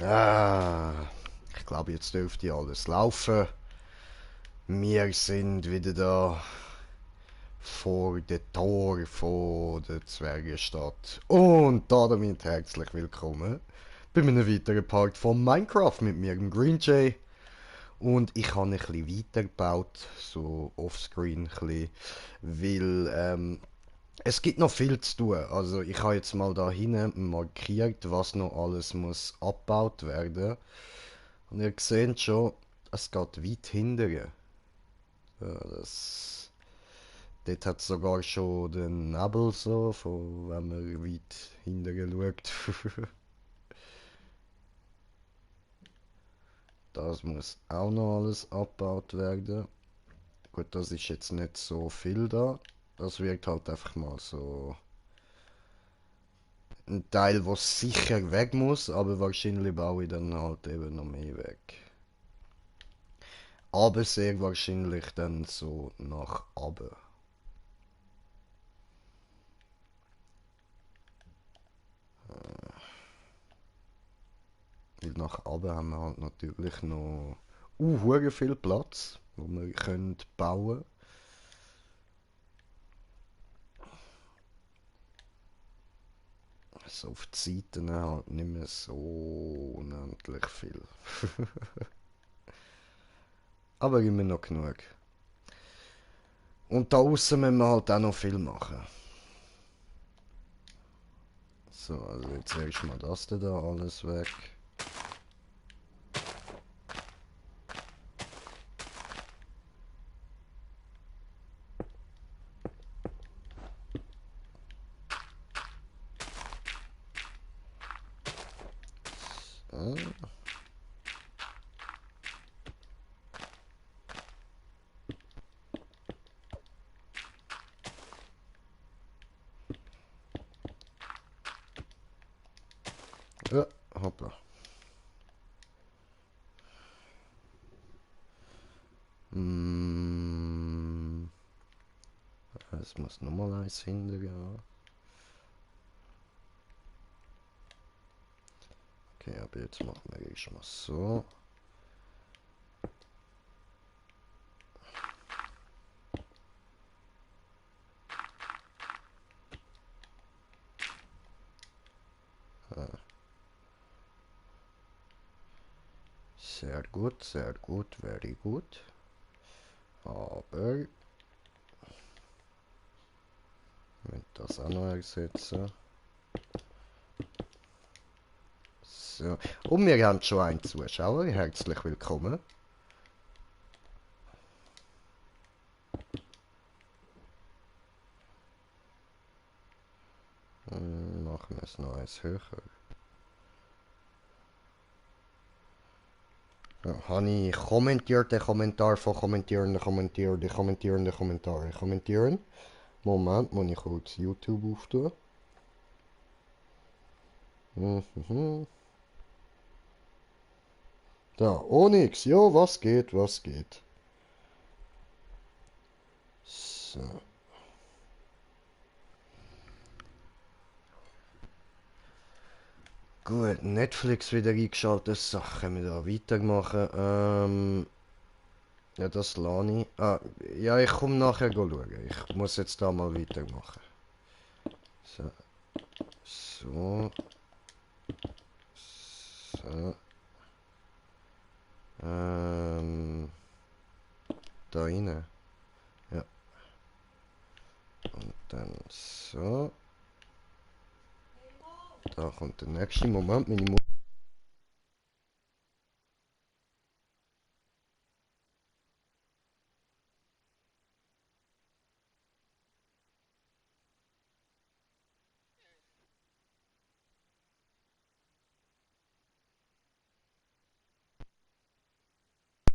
Ah, ich glaube, jetzt dürfte alles laufen. Wir sind wieder da vor dem Tor von der Zwergenstadt. Und damit herzlich willkommen bei einem weiteren Part von Minecraft mit mir, dem Green Jay. Und ich habe ein bisschen weitergebaut, so offscreen ein bisschen, weil es gibt noch viel zu tun. Also ich habe jetzt mal da hinten markiert, was noch alles muss abgebaut werden. Und ihr seht schon, es geht weit hinterher. Ja, dort hat es sogar schon den Nebel so, von, wenn man weit hinterher schaut. Das muss auch noch alles abgebaut werden. Gut, das ist jetzt nicht so viel da. Das wird halt einfach mal so ein Teil, was sicher weg muss, aber wahrscheinlich baue ich dann halt eben noch mehr weg. Aber sehr wahrscheinlich dann so nach oben. Weil nach oben haben wir halt natürlich noch hure viel Platz, wo wir können bauen. So auf die Seiten halt nicht mehr so unendlich viel. Aber immer noch genug. Und da außen müssen wir halt auch noch viel machen. So, also jetzt erstmal das da alles weg. So. Ja, hoppla. Mm, es muss nochmal eins hintergehen. Okay, aber jetzt machen wir erstmal so. Sehr gut, very gut. Aber mit das auch noch ersetzen. So. Und wir haben schon einen Zuschauer. Herzlich willkommen. Machen wir es noch eins höher. Ja, habe ich kommentiert den Kommentar von kommentierenden Kommentare kommentieren. Moment, muss ich kurz YouTube auftun. Mhm. Da, Onyx, jo, was geht, was geht. So. Gut, Netflix wieder eingeschaltet, Sachen wir da weitermachen. Ja, das lade ich. Ah, ja, ich komme nachher schauen. Ich muss jetzt da mal weitermachen. So, so, so. Da rein. Ja, und dann so. Da kommt der nächste Moment. Meine Mutter.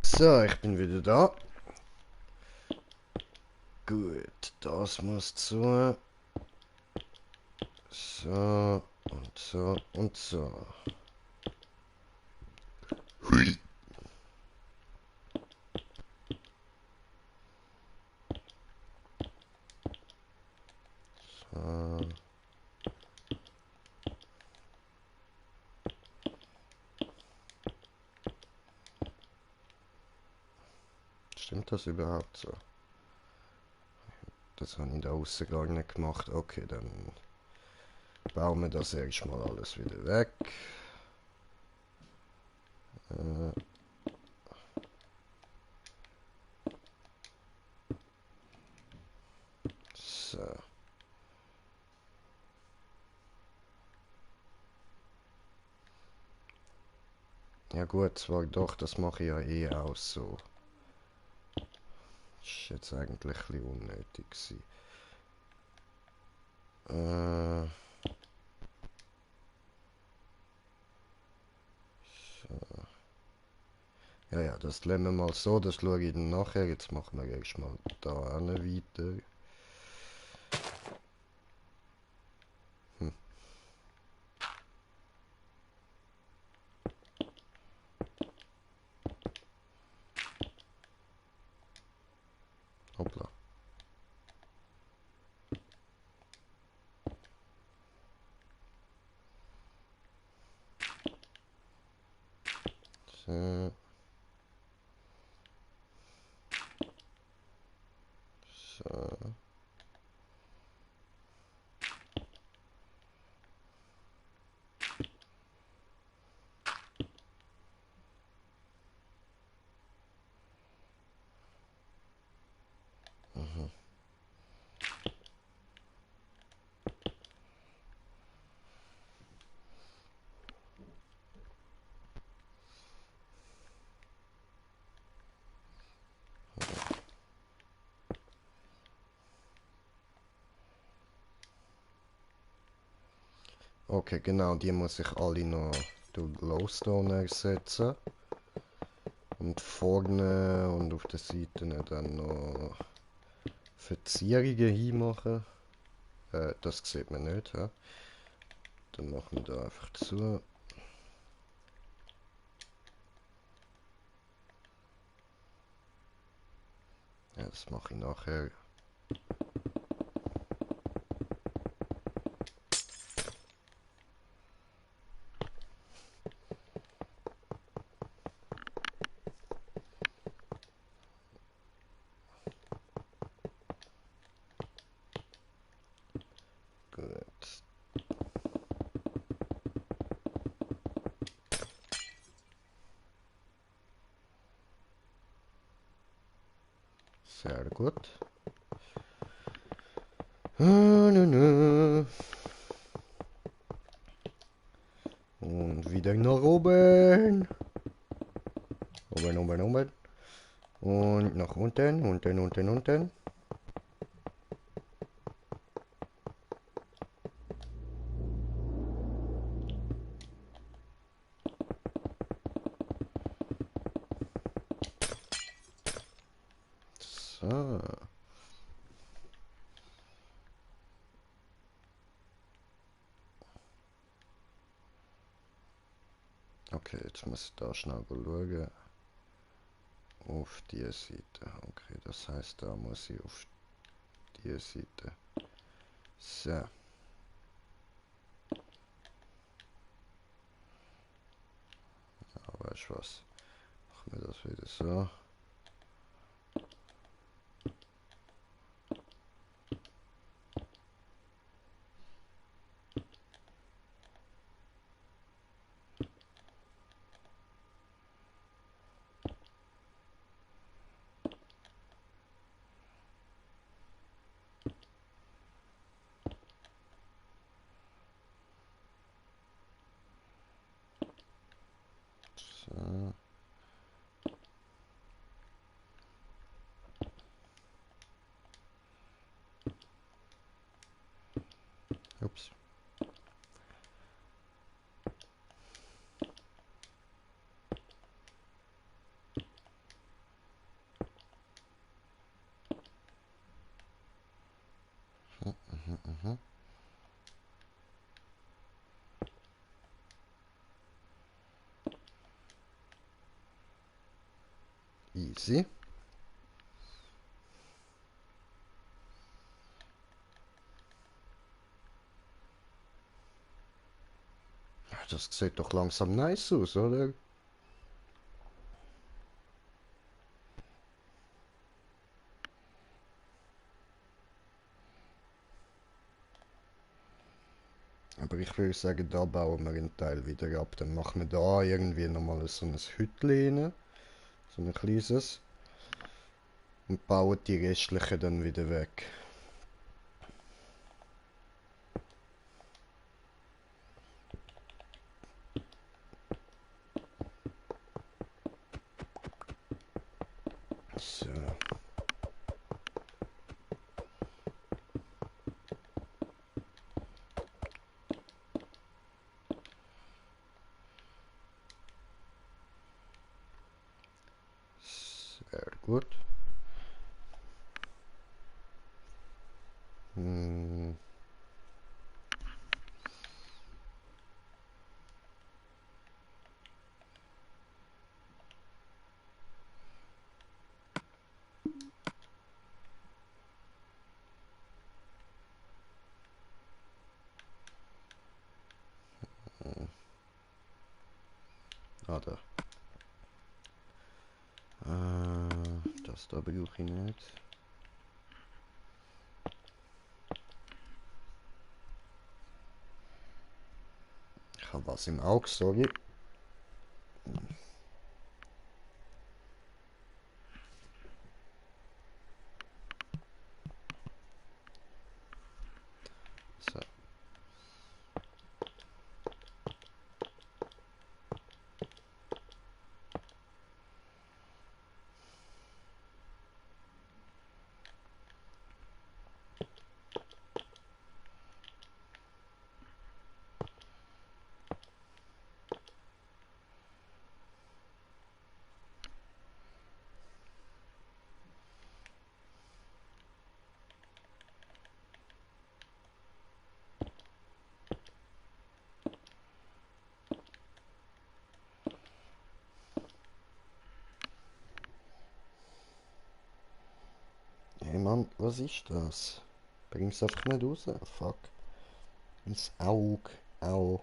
So, ich bin wieder da. Gut, das muss zu. So und so und so. Hui. So. Stimmt das überhaupt so? Das habe ich da außen gar nicht gemacht. Okay, dann bauen wir das erstmal alles wieder weg. So. Ja gut, zwar doch, das mache ich ja eh auch so. Ist jetzt eigentlich ein bisschen unnötig gewesen. So. Ja, ja, das lassen wir mal so, das schaue ich dann nachher. Jetzt machen wir erstmal da hin weiter. Hm. Hoppla. So. So. Mhm. Okay, genau, die muss ich alle noch durch Glowstone ersetzen. Und vorne und auf der Seite dann noch Verzierungen hinmachen. Das sieht man nicht. Ja? Dann machen wir da einfach zu. Ja, das mache ich nachher. Gut. Sehr gut. Und wieder nach oben. Oben, oben, oben. Und nach unten, unten, unten, unten. So. Okay, jetzt muss ich da schnell schauen. Auf die Seite. Okay, das heißt, da muss ich auf die Seite. So. Ja, weißt du was? Machen wir das wieder so. So. Ups. Mhm. Easy. Das sieht doch langsam nice aus, oder? würde sagen, da bauen wir einen Teil wieder ab. Dann machen wir da irgendwie nochmal so ein Hütchen rein. So ein kleines. Und bauen die restlichen dann wieder weg. So. Sehr gut. Hm. Ah, da. Das da brauche ich nicht. Ich habe was im Auge, sorry. So. Hey Mann, was ist das? Bring's einfach nicht raus. Fuck. Ins Auge. Au.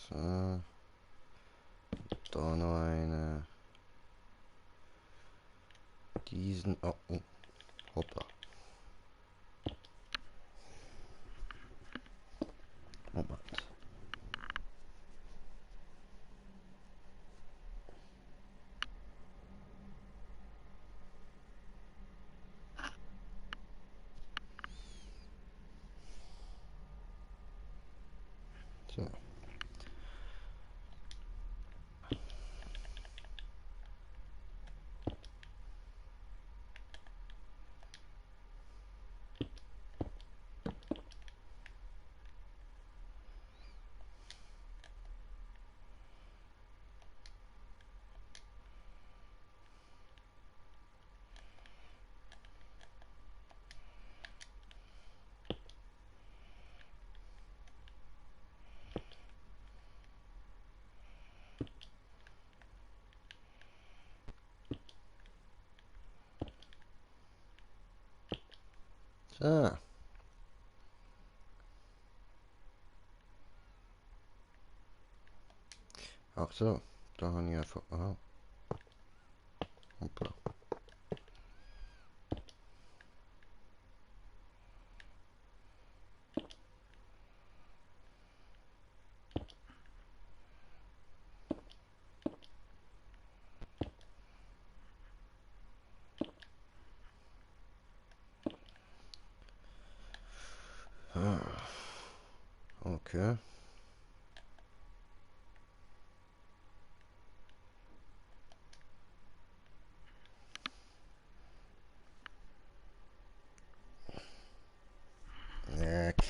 So. Da noch eine. Diesen. Oh, oh. Hoppla. Moment. So. So. Ach so. Da habe ich einfach. Aha. Hoppla. Ah. Okay.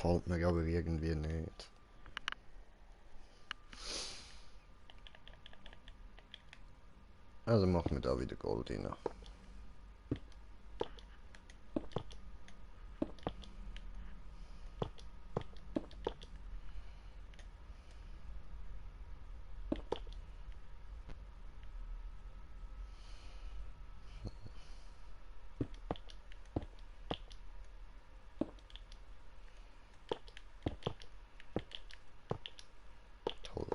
gefällt mir aber irgendwie nicht. Also machen wir da wieder Gold rein. Toll.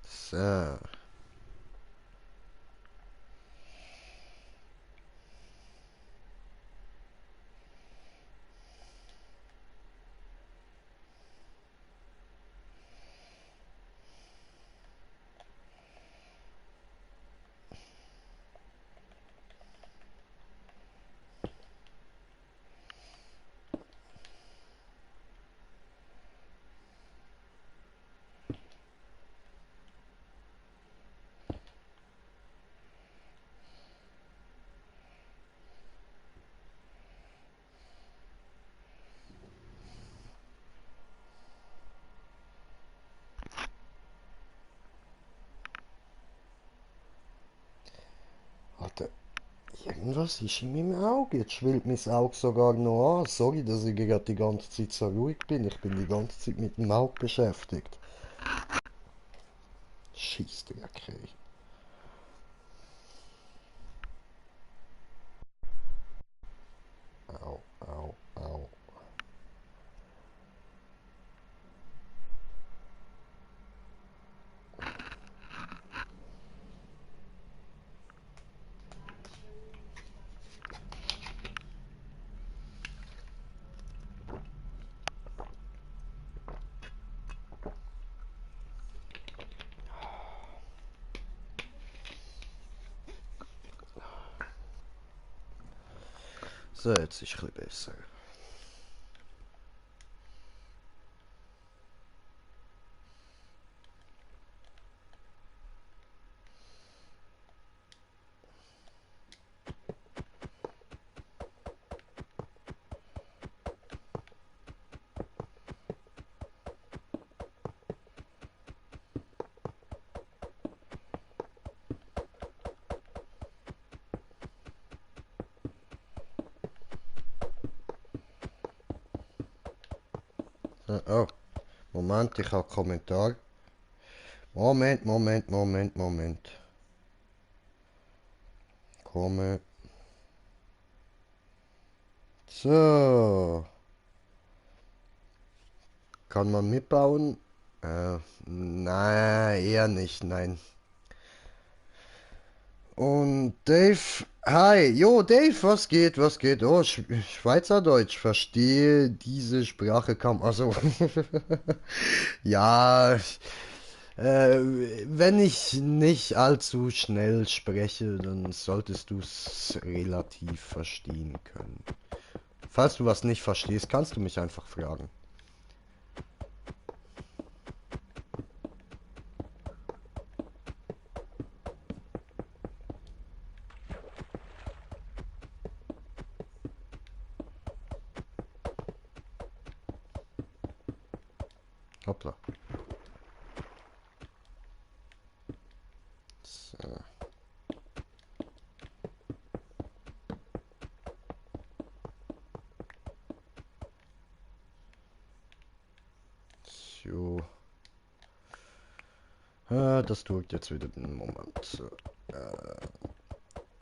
So. Warte. Irgendwas ist in meinem Auge. Jetzt schwillt mein Auge sogar noch an. Sorry, dass ich gerade die ganze Zeit so ruhig bin. Ich bin die ganze Zeit mit dem Auge beschäftigt. Scheissdreck, ey. Au, au, au. So, jetzt ist es ein bisschen besser. Oh, Moment, ich habe Kommentar. Moment. Komme. So. Kann man mitbauen? Nein, eher nicht, nein. Und Dave, hi, jo Dave, was geht, was geht? Oh, Schweizerdeutsch, verstehe diese Sprache kaum. Also, ja, wenn ich nicht allzu schnell spreche, dann solltest du es relativ verstehen können. Falls du was nicht verstehst, kannst du mich einfach fragen. Hoppla. So. So. Das tut jetzt wieder einen Moment. So.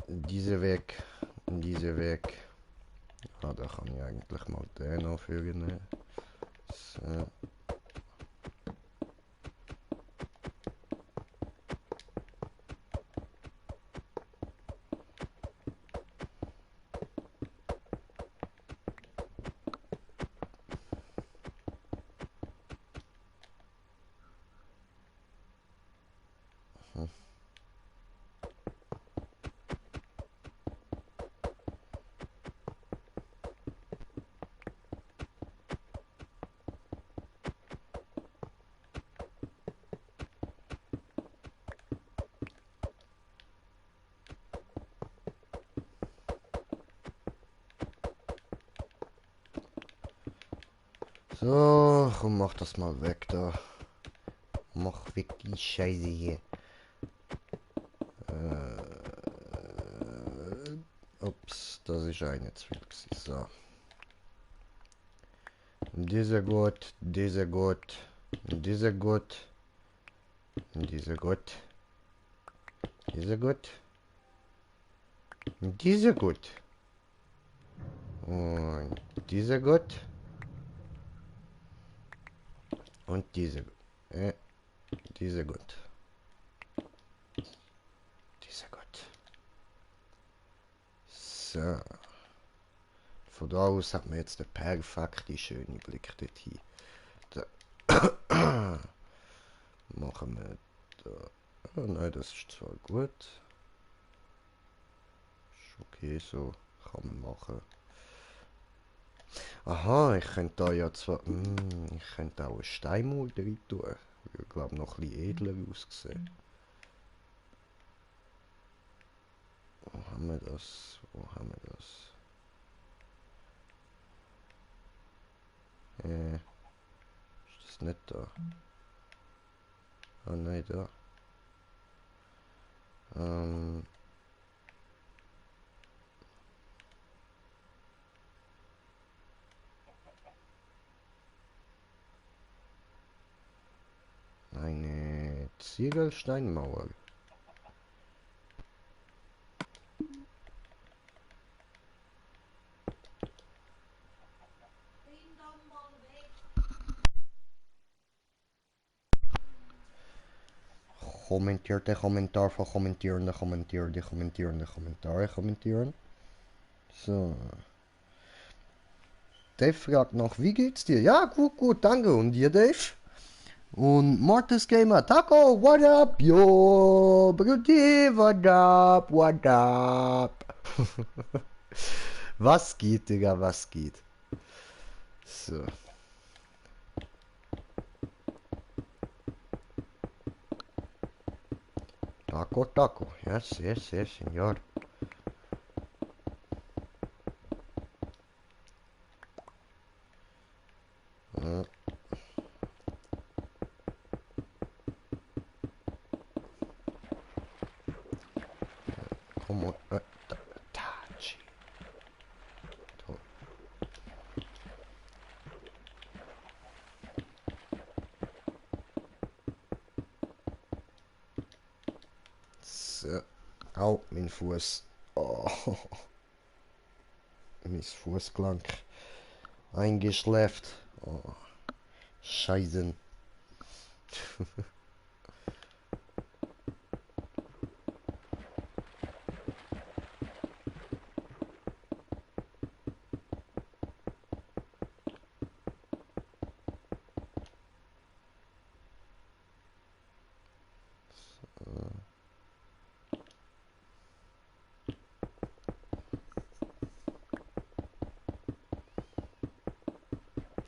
Diese weg. Diese weg. Ah, da kann ich eigentlich mal den anfügen. So. So, komm, mach das mal weg da. Mach weg die Scheiße hier. Ups, das ist eine Zwiebel. So. Dieser gut, dieser gut, dieser gut, dieser gut, dieser gut, dieser gut. Und dieser gut. Und diese. Diese gut. Diese gut. So. Von da aus hat man jetzt eine perfekte, schöne Blick dorthin. Da. Machen wir da. Oh nein, das ist zwar gut. Ist okay so. Kann man machen. Aha, ich könnte da ja zwar. Ich könnte auch einen Steinmauer drin tun. Ich glaube noch ein bisschen edler aussehen. Wo haben wir das? Wo haben wir das? Ist das nicht da? Ah nein, da. Eine Ziegelsteinmauer. Kommentiert der Kommentar von kommentierende, kommentierende, kommentierende, Kommentare kommentieren. So. Dave fragt noch, wie geht's dir? Ja, gut, gut, danke. Und dir, Dave? Und Mortis Gamer, Taco, what up, yo? Brudi, what up, what up? Was geht, Digga, was geht? So. Taco, taco. Yes, yes, yes, senor. Komm, Tachi. So. Au, mein Fuß. Oh. Mein Fußgelenk. Eingeschläft. Oh. Scheiden.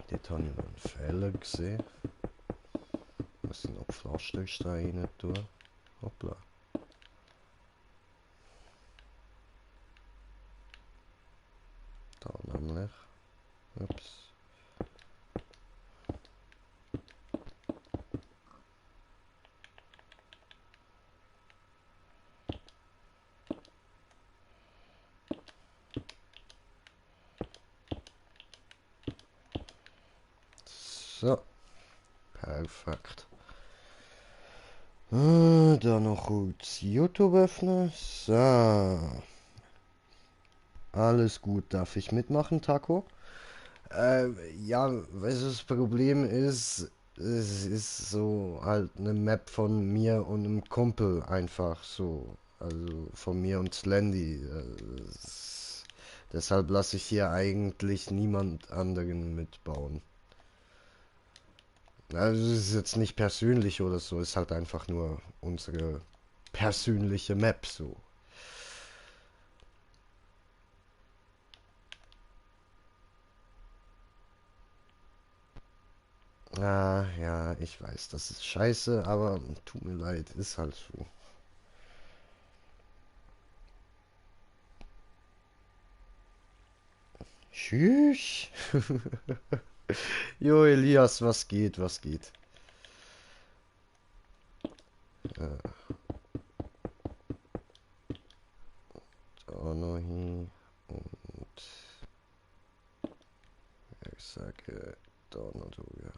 Dort habe ich noch einen Fehler gesehen. Muss ich noch Pflastersteine rein tun. Hoppla. Da nämlich. Ups. So. Perfekt. Da noch kurz YouTube öffnen. So. Alles gut. Darf ich mitmachen, Taco? Ja, weißt du, das Problem ist, es ist so halt eine Map von mir und einem Kumpel einfach so. Also von mir und Slendy. Deshalb lasse ich hier eigentlich niemand anderen mitbauen. Also es ist jetzt nicht persönlich oder so, es ist halt einfach nur unsere persönliche Map so. Ah, ja, ich weiß, das ist scheiße, aber tut mir leid, ist halt so. Tschüss. Jo, Elias, was geht, was geht? Da noch hin und ich sage da noch drüber.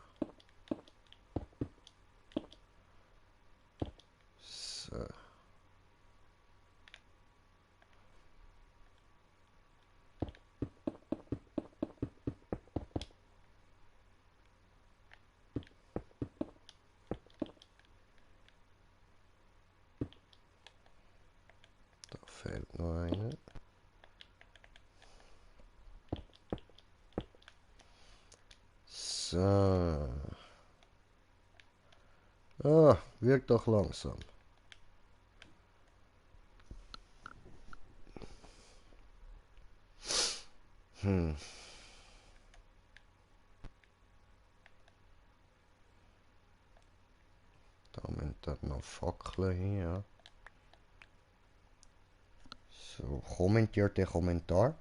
So. Da fehlt noch eine. So. Ah, wirkt doch langsam. Hm. Da müssen dann noch Fackeln hier. So, kommentiert der Kommentar.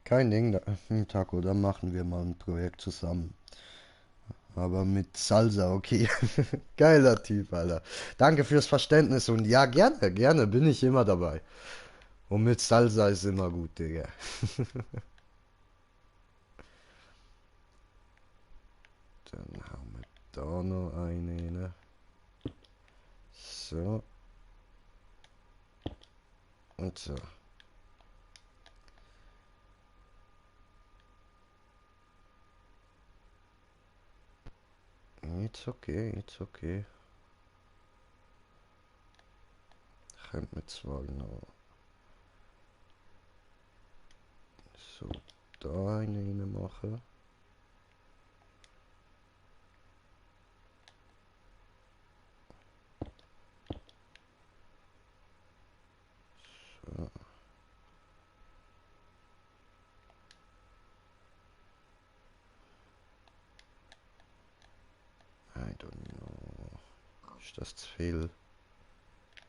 Kein Ding, Taco, dann machen wir mal ein Projekt zusammen. Aber mit Salsa, okay. Geiler Typ, Alter. Danke fürs Verständnis und ja, gerne, gerne, bin ich immer dabei. Und mit Salsa ist immer gut, Digga. Dann haben wir da noch eine, ne? So. Und so. It's okay, it's okay. Könnte mir zwar noch so da eine rein machen. So. I don't know. Ist das zu viel?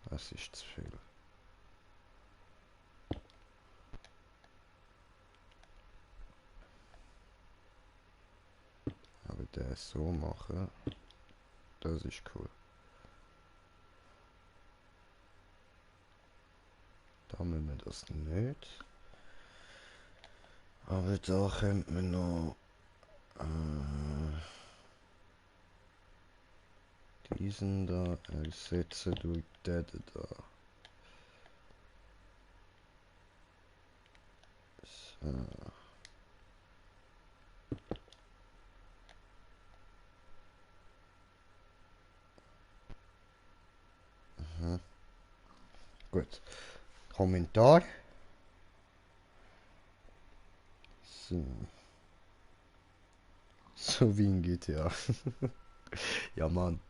Das ist zu viel. Aber der so machen, das ist cool. Da müssen wir das nicht. Aber da könnte man noch diesen da ersetzen durch den da. So. Mhm. Gut. Kommentar. So. So wie in GTA. Ja, Mann.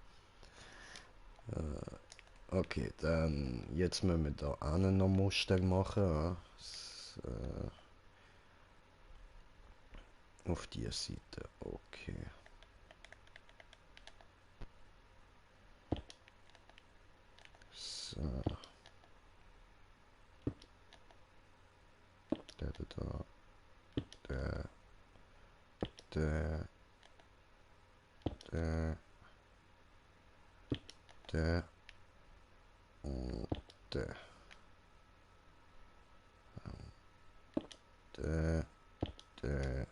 Okay, dann jetzt müssen wir da einen noch Muster machen. Ja. So. Auf die Seite. Okay. So. Der da. Der. Der. Der. Der. Und der. Der. Der.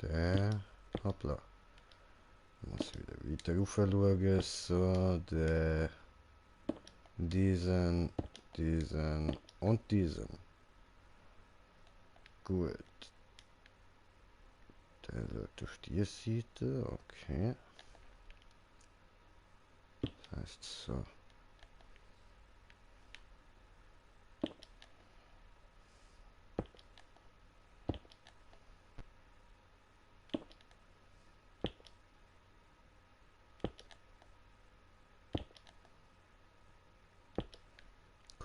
Der. Hoppla. Muss wieder rauf schauen. So, der. Diesen. Diesen. Und diesen. Gut. Der läuft auf die Seite. Okay. Das heißt so.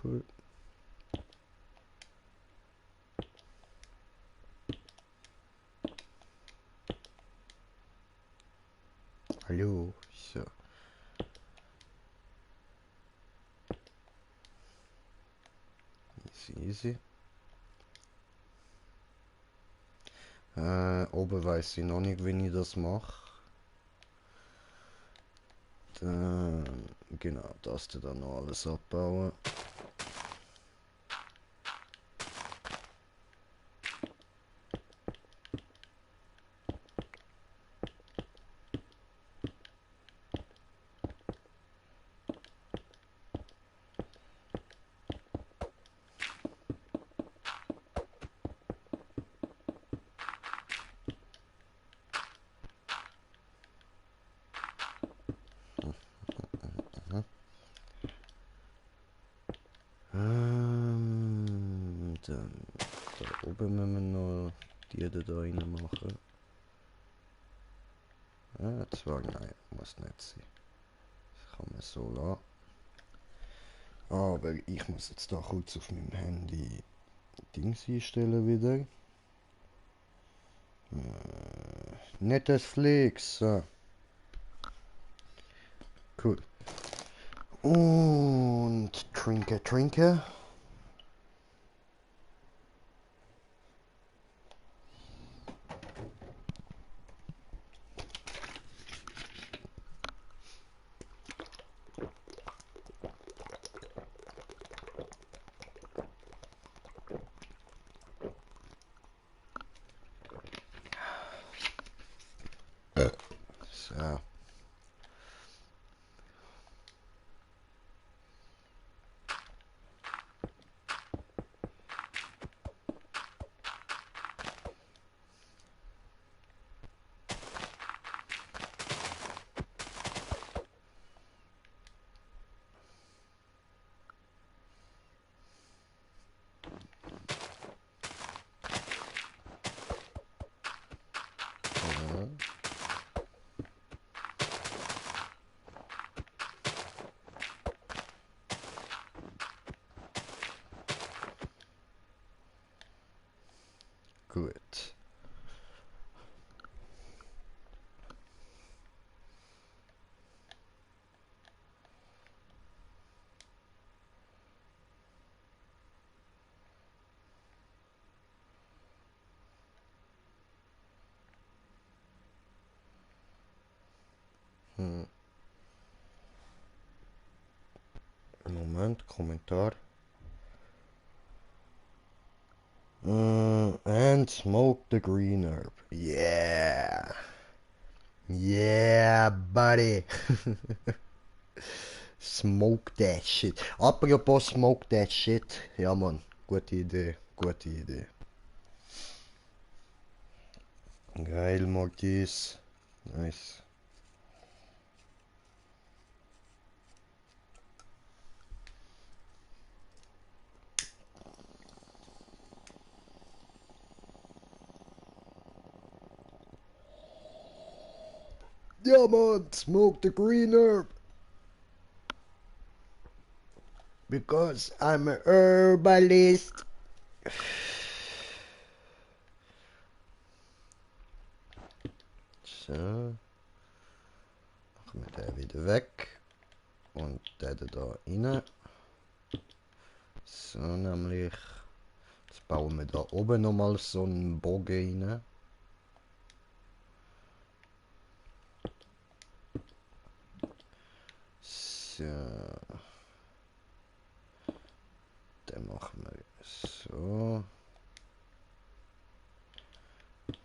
Cool. Hallo. So. Easy, easy. Oben weiß ich noch nicht, wie ich das mache. Dann, genau, das dann noch alles abbauen. Dann da oben müssen wir noch die da rein machen. Zwar nein, muss nicht sein. Das kann man so lassen. Aber ich muss jetzt da kurz auf meinem Handy Dings einstellen wieder. Netflix. So. Cool. Und trinke. So. Gut. Moment, Kommentar. And smoke the green herb. Yeah. Yeah, buddy. Smoke that shit. Apropos smoke that shit. Ja, Mann. Gute Idee. Gute Idee. Geil, Mortis. Nice. Ja, Mann. Smoke the green herb. Because I'm a herbalist. So. Machen wir den wieder weg. Und den da rein. So, nämlich. Jetzt bauen wir da oben nochmal so einen Bogen rein. So. Dann machen wir so. Wie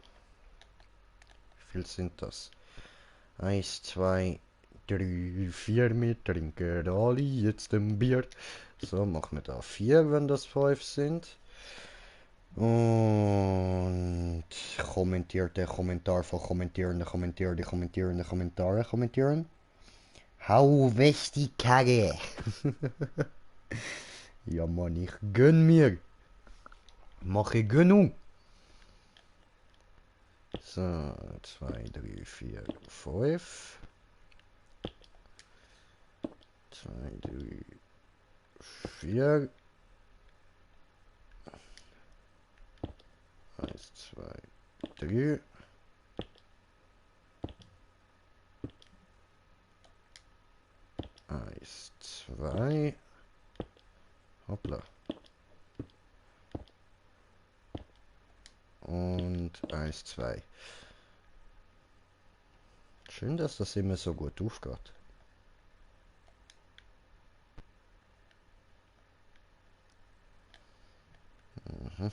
viel sind das? 1, 2, 3, 4. Wir trinken alle jetzt ein Bier. So, machen wir da 4, wenn das 5 sind. Und kommentiert der Kommentar von kommentierende Kommentare kommentieren. Hau weg die Kacke! Ja Mann, ich gönn mir. Mache Gönnung. So, 2, 3, 4, 5. 2, 3, 4. 1, 2, 3. Eins, zwei. Hoppla. und 1, 2. Schön, dass das immer so gut aufgeht. Mhm.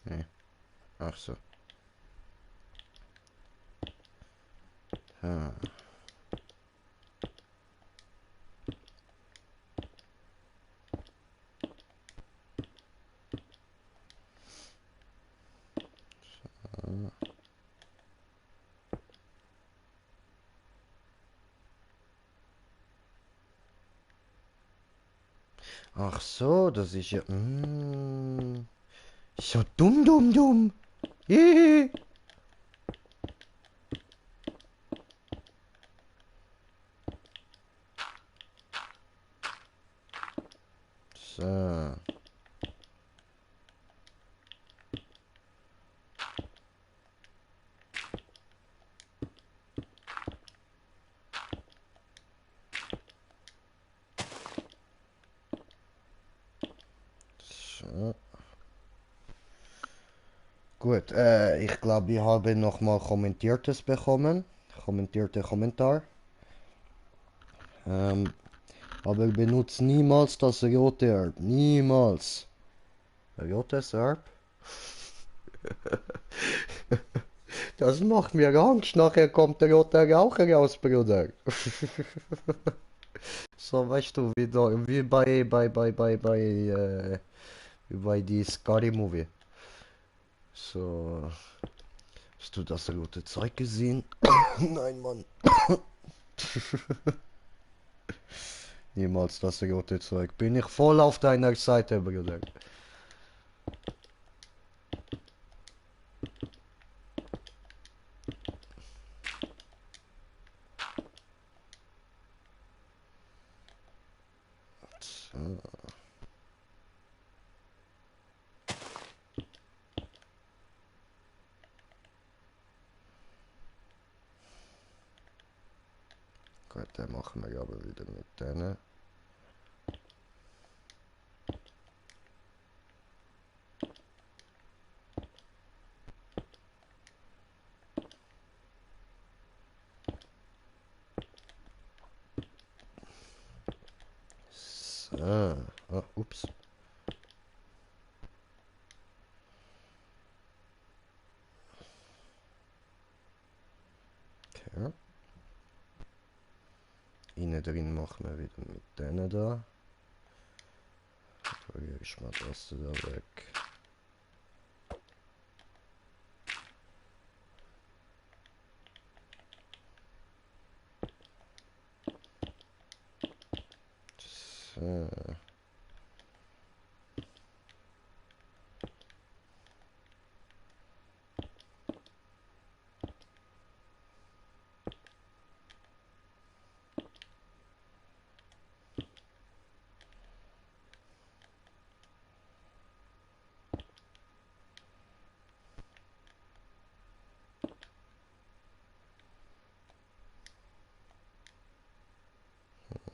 Nee. Ach so. Ha. Ach so, das ist ja... So dumm, dumm, dumm. Hihi. So. So. Gut, ich glaube, ich habe nochmal Kommentiertes bekommen. Kommentierte Kommentar. Aber benutzt niemals das rote Herb. Niemals. Rotes Herb? Das macht mir Angst. Nachher kommt der rote Raucher raus, Bruder. So, weißt du, wie bei die Scary Movie. So, hast du das rote Zeug gesehen? Nein, Mann. Niemals das rote Zeug. Bin ich voll auf deiner Seite, Bruder. So. Gut, dann machen wir aber wieder mit denen. So. Oh, ups. Okay. Innen drin machen wir wieder mit denen da. Probiere ich mal das da weg. So.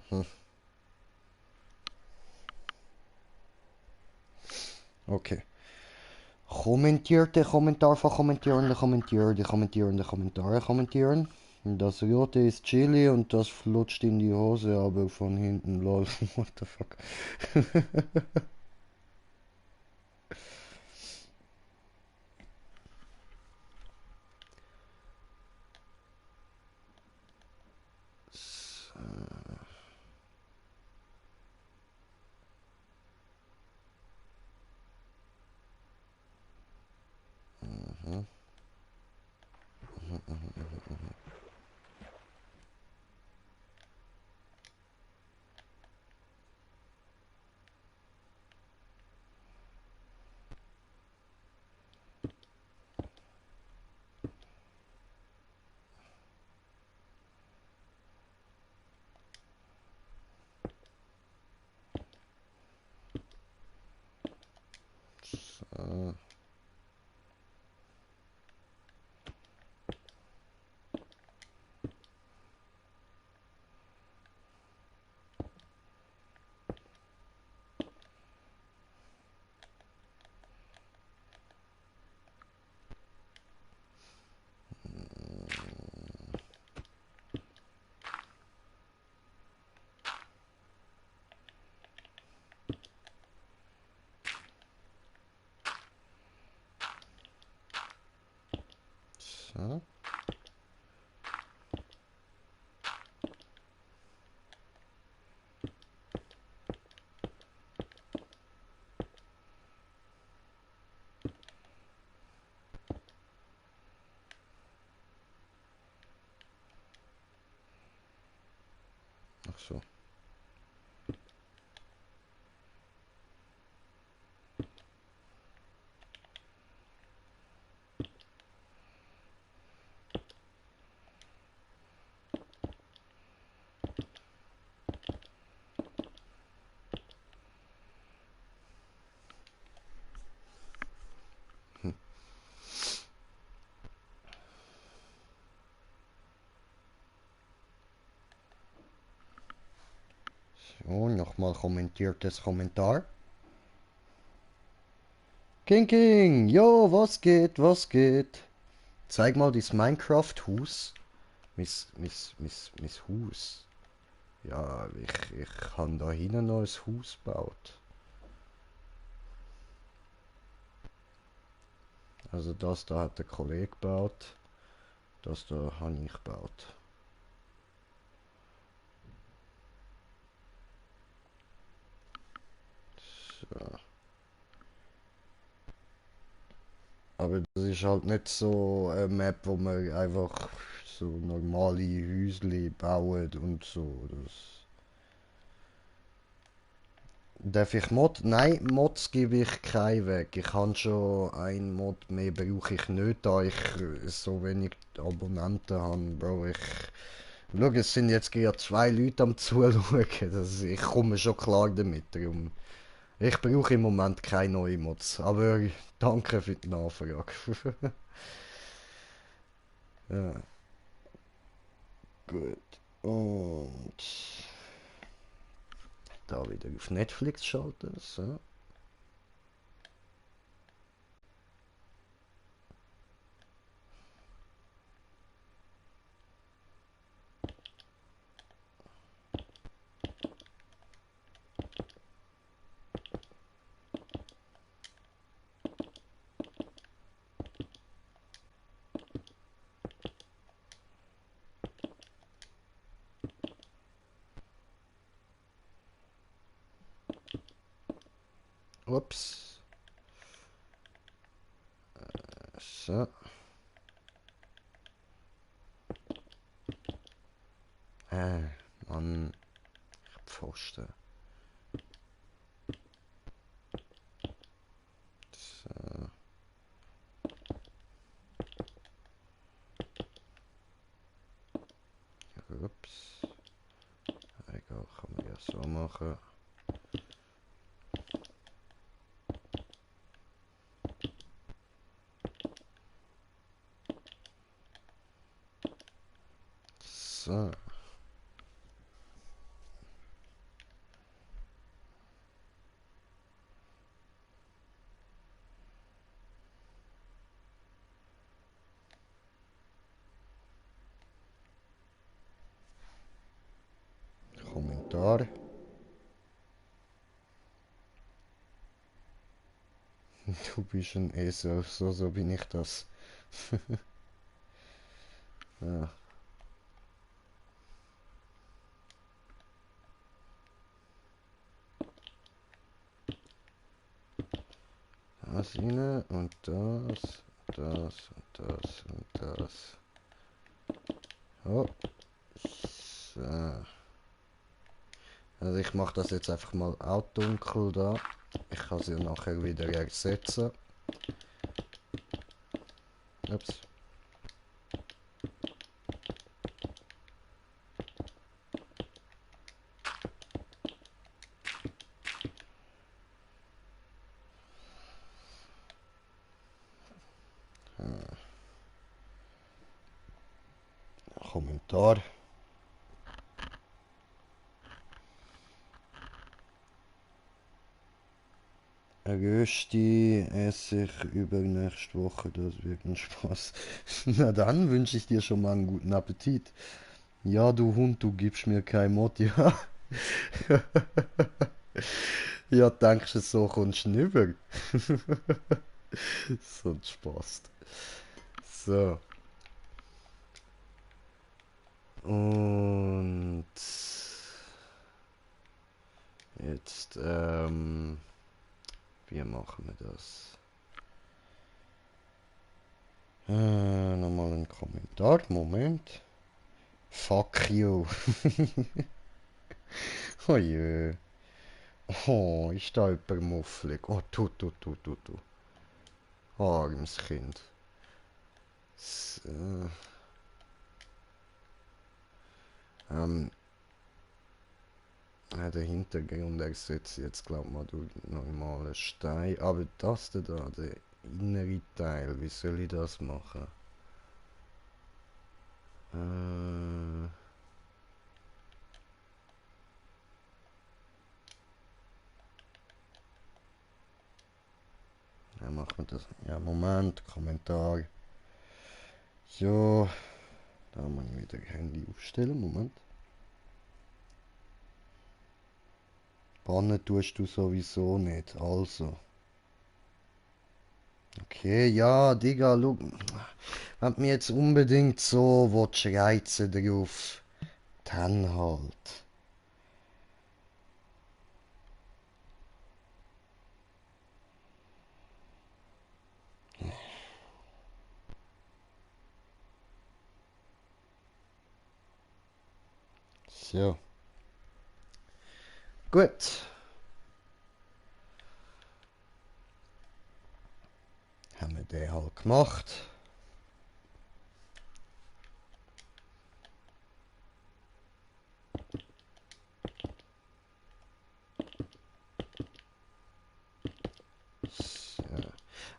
Hm. Okay. Kommentiert der Kommentar von kommentierende Kommentier, die kommentierende Kommentare kommentieren. Das rote ist Chili und das flutscht in die Hose, aber von hinten, lol. What the fuck? Mhm. So. Ach so. So, nochmal kommentiertes Kommentar. King, jo, was geht, was geht? Zeig mal das Minecraft-Haus. Mein Haus. Ja, ich habe da hinten noch ein Haus gebaut. Also das da hat der Kollege gebaut. Das da habe ich gebaut. So. Aber das ist halt nicht so eine Map, wo man einfach so normale Häusli baut und so. Darf ich Mod? Nein, Mods gebe ich keinen weg. Ich habe schon einen Mod, mehr brauche ich nicht, da ich so wenig Abonnenten habe, Bro. Schau, es sind jetzt gerade 2 Leute am Zuschauen. Ich komme schon klar damit. Darum. Ich brauche im Moment keine neuen Mods. Aber danke für die Nachfrage. Ja, gut. Und da wieder auf Netflix schalten. So. Ups. So. Mann. Pfosten. So. Ups. Egal, kann man ja so machen. So. Kommentar. Du bist ein Esel, so bin ich das. Ja. Das rein und das, das und das und das. Oh. So. Also ich mache das jetzt einfach mal auch dunkel da. Ich kann sie nachher wieder ersetzen. Ups. Kommentar. Rösti esse ich übernächste Woche, das wird ein Spaß. Na dann wünsche ich dir schon mal einen guten Appetit. Ja, du Hund, du gibst mir kein Mod, ja. Ja, denkst du, so kommst du rüber? So ein Spaß. So. Und jetzt, wie machen wir das? Nochmal ein Kommentar, Moment. Fuck you. Oh je. Oh, ist da jemand mufflig? Oh, tu. Armes Kind. So. Der Hintergrund ersetzt jetzt, glaub mal, durch normale Stein. Aber das da, der innere Teil, wie soll ich das machen? Ja, machen wir das. Ja, Moment, Kommentar. So, da muss ich wieder Handy aufstellen, Moment. Bannen tust du sowieso nicht, also. Okay, ja, Digga, schau. Wenn du mich jetzt unbedingt so willst, reizen drauf, dann halt. So. Gut. Haben wir den halt gemacht. So.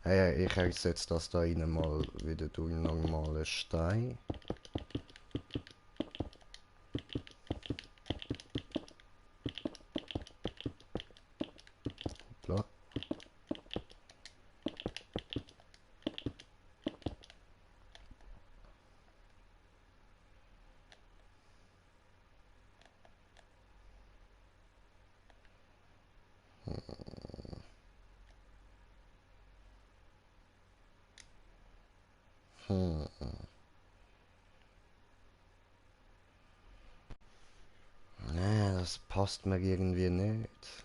Ja, ich ersetze das da rein mal wieder durch normale Stein. Hoppla. Nee, das passt mir irgendwie nicht.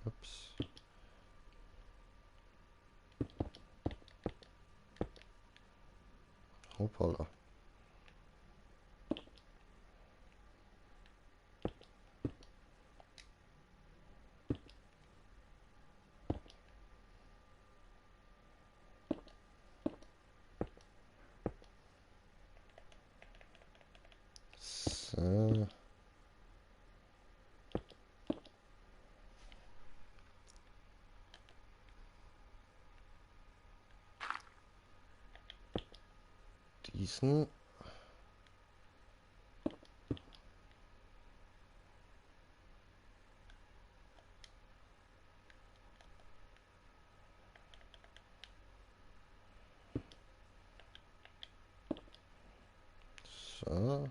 Ups. Hoppala. So. Diesen. So.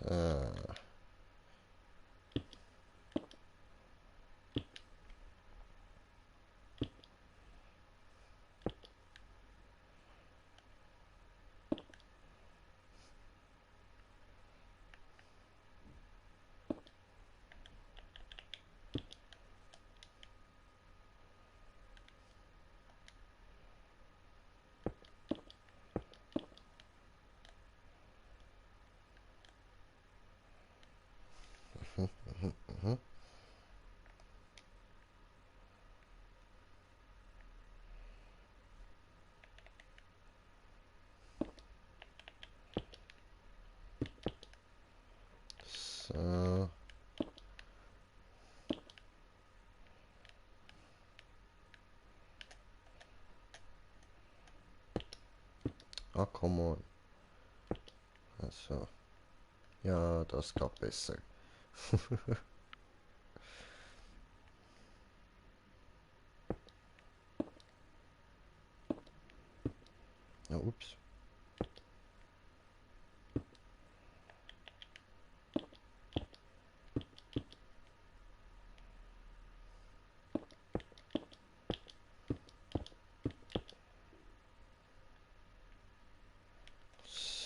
So. come on. Also. Ja, das geht besser. Ja, ups.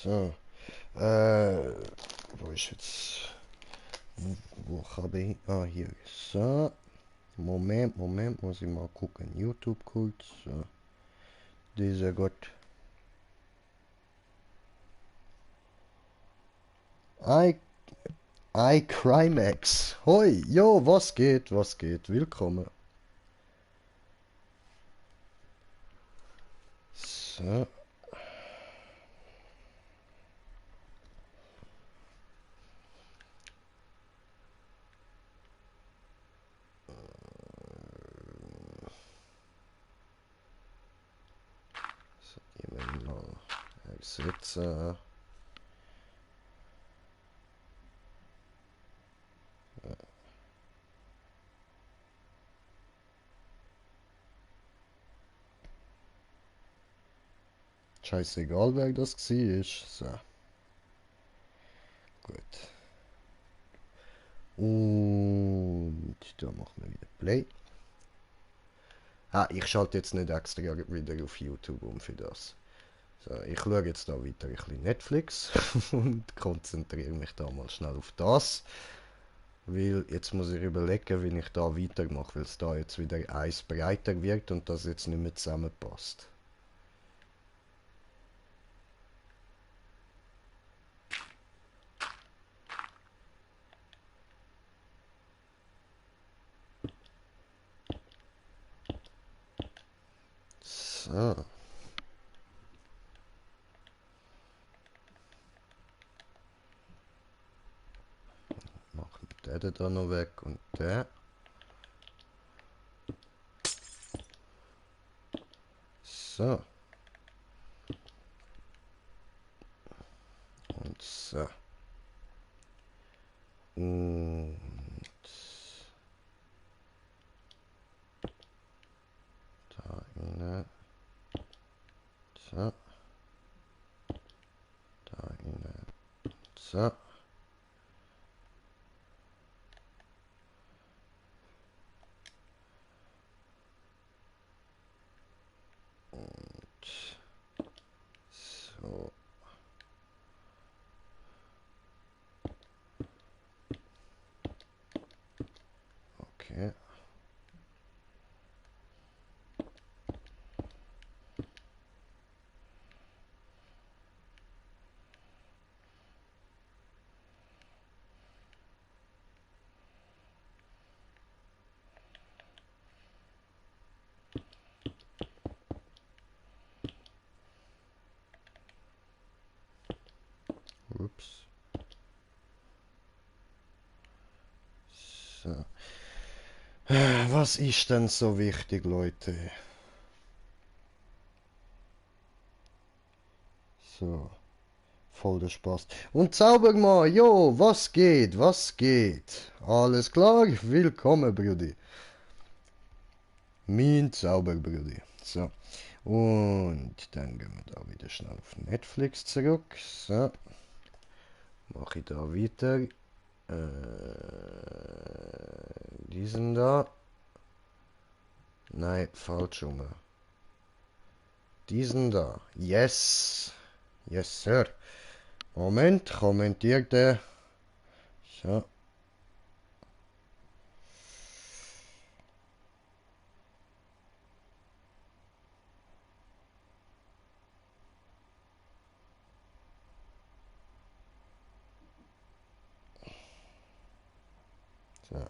So. Wo ist jetzt... Wo habe ich... Ah, hier. So. Moment, muss ich mal gucken. YouTube kurz. So. Dieser Gott. iCrimex. Hoi, jo, was geht, was geht? Willkommen. So. So, gehen wir mal ersetzen. Scheißegal, wer das war. So, gut. Und da machen wir wieder Play. Ah, ich schalte jetzt nicht extra wieder auf YouTube um für das. So, ich schaue jetzt da weiter ein bisschen Netflix und konzentriere mich da mal schnell auf das. Weil jetzt muss ich überlegen, wie ich da weitermache, weil es da jetzt wieder eins breiter wird und das jetzt nicht mehr zusammenpasst. So. Machen wir den da noch weg und den. So. Und so. Und da rein. So. Da rein. So. Und so. Okay. Ups. So. Was ist denn so wichtig, Leute? So. Voll der Spaß. Und Zaubermann, jo, was geht, was geht? Alles klar? Willkommen, Brudi. Mein Zauberbrudi. So. Und dann gehen wir da wieder schnell auf Netflix zurück. So. Mache ich da weiter. Diesen da. Nein, falsch rum. Diesen da. Yes. Yes, Sir. Moment, kommentierte. So. So.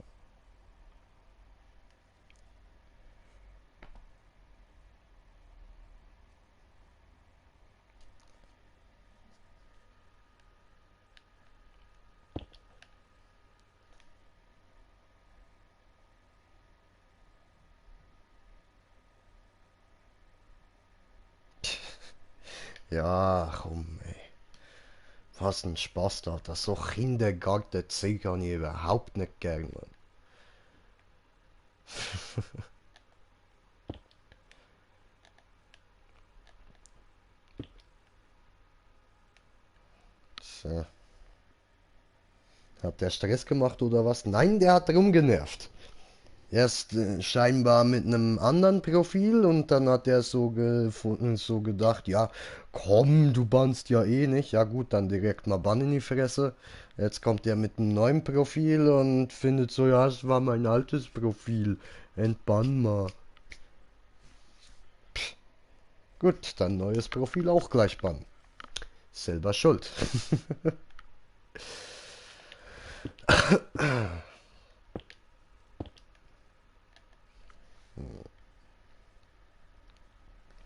Ja, komm, ey. Was ein Spaß da. Das so Kindergarten-Zeug habe ich überhaupt nicht gern, Mann. So. Hat der Stress gemacht oder was? Nein, der hat rumgenervt. Erst scheinbar mit einem anderen Profil und dann hat er so gedacht, ja, komm, du bannst ja eh nicht. Ja gut, dann direkt mal Bann in die Fresse. Jetzt kommt er mit einem neuen Profil und findet so, ja, es war mein altes Profil. Entbann mal. Gut, dann neues Profil auch gleich bannen. Selber schuld.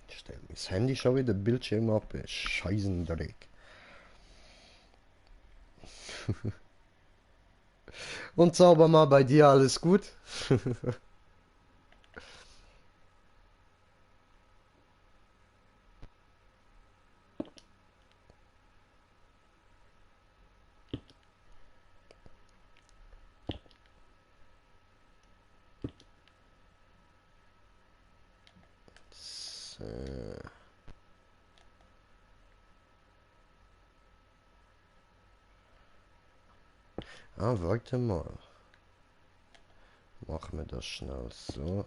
Stell mir das Handy schon wieder Bildschirm ab. Scheißendreck. Und sauber mal bei dir alles gut? So. Ah, warte mal. Machen wir das schnell so.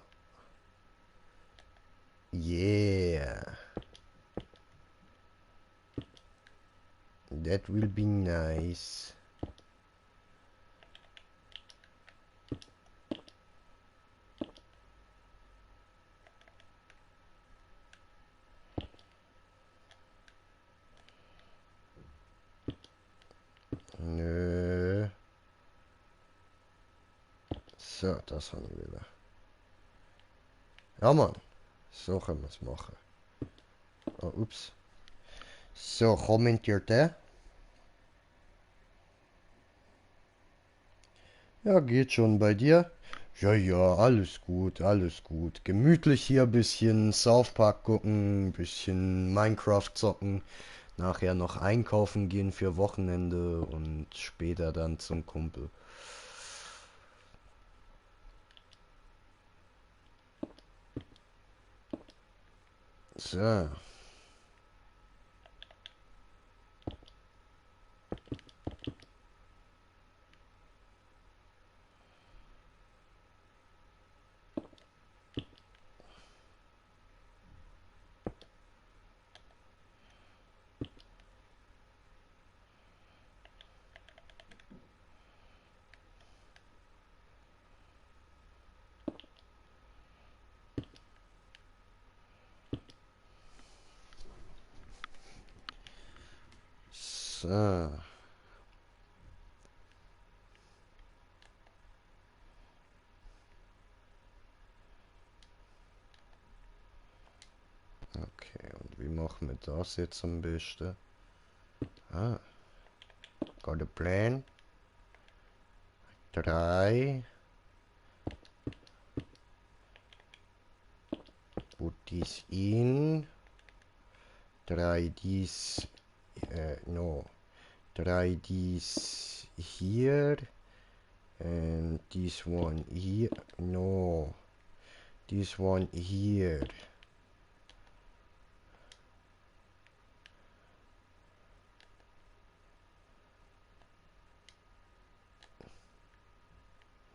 Yeah. That will be nice. Nö. So, das haben wir wieder. Ja, Mann. So können wir es machen. Oh, ups. So, kommentiert er? Ja, geht schon bei dir? Ja, ja, alles gut, alles gut. Gemütlich hier, bisschen South Park gucken, bisschen Minecraft zocken. Nachher noch einkaufen gehen für Wochenende und später dann zum Kumpel. So. So. Okay, und wie machen wir das jetzt am besten? Ah, got a plan. 3. Put this in. 3 this. No. 3 this here. And this one here. No. This one here.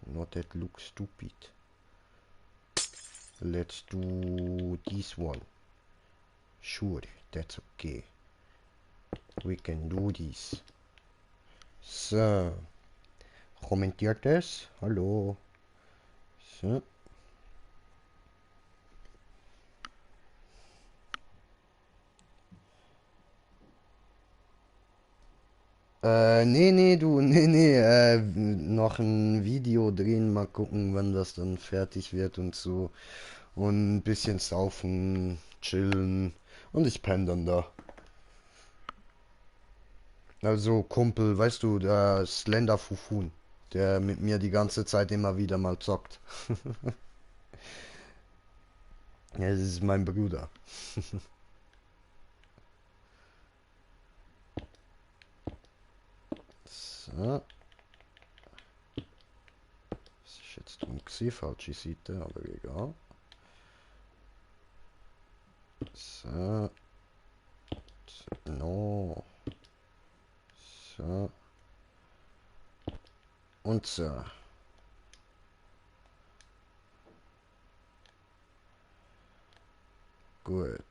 Not that looks stupid. Let's do this one. Sure, that's okay. We can do this. So. Kommentiert es? Hallo. So. Nee, du, nee, noch ein Video drehen, mal gucken, wann das dann fertig wird und so. Und ein bisschen saufen, chillen und ich penne dann da. Also Kumpel, weißt du, der Slender Fufun, der mit mir die ganze Zeit immer wieder mal zockt. Ja, das ist mein Bruder. So. Das ist jetzt dumm gewesen, falsche Seite, aber egal. So. No. So. Und so. Gut.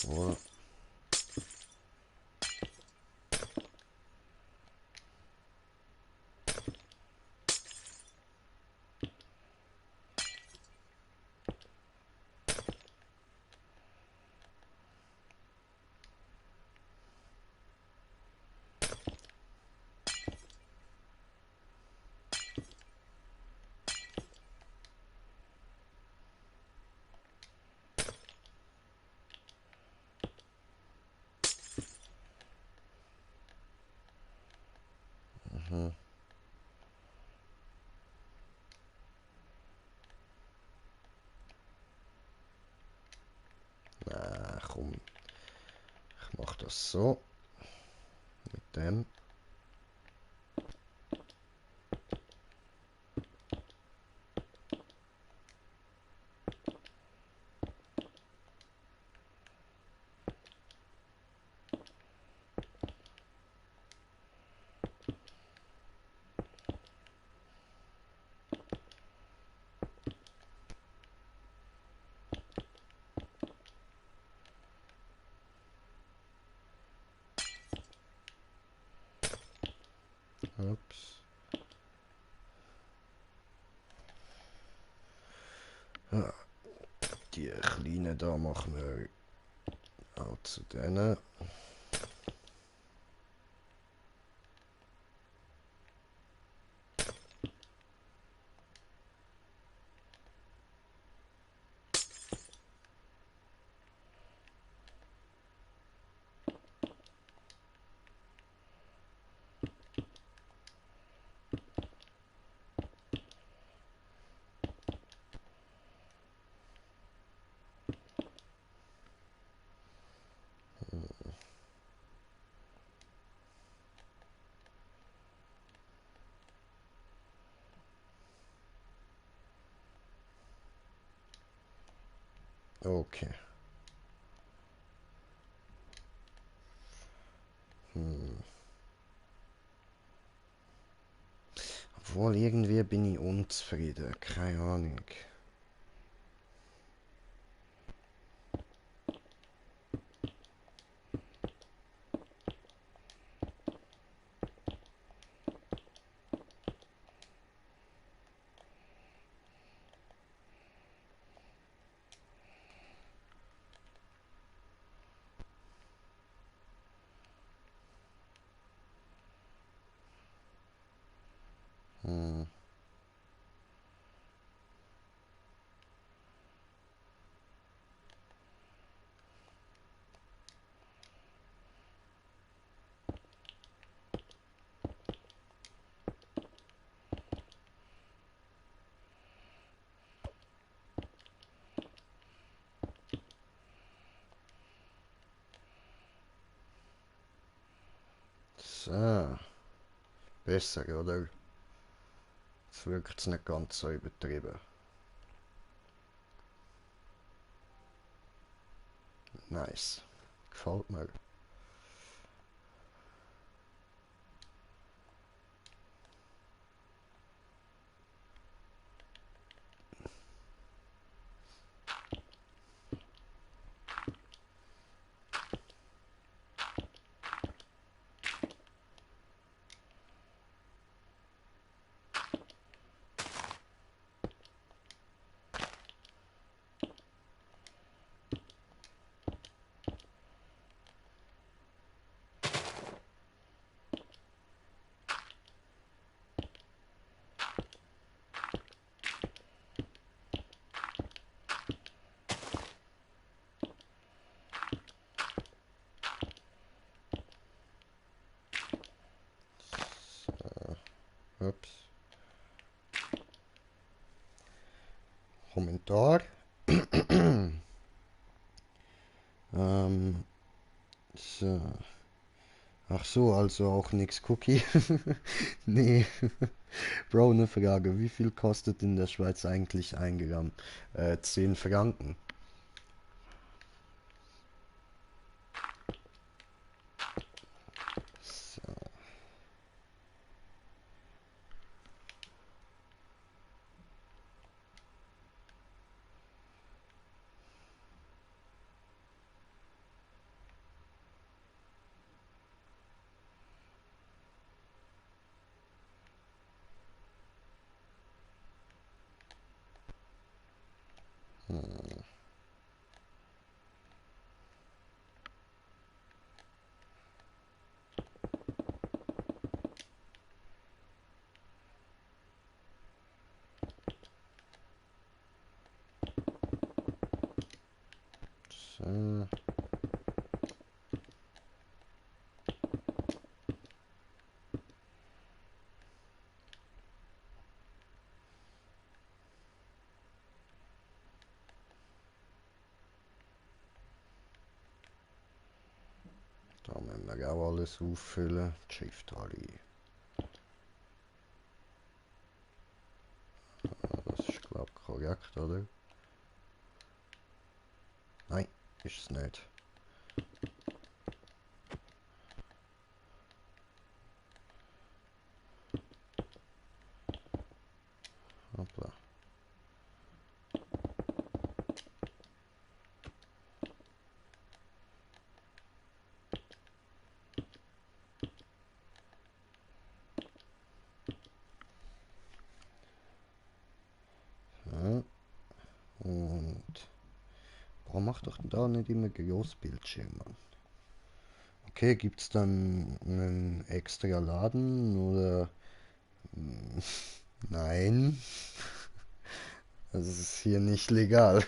Obwohl. Mhm. Na, komm. Ich mach das so. Mit dem. Ups. Ja, die kleinen da machen wir auch zu denen. Okay. Obwohl, irgendwie bin ich unzufrieden. Keine Ahnung. Hm. So. Besser, oder? Jetzt wirkt es nicht ganz so übertrieben. Nice. Gefällt mir. Ups. Kommentar. So. Ach so, also auch nix Cookie. Nee. Bro, eine Frage. Wie viel kostet in der Schweiz eigentlich ein Gramm? 10 Franken. So. So. Da müssen wir auch alles auffüllen. Shift-Ali. Das ist, glaube ich, korrekt, oder? Nein, ist es nicht. Hoppla. So. Und... Warum macht doch da nicht immer Großbildschirm an? Okay, gibt es dann einen extra Laden oder... Nein, das ist hier nicht legal.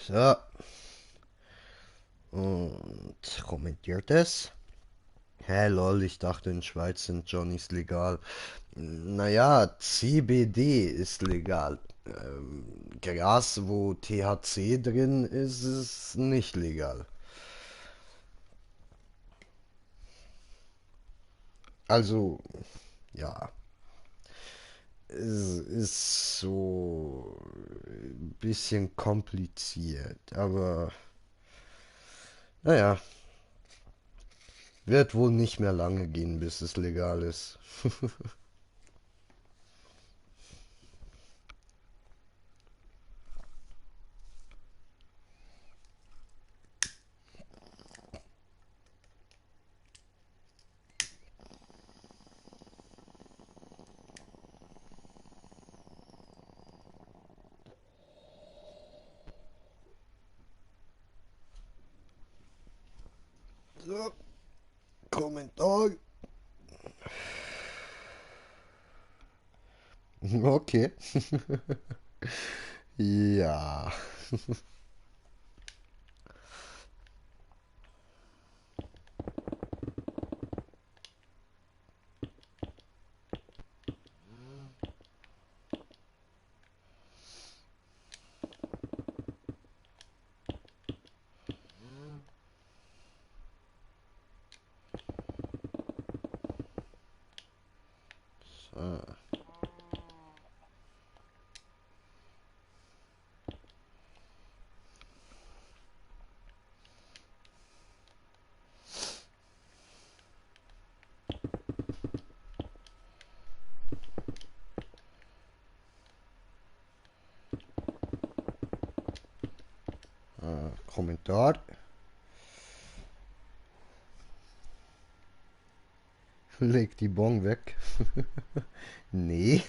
So, und kommentiert es. Hä, lol, ich dachte in Schweiz sind Johnnies legal. Naja, CBD ist legal. Gras, wo THC drin ist, ist nicht legal. Also, ja, es ist so ein bisschen kompliziert, aber naja, wird wohl nicht mehr lange gehen, bis es legal ist. So, Kommentar. Okay. Ja. So. Kommentar. Leg die Bon weg. Nee.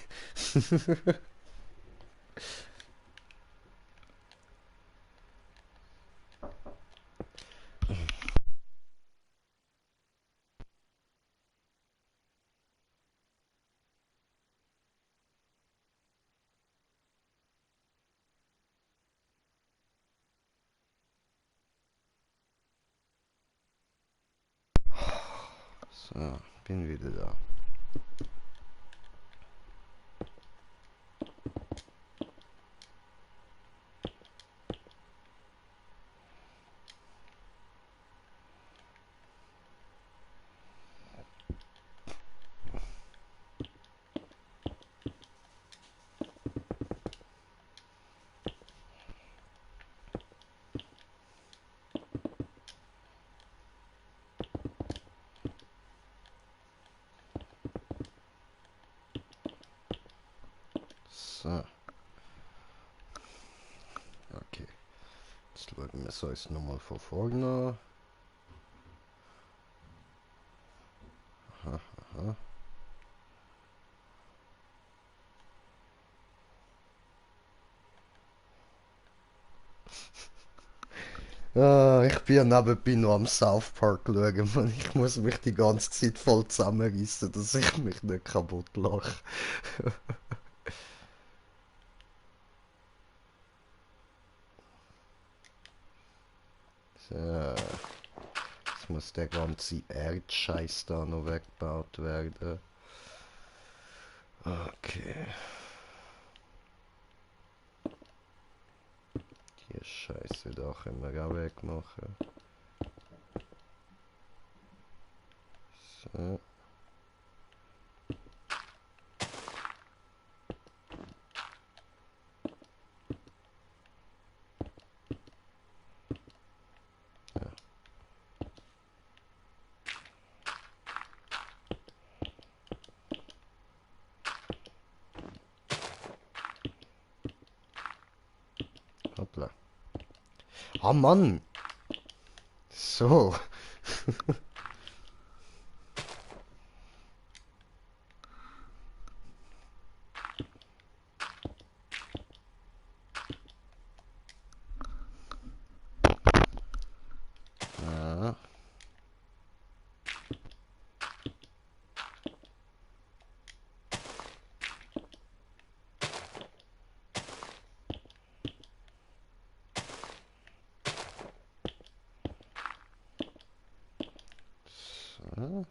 So, bin wieder da. So. Okay. Jetzt schauen wir es uns nochmal von vorne an. Aha, aha. Ah, ich bin ja nebenbei noch am South Park schauen. Man, ich muss mich die ganze Zeit voll zusammenreißen, dass ich mich nicht kaputt lache. So, jetzt muss der ganze Erdscheiß da noch weggebaut werden. Okay. Die Scheiße da können wir auch wegmachen. So. Hoppla. Ah, Mann! So. Ja. So.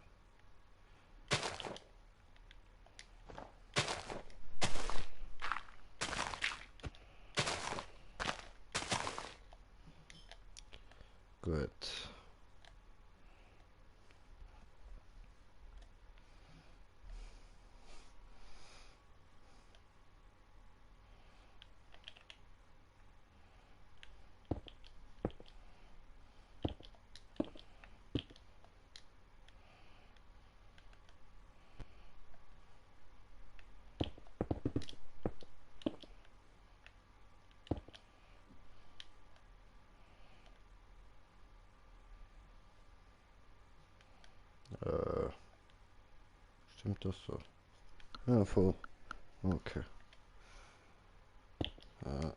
Gut. Äh, stimmt das so? Ja, voll. Okay. Ja,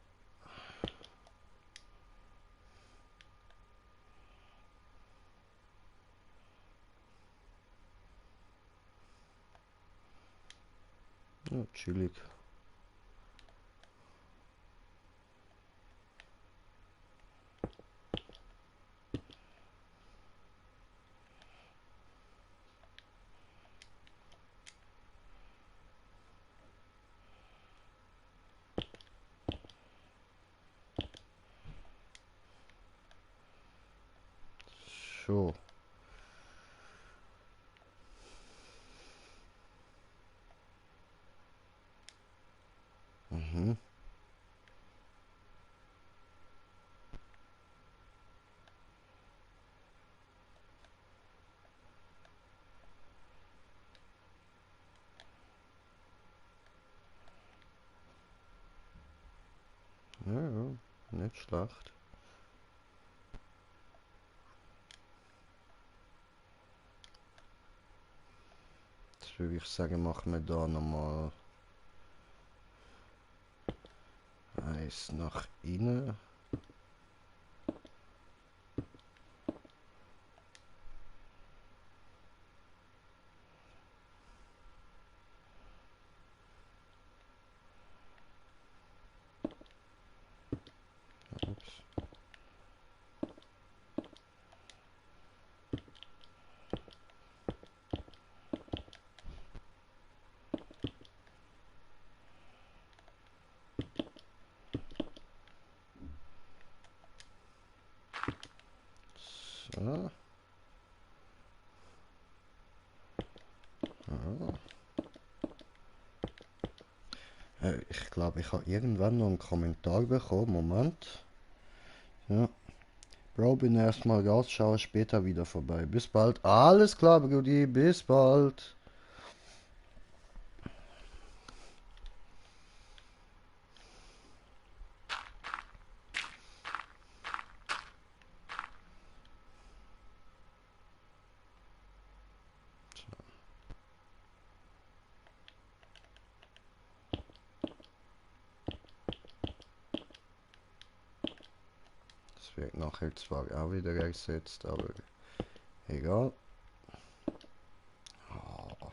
chillig. So. Mhm. Ja, ja, nicht schlecht. würde ich sagen, machen wir da nochmal eins nach innen. Ups. So. Ich glaube, ich habe irgendwann noch einen Kommentar bekommen. Moment. Ja. Bro, bin erstmal raus, schaue später wieder vorbei. Bis bald. Alles klar, Brudi. Bis bald. Das wird nachher zwar auch wieder ersetzt, aber egal. Oh.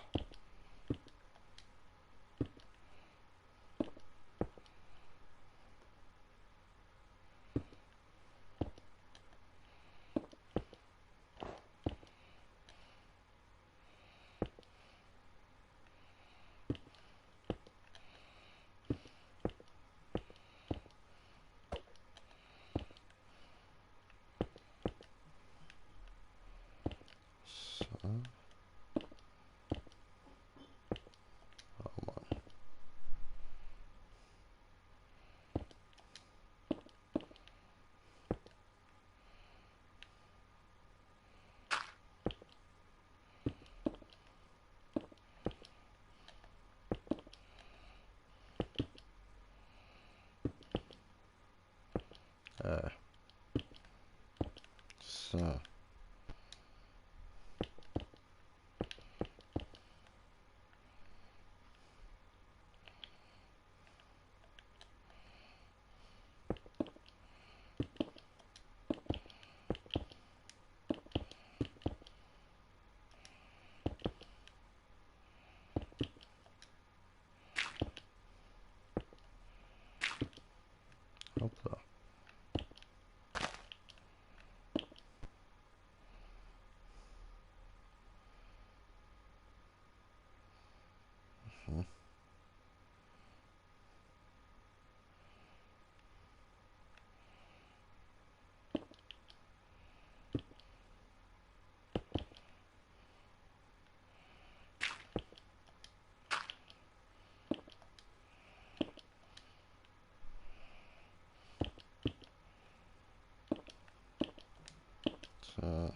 So. Oh Mann. So. Hoppla. Mhm. So.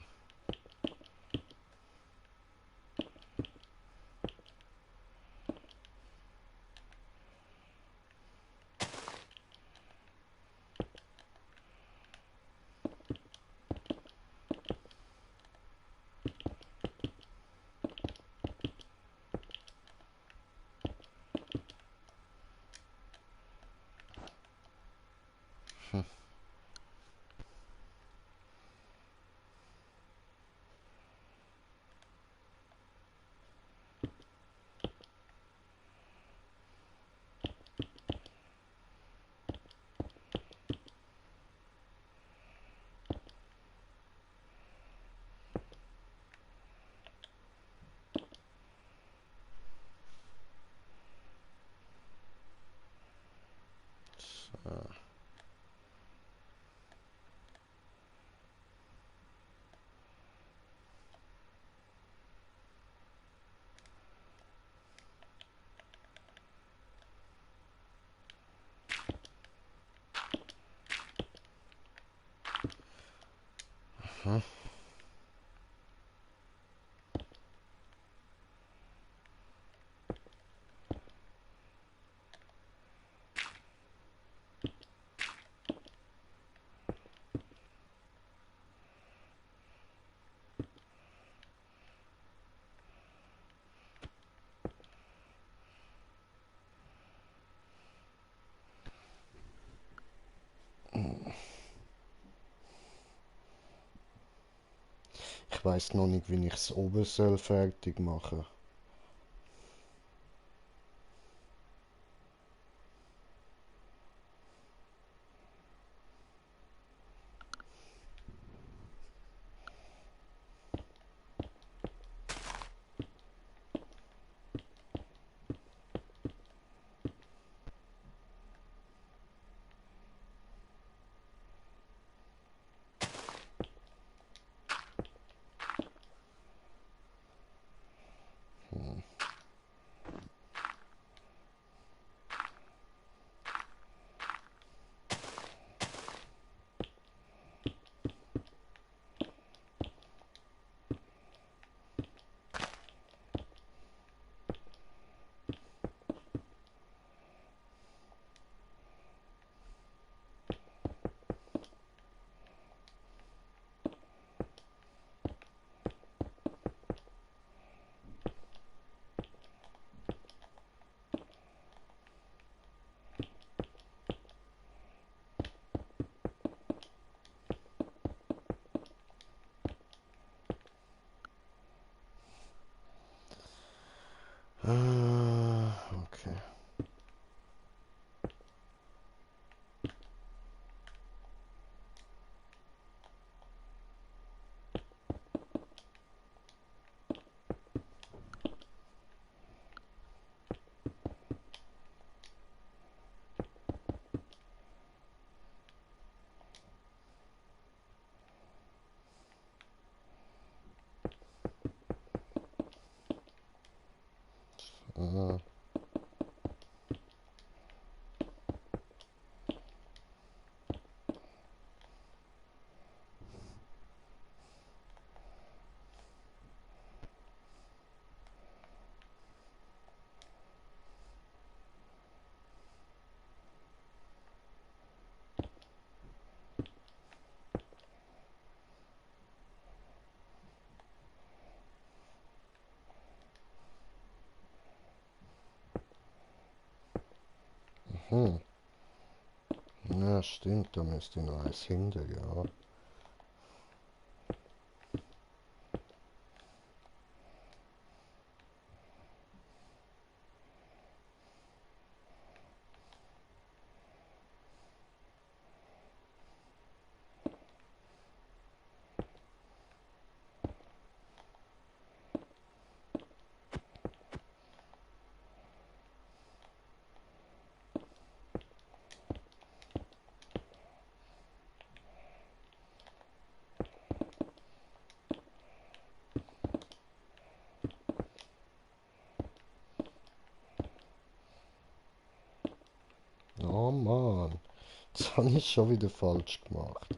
So. Mhm. Ich weiß noch nicht, wie ich es oben soll fertig machen. Okay. Äh, hm. Ja, stimmt, da müsste noch eins hinter, ja. Oh Mann, das habe ich schon wieder falsch gemacht.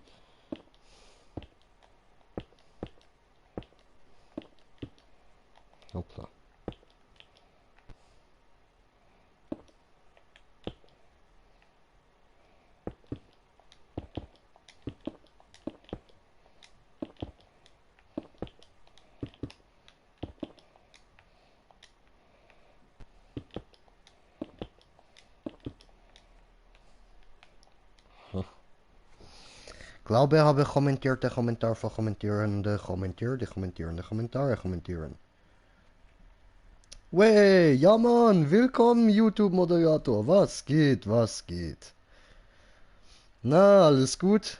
Hoppla. Glaube habe kommentiert, der Kommentar von Kommentierende kommentiert, die kommentierende Kommentare kommentieren. Wey, ja Mann, willkommen YouTube-Moderator. Was geht, was geht? Na, alles gut?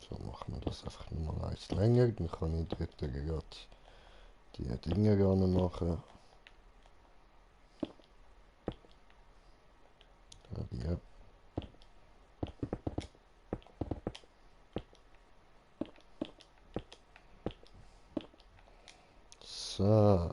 So, machen wir das einfach nochmal eins länger, dann kann ich dort gerade die Dinge gerne machen. Ja. So.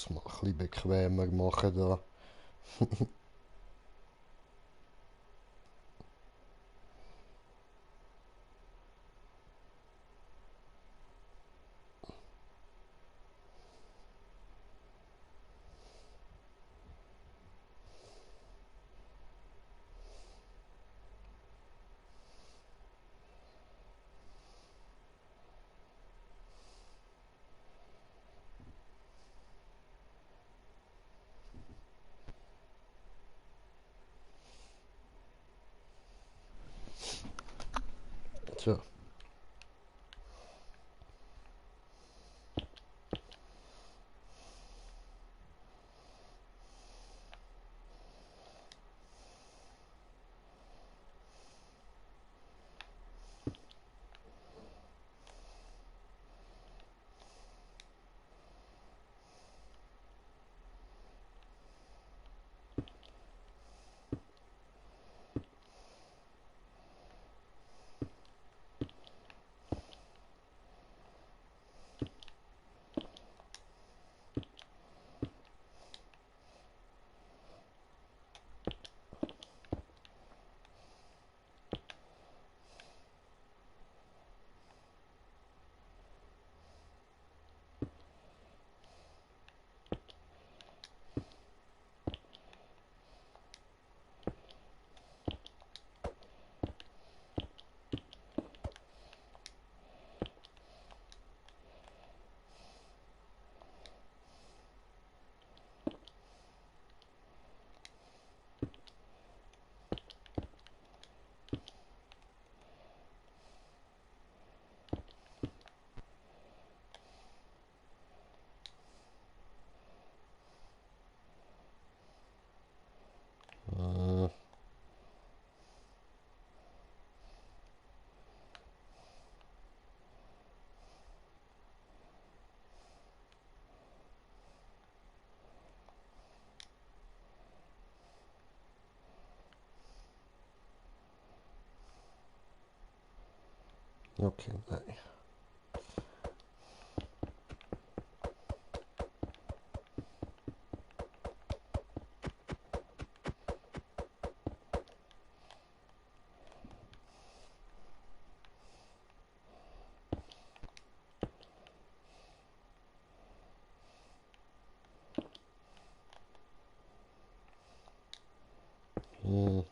es mal ein bisschen bequemer machen da. So. Okay, nein. Hm.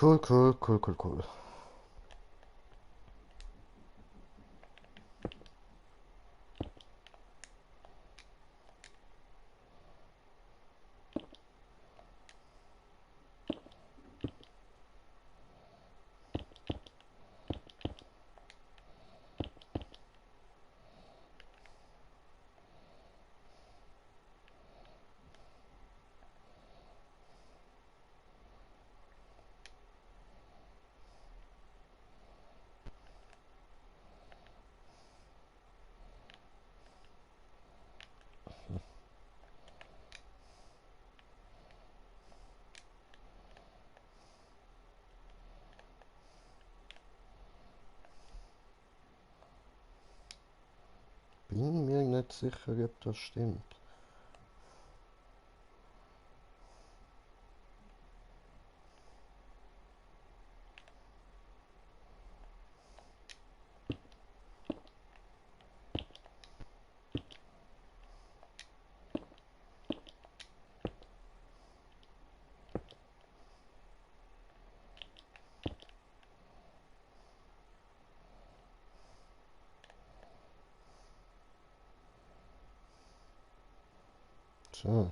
Cool, cool, cool, cool, cool. Bin mir nicht sicher, ob das stimmt. So.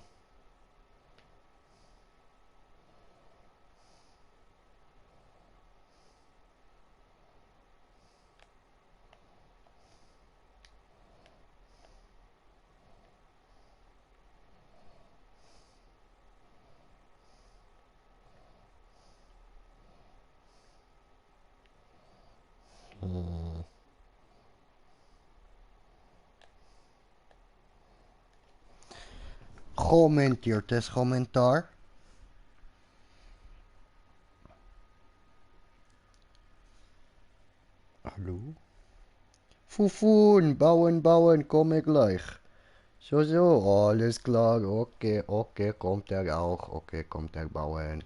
Kommentiert das Kommentar. Hallo? Fufun, bauen, bauen, komme gleich. So, so, alles klar, okay, okay, kommt er auch, okay, kommt er bauen.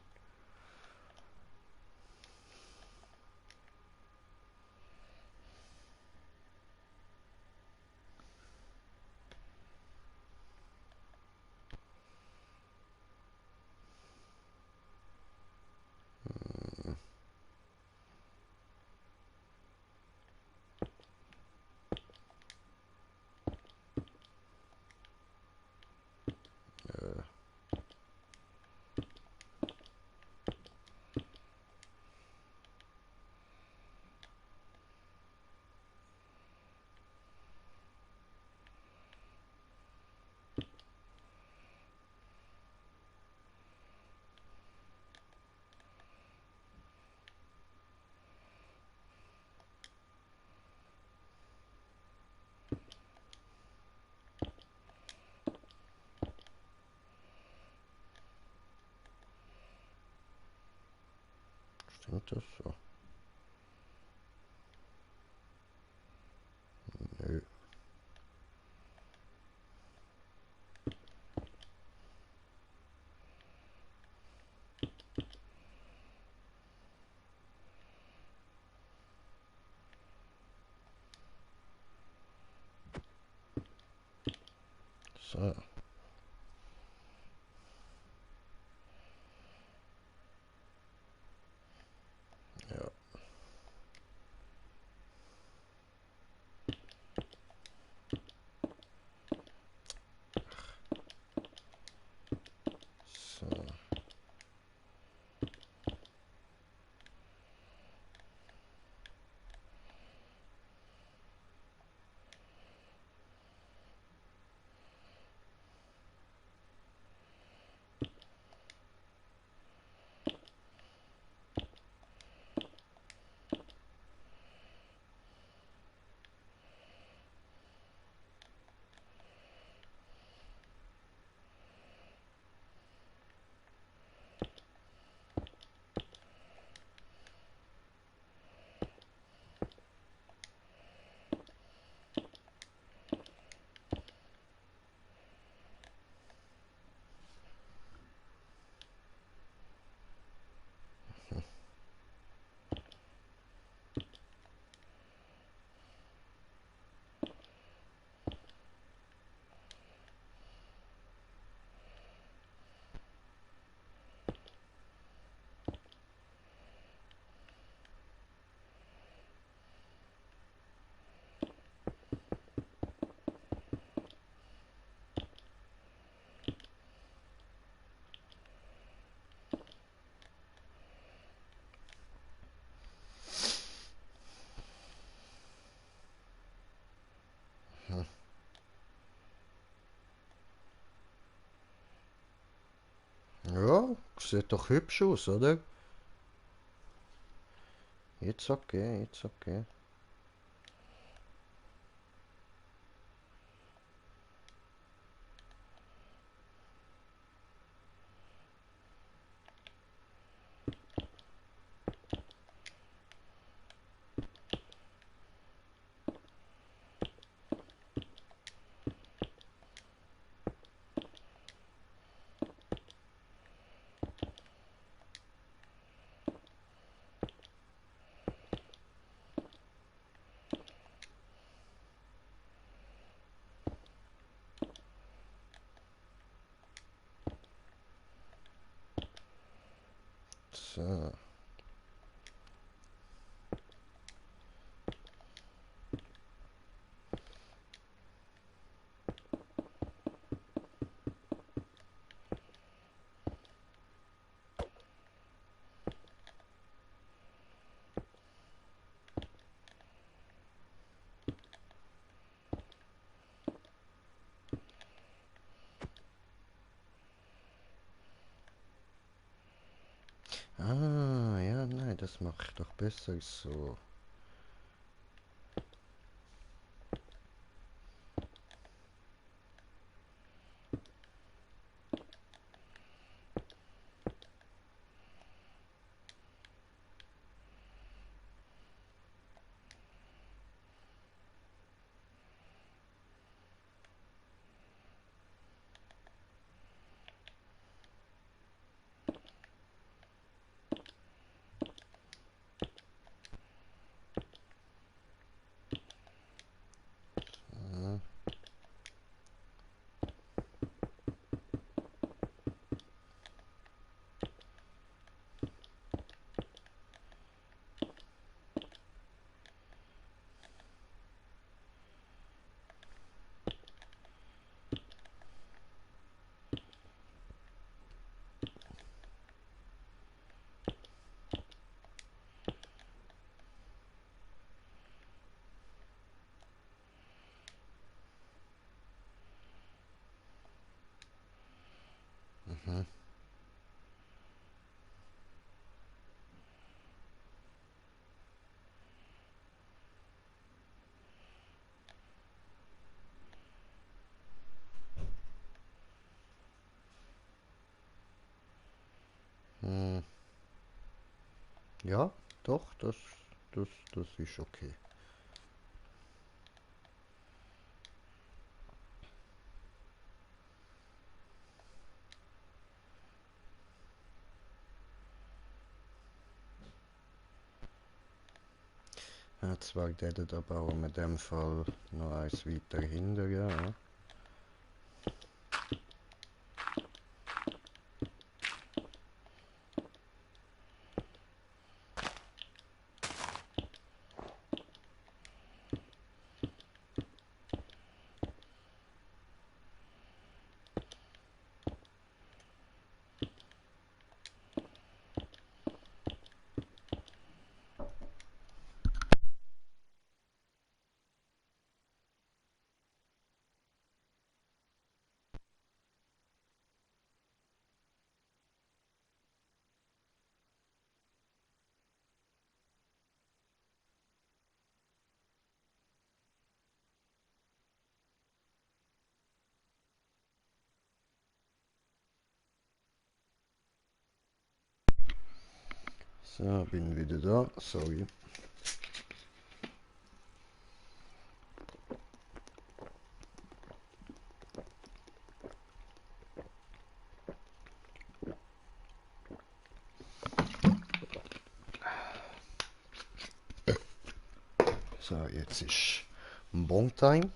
Stimmt das so? Nö. So. Ja. So. Sieht doch hübsch aus, oder? Jetzt okay, jetzt okay. So. Ah, ja, nein, das mache ich doch besser so. Ja. Mhm. Hm. Ja, doch, das ist okay. Ja, zwar der da bauen wir in dem Fall noch eins weiter hinter, ja. So, bin wieder da, sorry. So, jetzt ist Bon Time.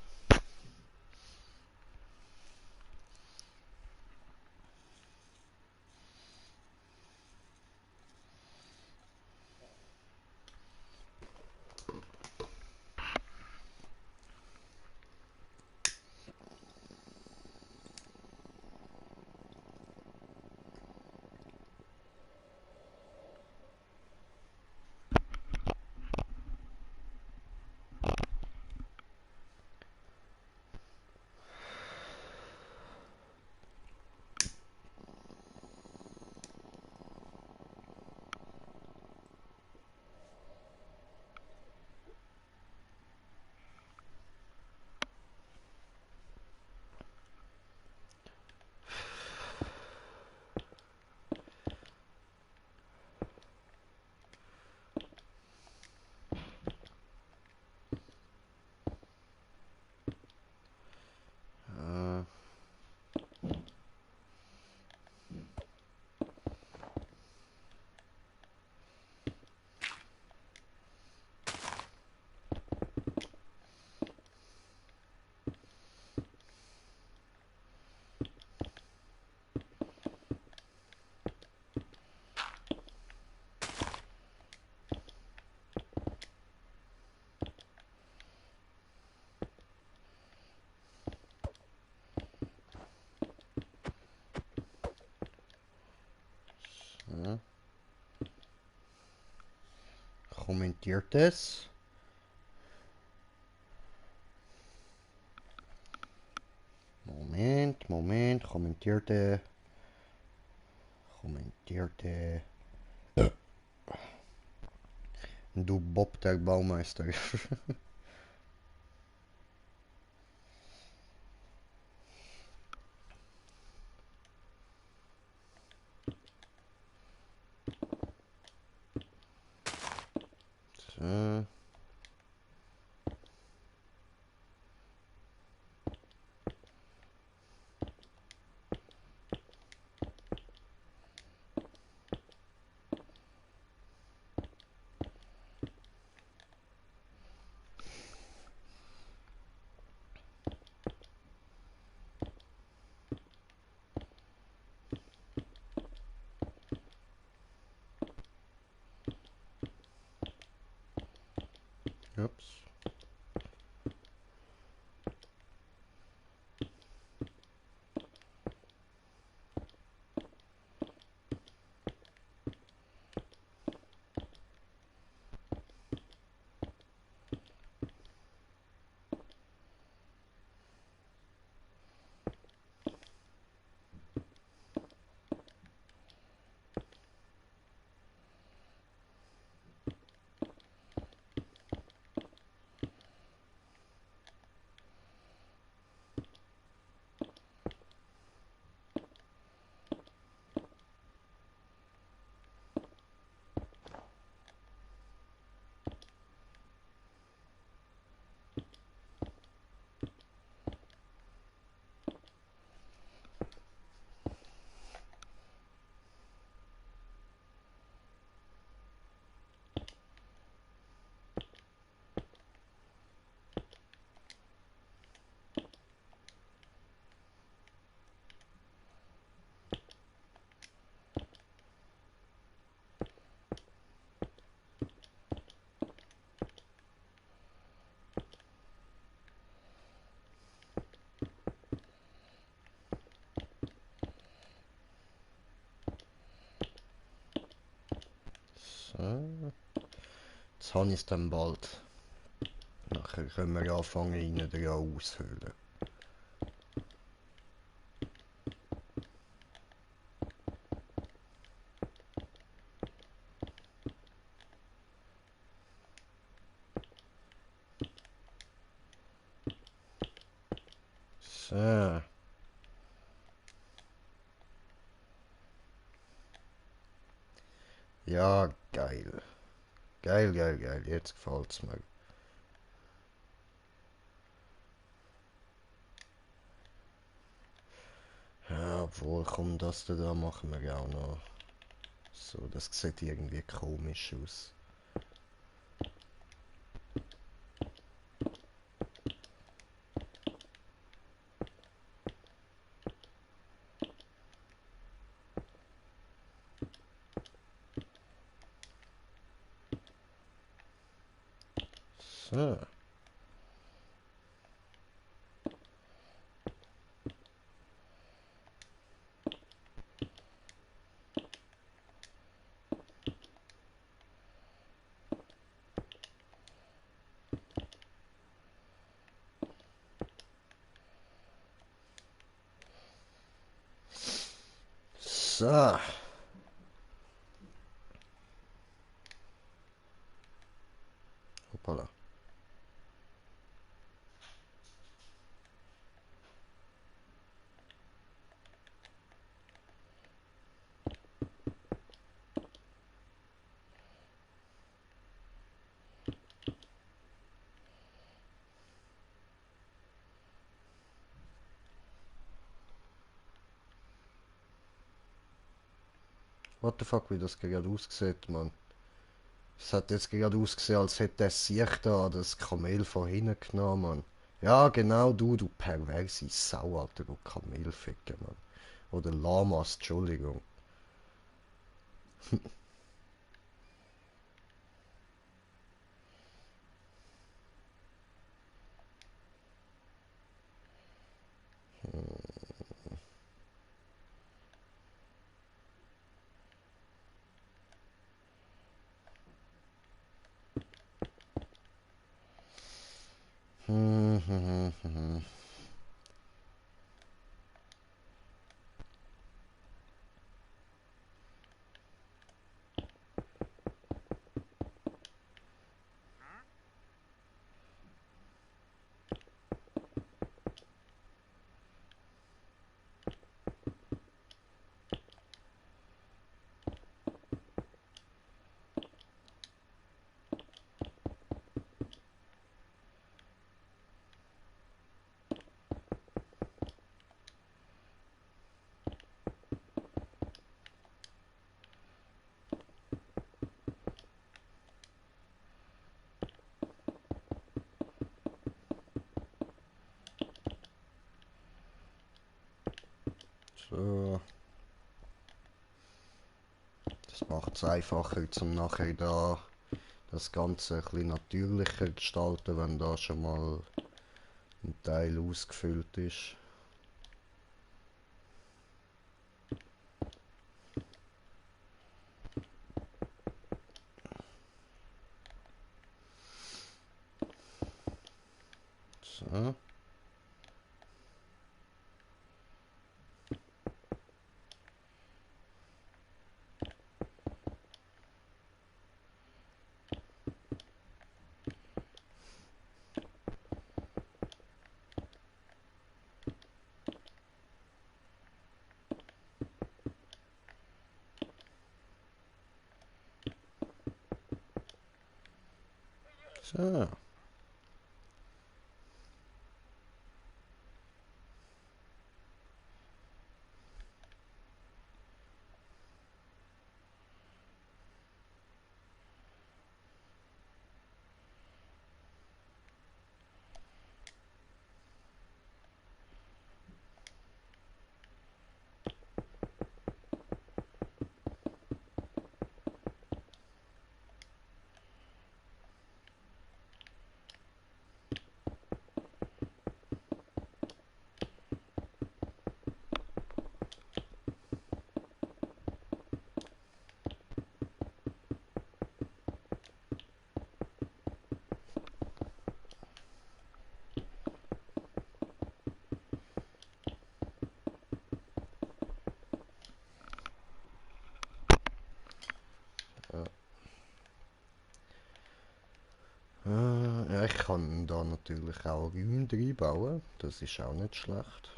kommentiert es. Moment, kommentierte. Du Bob der Baumeister. So. Ups. So. Jetzt habe ich es dann bald. Nachher können wir anfangen, rein dran aushöhlen. So. Ja, geil. Geil. Jetzt gefällt's mir. Ja, obwohl, komm, das da machen wir auch noch. So, das sieht irgendwie komisch aus. So. So. Hoppala. What the fuck, wie das gerade aussieht, Mann. Es hat jetzt gerade ausgesehen, als hätte er sich da das Kamel von hinten genommen, Mann. Ja, genau, du perverse Sau, Alter, du Kamelficker, Mann. Oder Lamas, Entschuldigung. So. Das macht es einfacher, zum nachher da das Ganze ein bisschen natürlicher gestalten, wenn da schon mal ein Teil ausgefüllt ist. So. So. Ja, ich kann da natürlich auch Räume reinbauen. Das ist auch nicht schlecht.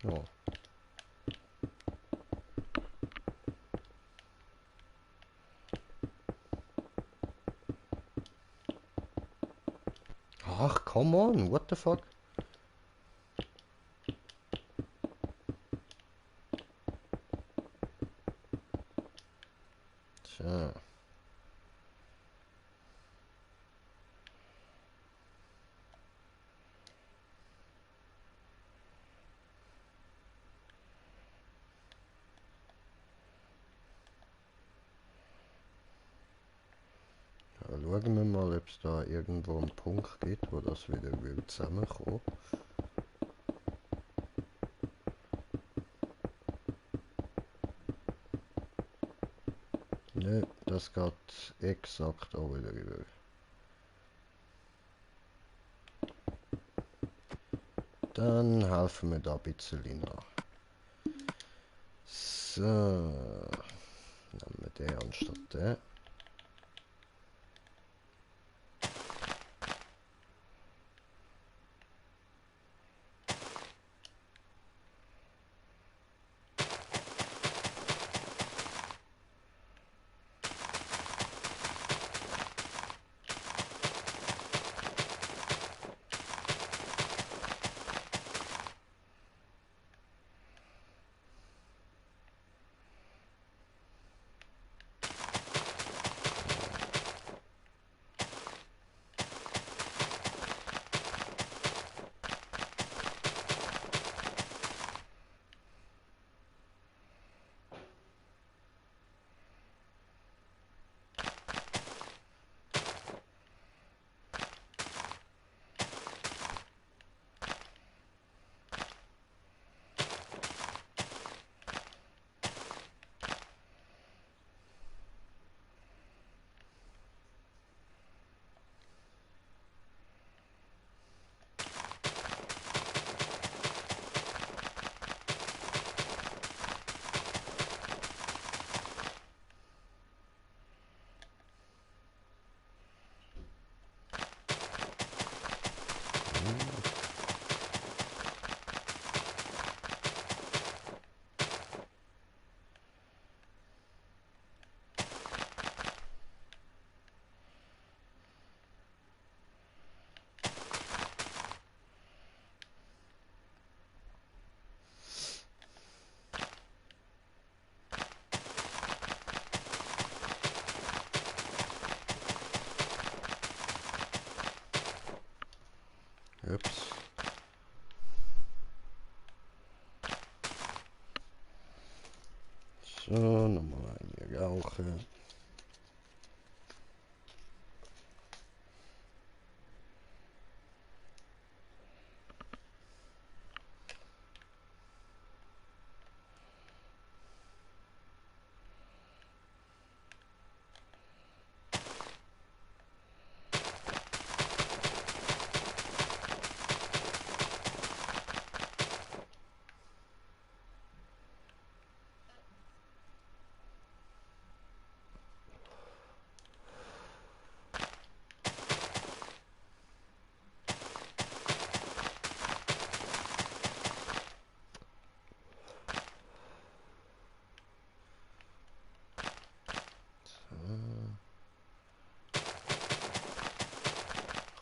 Ja. Ach, come on, what the fuck? So. Ja, schauen wir mal, ob es da irgendwo einen Punkt gibt, wo das wieder zusammenkommen. Ne, das geht exakt auch wieder rüber. Dann helfen wir da ein bisschen nach. So, nehmen wir den anstatt den. So, nochmal ein hier rauchen.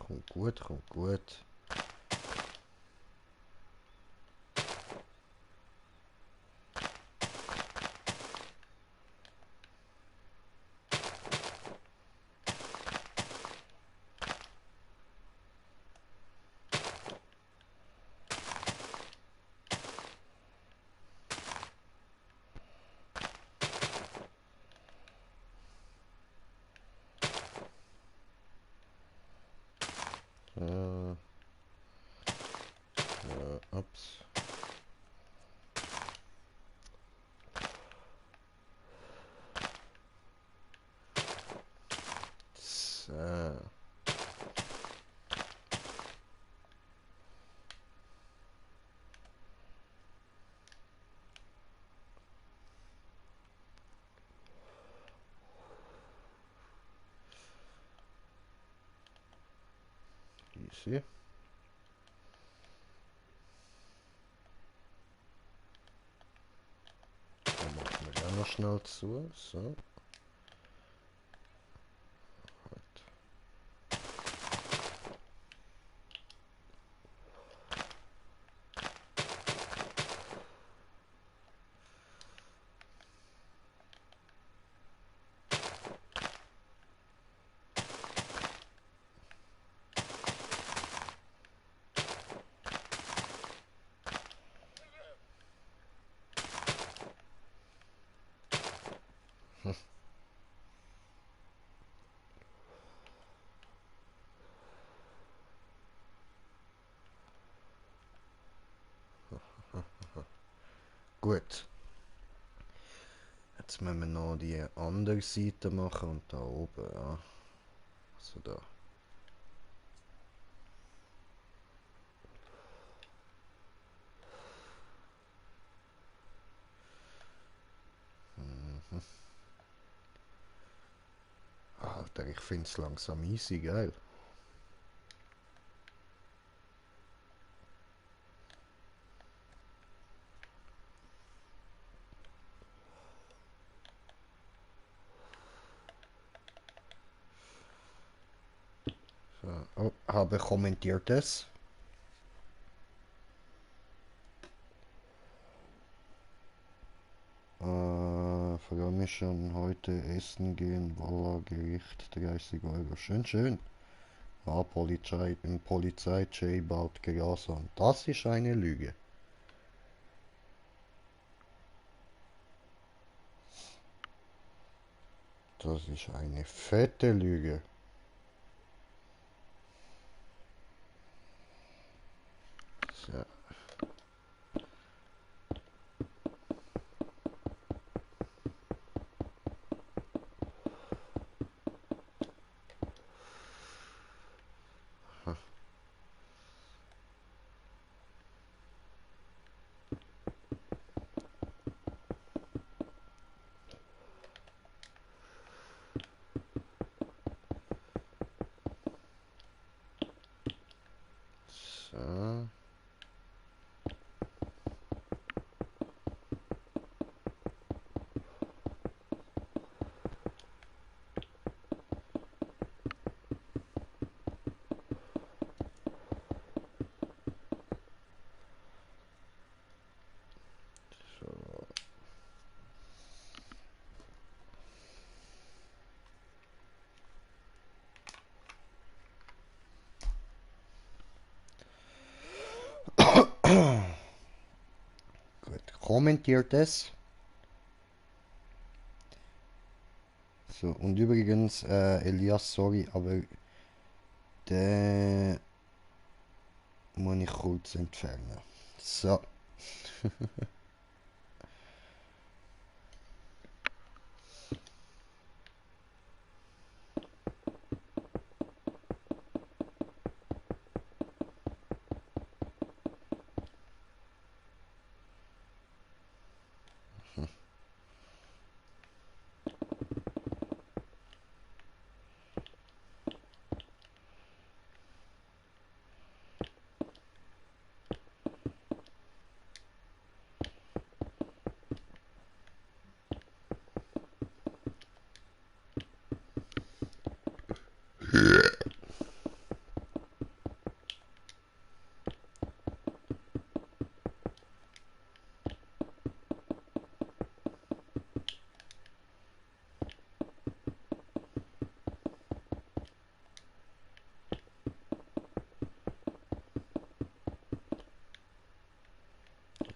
Kommt gut, kommt gut. So, ups. So. Easy. Dann machen wir ja noch schnell zu. So. Gut. Jetzt müssen wir noch die andere Seite machen und da oben, ja. So da. Alter, ich find's langsam easy, geil. So. Oh, habe kommentiert es. Freue mich schon heute essen gehen. Voila, Gericht 30 Euro. Schön, schön. Polizei J baut Gehorsam. Das ist eine Lüge. Das ist eine fette Lüge. So. So. Gut, kommentiert es. So, und übrigens, Elias, sorry, aber den muss ich kurz entfernen. So.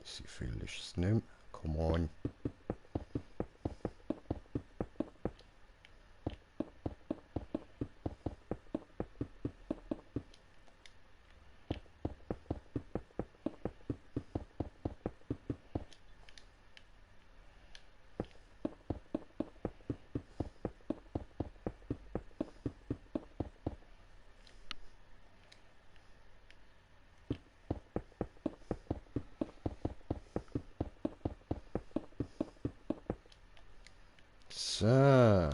Sie viel ist es nicht mehr. Come on. So.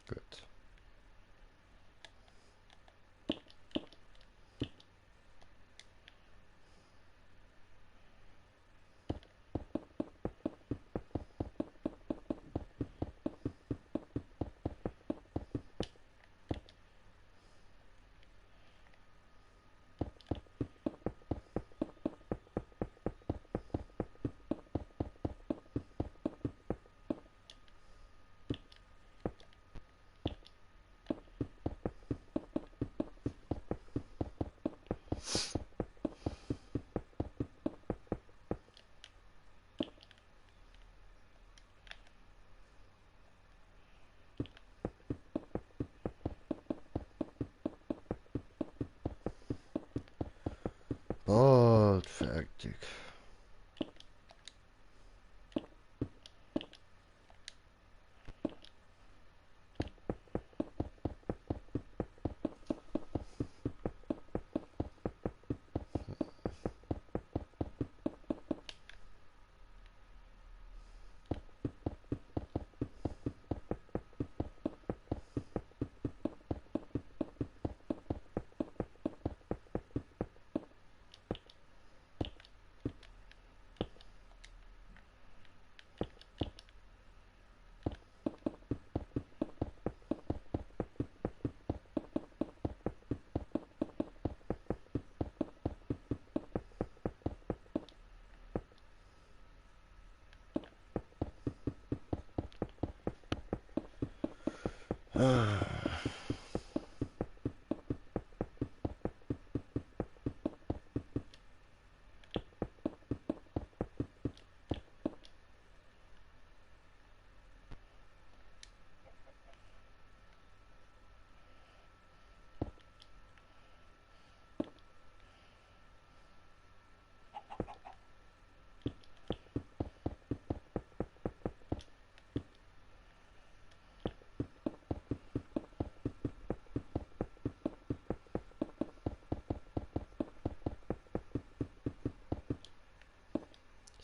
Gut. Bald fertig.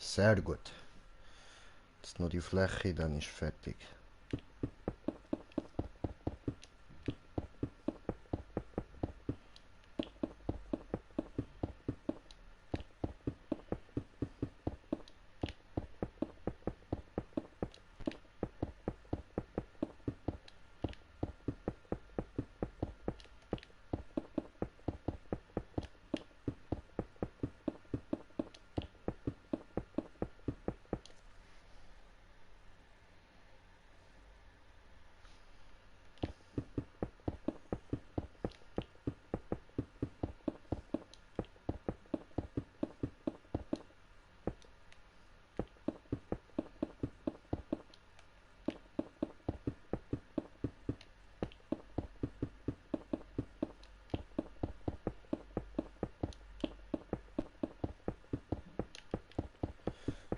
Sehr gut. Jetzt noch die Fläche, dann ist fertig.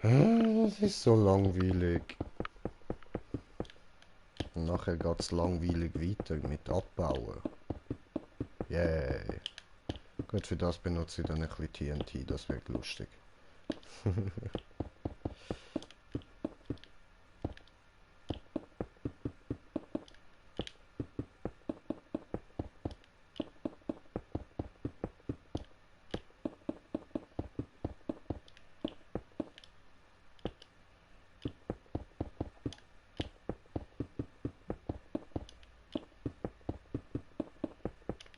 Das ist so langweilig. Und nachher geht's langweilig weiter mit Abbauen. Yay. Gut, für das benutze ich dann ein bisschen TNT, das wird lustig.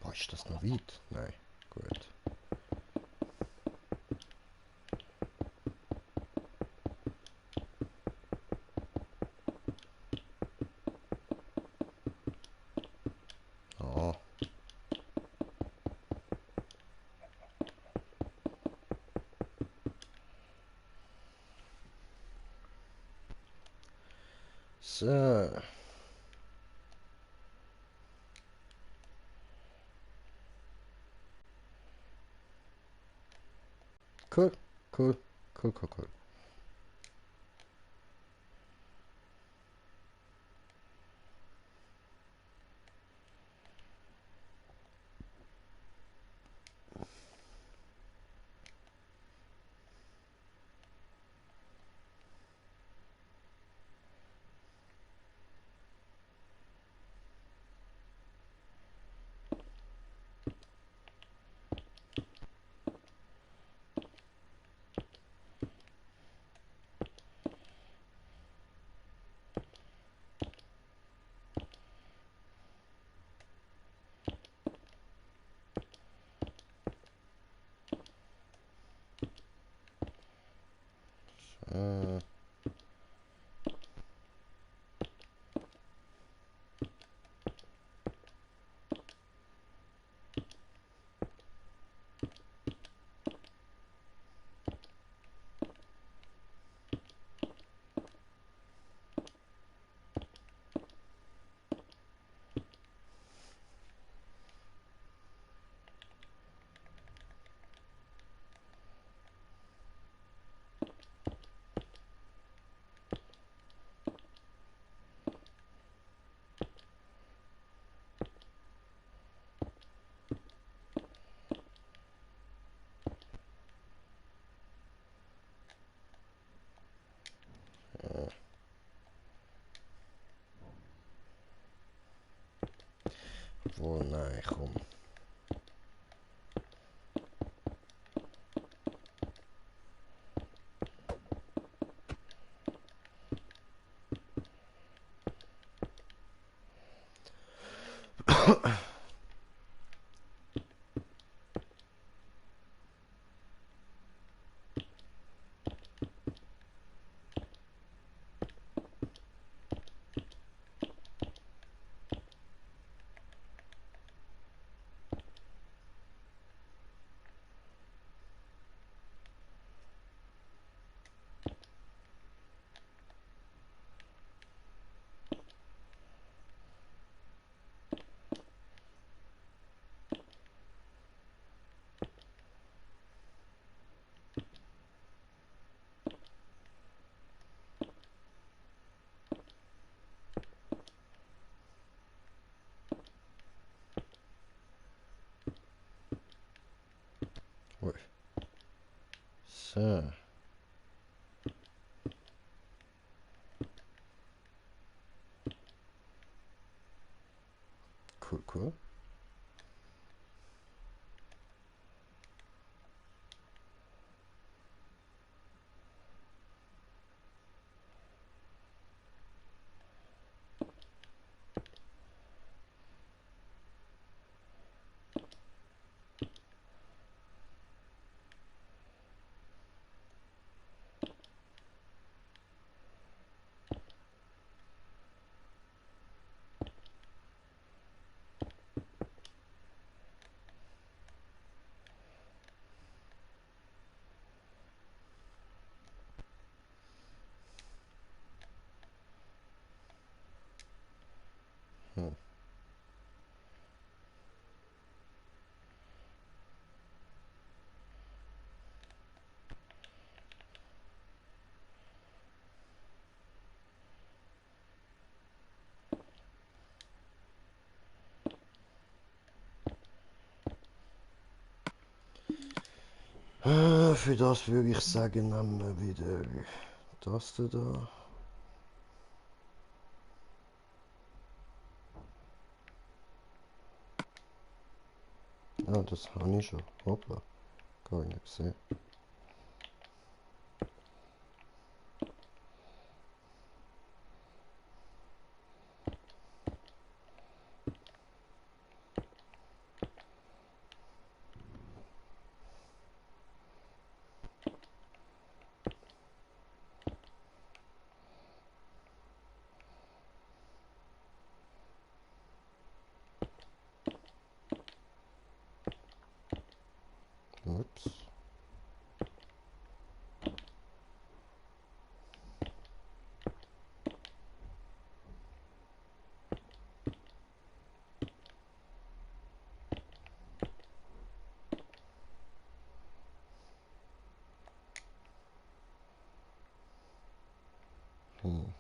Boah, ist das noch weit? Nein, gut. Ah. So. Cool, cool, cool, cool, cool. Äh. Wo, nein, komm. Ui. So. Cool, cool. Hm. für das würde ich sagen, nehmen wir wieder das da. Ah, das habe ich schon. Hoppla. Gar nicht gesehen. Ups. Hm.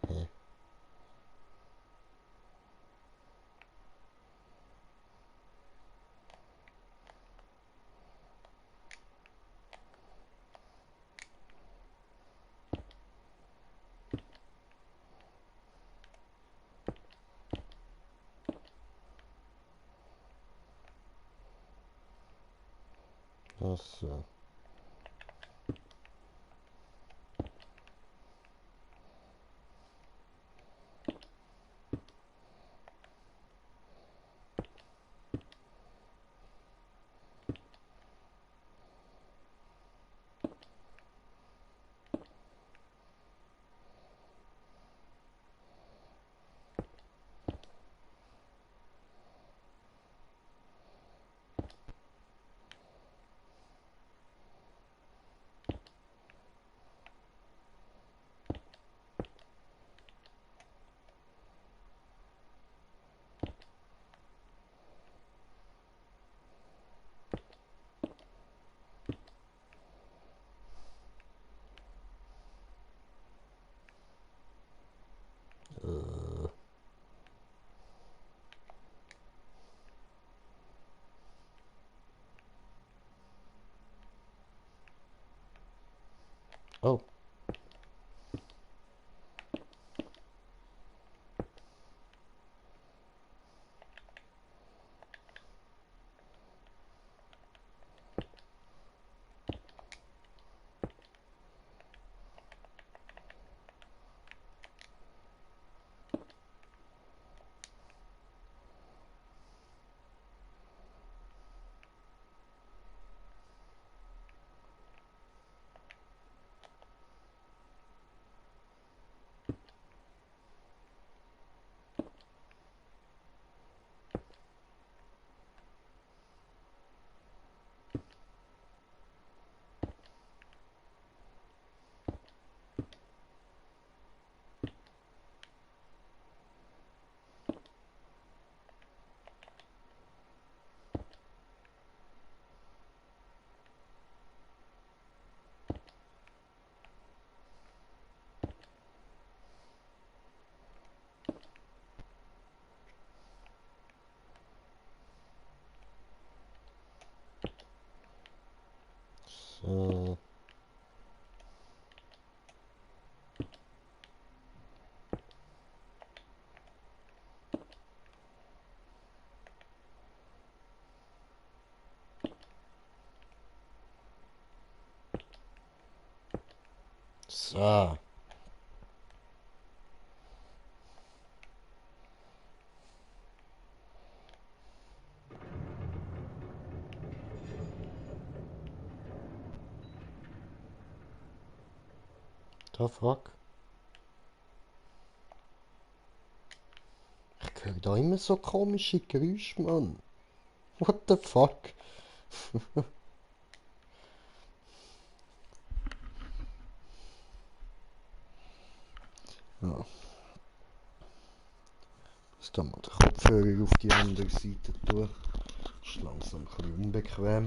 Hä. Ach so. Oh. So. So. The fuck? Ich höre da immer so komische Geräusche, Mann. What the fuck? Ja. Muss da mal den Kopfhörer auf die andere Seite tun. Ist langsam ein bisschen unbequem.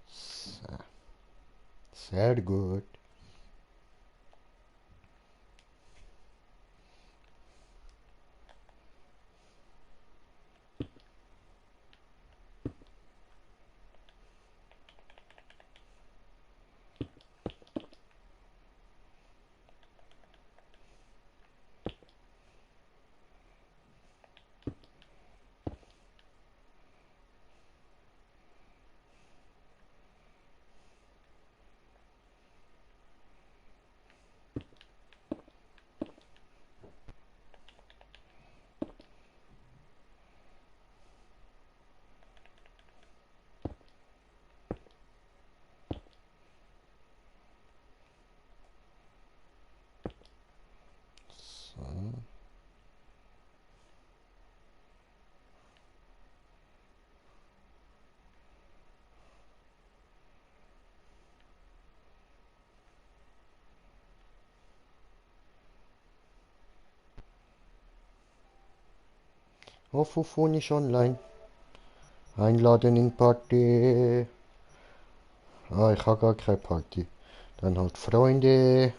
So. Sehr gut. So. Aufruf ist online. Einladen in Party. Ah, ich habe gar keine Party. Dann halt Freunde.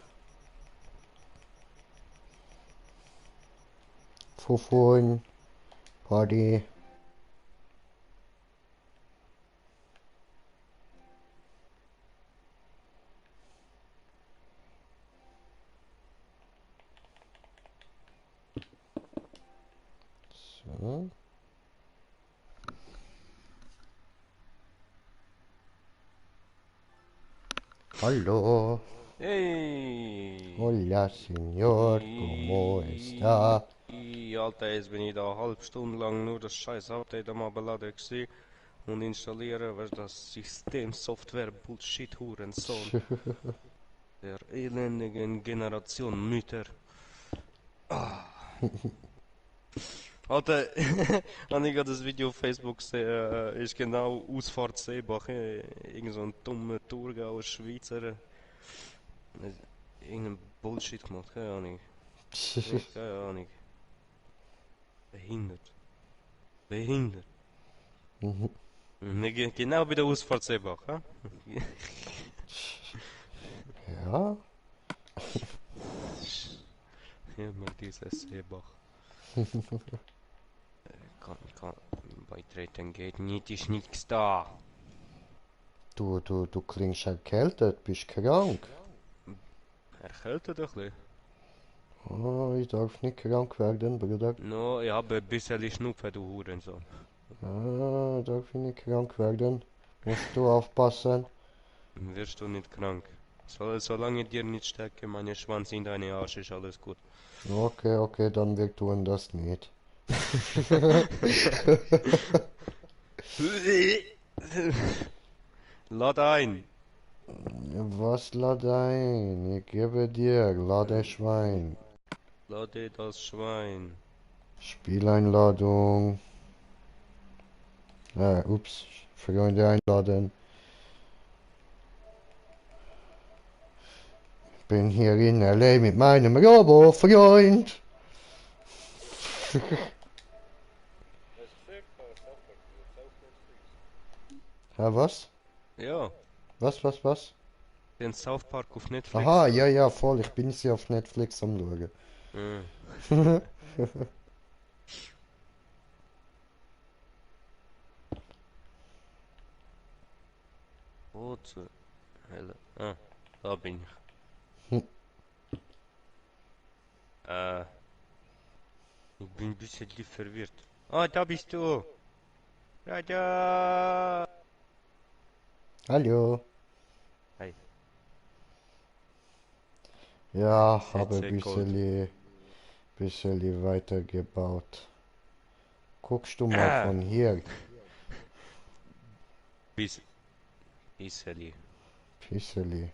Fufun. Party. So. Hallo. Hey! Hola, señor. ¿Cómo está? Alter, jetzt bin ich da eine halbe Stunde lang nur das scheiß Update am Abladen gewesen und installieren, was das System Software Bullshit Hurensohn der elendigen Generation Mütter. Alter, habe ich gerade das Video auf Facebook gesehen, ist genau Ausfahrt Seebach, irgend so ein dummer Thurgauer Schweizer, irgendein Bullshit gemacht, keine Ahnung, keine Ahnung, behindert. Behindert. Genau bei der Ausfahrt Seebach, ha? Ja? Immer dieser Seebach. Kann beitreten geht nicht, ist nichts da. Du klingst erkältet, bist krank. Erkältet ein bisschen. Oh, ich darf nicht krank werden, Bruder. No, ich habe ein bisschen Schnupfen, du Hurensohn. Ah, darf ich nicht krank werden. Musst du aufpassen. Wirst du nicht krank. Solange dir nicht stecke, meine Schwanz in deine Arsch, ist alles gut. Okay, okay, dann wir tun das nicht. Lad ein. Was lad ein? Ich gebe dir, lade Schwein. Lade das Schwein. Spieleinladung. Ups. Freunde einladen. Bin hier in LA mit meinem Robo-Freund. Was? Ja, Was? den South Park auf Netflix. Aha, ja, voll. Ich bin sie auf Netflix am schauen. Mm. Wo zur Hölle? Ah, da bin ich. Hm. Ich bin ein bisschen verwirrt. Ah, da bist du. Raja. Hallo. Hey, Ja, habe ein setze Gold. bisschen weitergebaut. Guckst du mal Ah, von hier. bis, bisseli. Pisseli.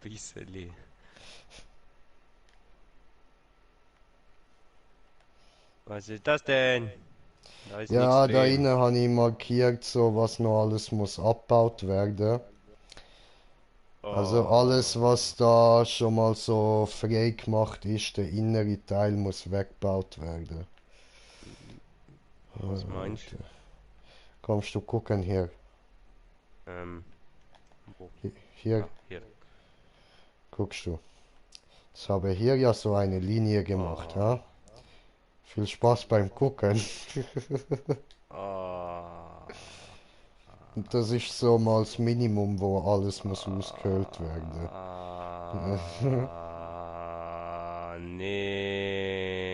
Bisseli. Was ist das denn? Da ist nichts Ja, da drin. innen habe ich markiert, so was noch alles muss abgebaut werden. Also Oh, alles, was da schon mal so frei gemacht ist, der innere Teil muss weggebaut werden. was meinst Kommst du gucken hier? du? Wo? Hier, Ah, hier. guckst du. Ich habe hier ja so eine Linie gemacht, ha? Oh, Viel Spaß beim Gucken. oh, Und das ist so mal das Minimum, wo alles muss ausgehöhlt werden.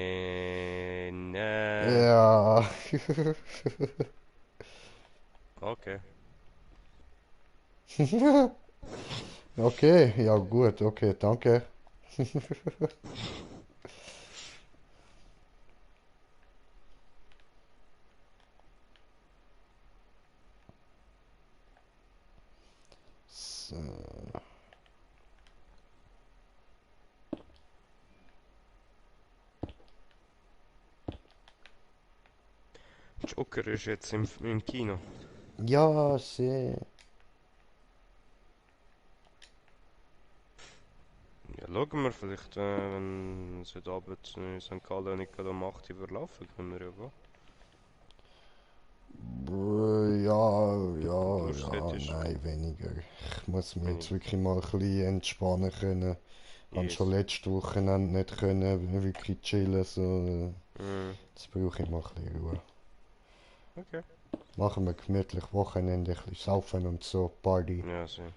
nee, nee. Ja. Okay. Okay, ja gut, okay, danke. So. Joker ist jetzt im Kino. Ja, sehr. Ja, schauen wir vielleicht, wenn es heute Abend in St. Gallen nicht gerade um 8 Uhr laufen, können wir ja gehen. Ja, Wenn du ja, Lust ja, hättest. nein, weniger. Ich muss mich Wenn jetzt ich. wirklich mal ein bisschen entspannen können. Habe schon Yes. letzte Wochenende nicht können, wirklich chillen, so. Mm, Jetzt brauche ich mal ein bisschen Ruhe. okay. Machen wir gemütlich Wochenende, ein bisschen saufen und so, Party. Ja, so.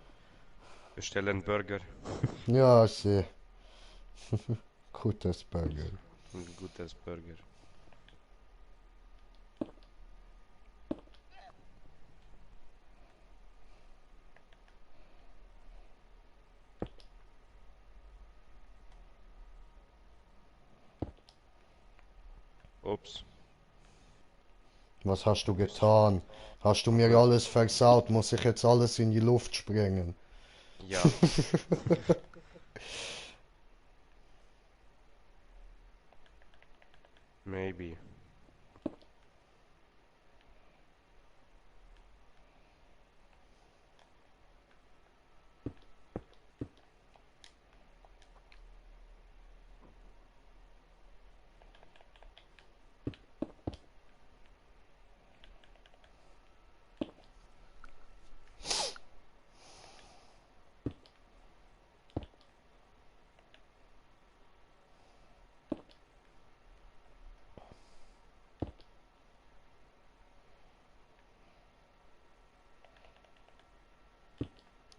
Bestell einen Burger. Ja, sehr. Gutes Burger. Ein gutes Burger. Ups. Was hast du Das getan? Hast du mir habe. alles versaut? Muss ich jetzt alles in die Luft sprengen? Ja. Maybe.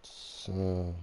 So.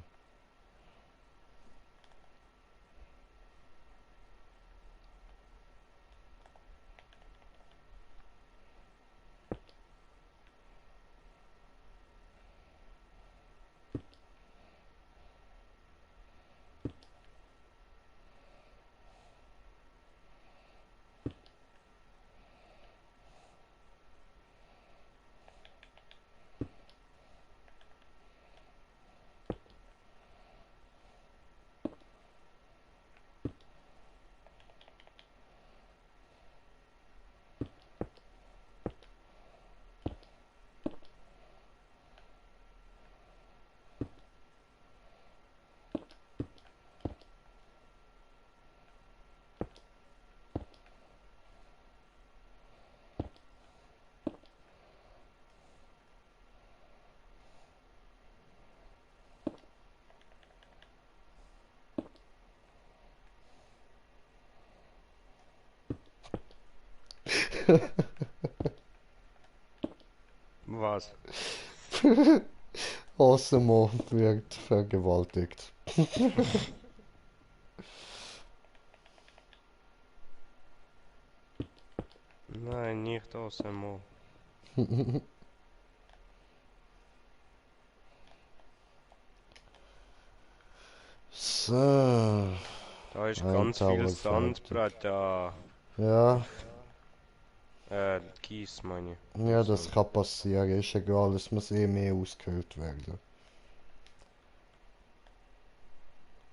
Was? Osimo wird vergewaltigt. Nein, nicht Osmo. So, Da ist ein ganz viel Tower fertig. Sandbrett da. Ja, Kies meine ich. ja, Nicht das Sand. kann passieren. Ist egal, es muss eh mehr ausgehöhlt werden.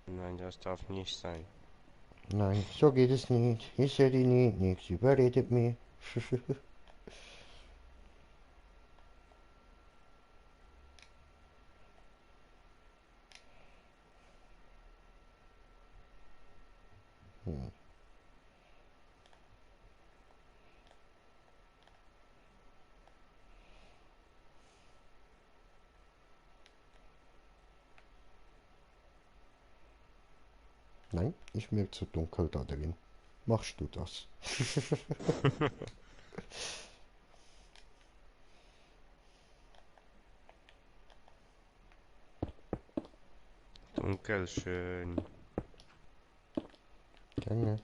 Nein, das darf nicht sein. Nein, so geht es nicht. Ich sehe die nicht, nichts überredet mich. Hm. Nein, ist mir zu dunkel da drin. Machst du das? Dunkel, schön. Gerne.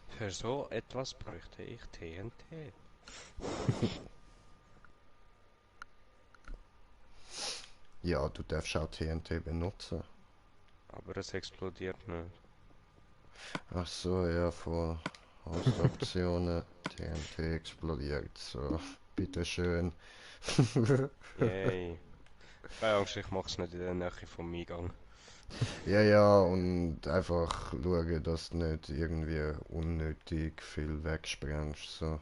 Für so etwas bräuchte ich TNT. Ja, du darfst auch TNT benutzen. Aber es explodiert nicht. Ach so, ja, von Hauptoptionen. TNT explodiert. So, bitteschön. Yay. Keine Angst, ich mach's nicht in der Nähe vom Eingang. Ja, ja, und einfach schauen, dass du nicht irgendwie unnötig viel wegsprengst. So.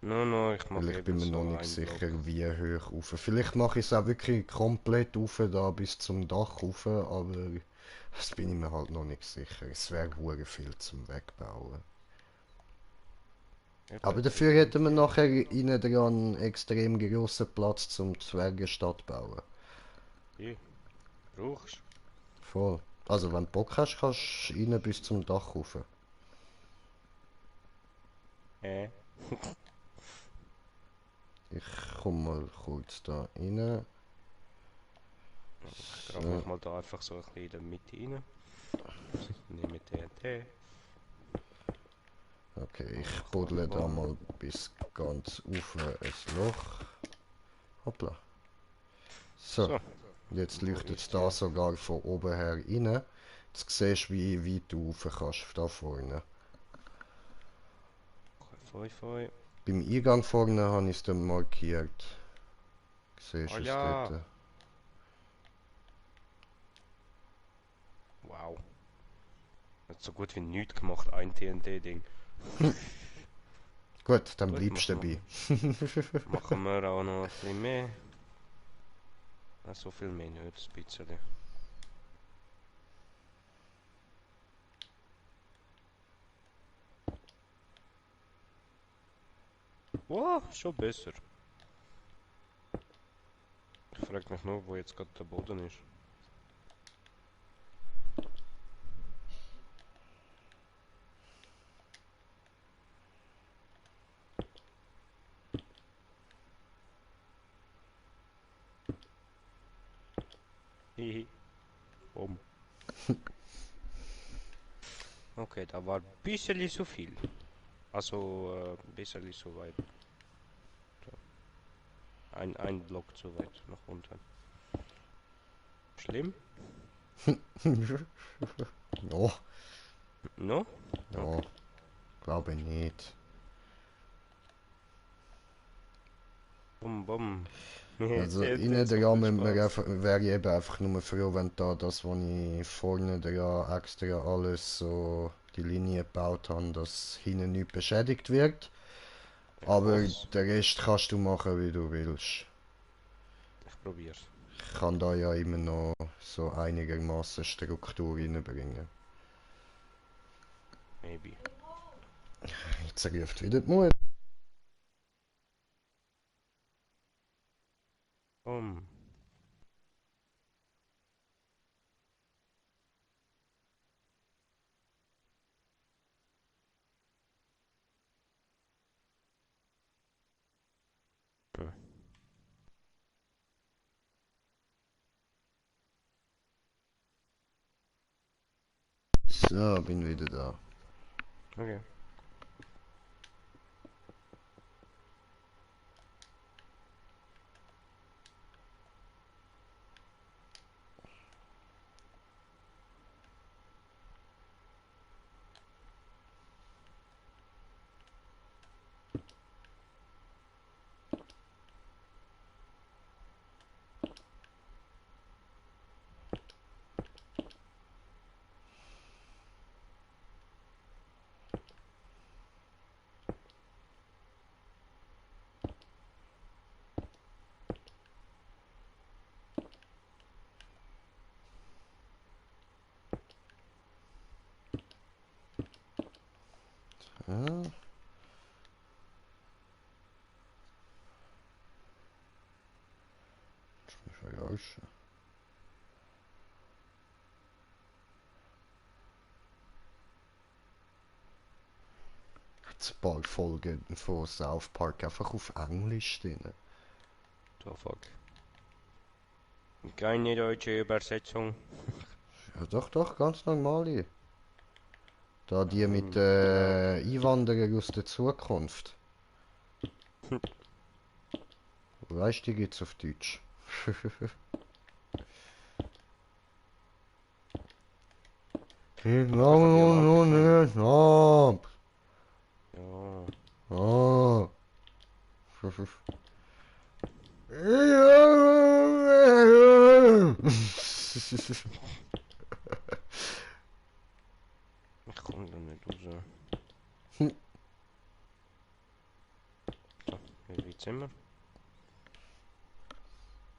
No, ich Weil mache ich bin eben mir noch so nicht einen sicher, Block. wie hoch rauf. Vielleicht mache ich es auch wirklich komplett rauf, da bis zum Dach rauf, aber das bin ich mir halt noch nicht sicher. Es wäre hure viel zum Wegbauen. Eben Aber dafür hätten wir TNT. nachher innen dran einen extrem grossen Platz zum Zwergenstadt bauen. Hier, brauchst Voll. Also wenn du Bock hast, kannst du rein bis zum Dach rauf. du? Ich komme mal kurz da rein. Ich grab So. mich mal da einfach so ein bisschen in der Mitte rein. Nehme TNT. Okay, ich Mach mal buddle da Bumm. mal bis ganz auf ein Loch. Hoppla. So, So, jetzt wo leuchtet es ist da der? sogar von oben her rein. Jetzt siehst du, wie weit du rauf kannst, da vorne. Foi Foi. Beim Eingang vorne habe ich es dann markiert. Siehst Oh du es dort? ja! Wow. Hat so gut wie nichts gemacht, ein TNT-Ding. Gut, dann Gut, bleibst du dabei. machen wir auch noch ein bisschen mehr. So viel mehr nicht, ein bisschen. Wow, schon besser. Ich frage mich nur, wo jetzt gerade der Boden ist. Hihi. Bumm. Okay, da war ein bisschen zu viel. Also, ein bisschen zu weit. Ein Block zu weit nach unten. Schlimm? Ja, No? ja, Okay. glaube nicht. Bumm, bumm. Also TNT, innen so dran viel Spaß. wäre ich eben einfach nur froh, wenn da das, was ich vorne dran extra alles so die Linie gebaut habe, dass hinten nicht beschädigt wird. Ich Aber hoff's. den Rest kannst du machen, wie du willst. Ich probier's. Ich kann da ja immer noch so einigermaßen Struktur reinbringen. Maybe. Jetzt ruft wieder die Mutter. Um. Hm. So, bin wieder da. Okay. Ja. Verarschen. Jetzt ein paar Folgen von South Park einfach auf Englisch drin. The fuck. Keine deutsche Übersetzung. Ja, doch, ganz normal. Da die mit Ja. Einwanderern aus der Zukunft. Weißt du, die gibt's auf Deutsch. Ich Einfach ein glaube Diamant noch gefunden. nicht ab. Ja. Ah. Ich komme da nicht raus. So, wie weit sind wir?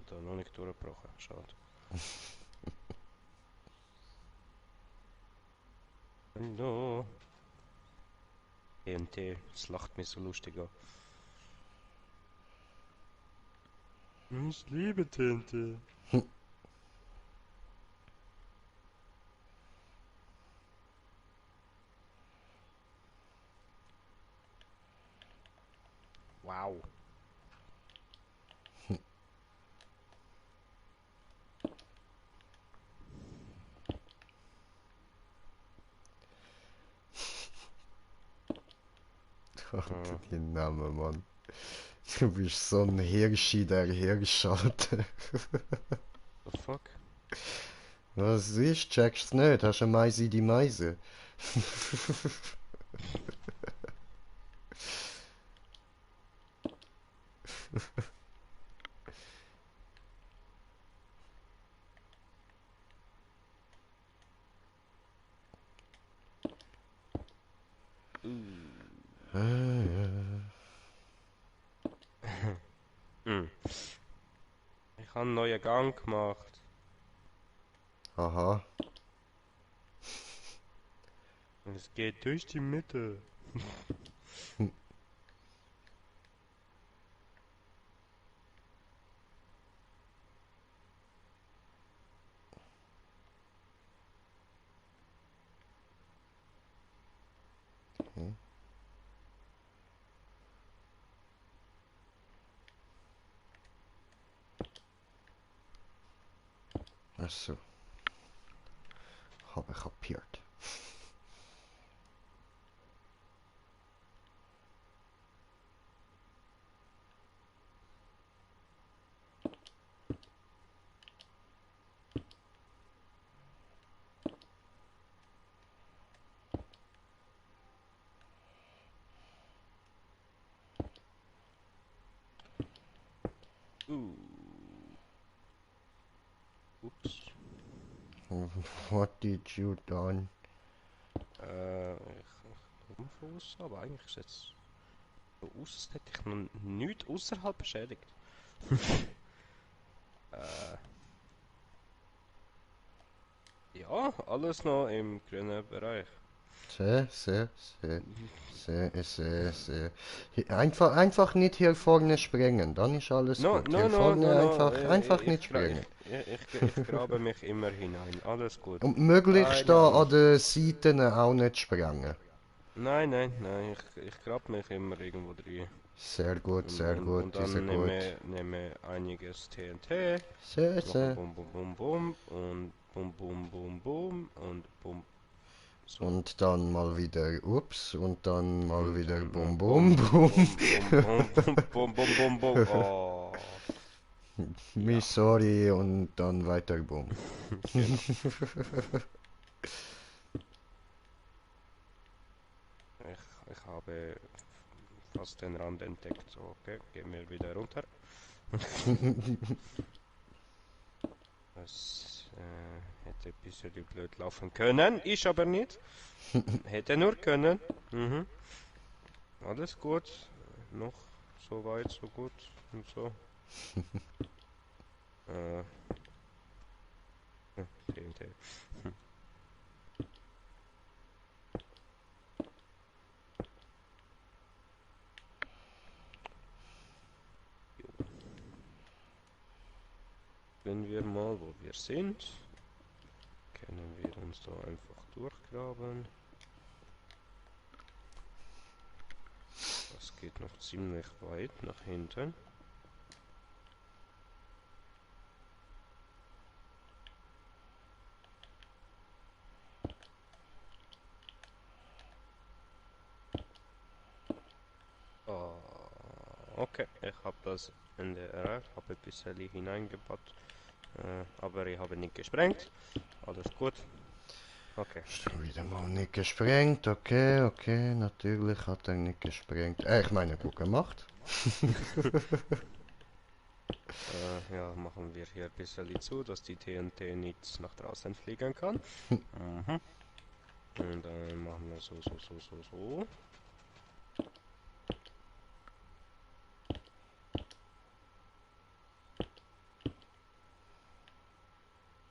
Da noch nicht durchgebrochen. Schade. Hallo. TNT. Es lacht mich so lustig an. Ich liebe TNT. Wow. Alter, die Namen, Mann. Du bist so ein Hirschi, der Hirschalter. The fuck? Was ist? Checkst nicht? Hast du eine Meise die Meise? Hm. Ich habe einen neuen Gang gemacht. Aha. Und es geht durch die Mitte. Ach so. Habe kapiert. Ups. What did you done? Ich komme Fuß, aber eigentlich ist jetzt aus, als hätte ich noch nichts außerhalb beschädigt. Ja, alles noch im grünen Bereich. Sehr, sehr, sehr, sehr, sehr, sehr. Einfach nicht hier vorne sprengen, dann ist alles No, gut. no, Hier no, no, vorne no. einfach nicht sprengen. Ich grabe mich immer hinein. Alles gut. Und möglichst Keine da an Angst. den Seiten auch nicht sprengen. Nein. Ich grab mich immer irgendwo drin. Sehr gut, Und diese dann gut. nehme einiges TNT. Sehr, Mache sehr. Bum Bum Bum Bum und Bum Bum Bum Bum und Bum. So. Und dann mal wieder ups und dann mal Und wieder dann bum Bum bum bum. Bum Bum Bum Bum Bum Bum Bum Bum. Oh. Mi Ja, sorry und dann weiter bum. genau. Ich habe fast den Rand entdeckt. So, okay, gehen wir wieder runter. Das hätte ein bisschen blöd laufen können, ich aber nicht. Hätte nur können. Mhm. Alles gut. Noch so weit, so gut und so. Äh, TNT. Wenn wir mal, wo wir sind, können wir uns da einfach durchgraben. Das geht noch ziemlich weit nach hinten. Ah, okay, ich habe das Ende erreicht, habe ein bisschen hineingebaut, aber ich habe nicht gesprengt. Alles gut. Okay. Schon wieder mal nicht gesprengt. Okay, okay, natürlich hat er nicht gesprengt. Ich meine, gut gemacht. Ja, machen wir hier ein bisschen zu, dass die TNT nicht nach draußen fliegen kann. Mhm. Und dann machen wir so.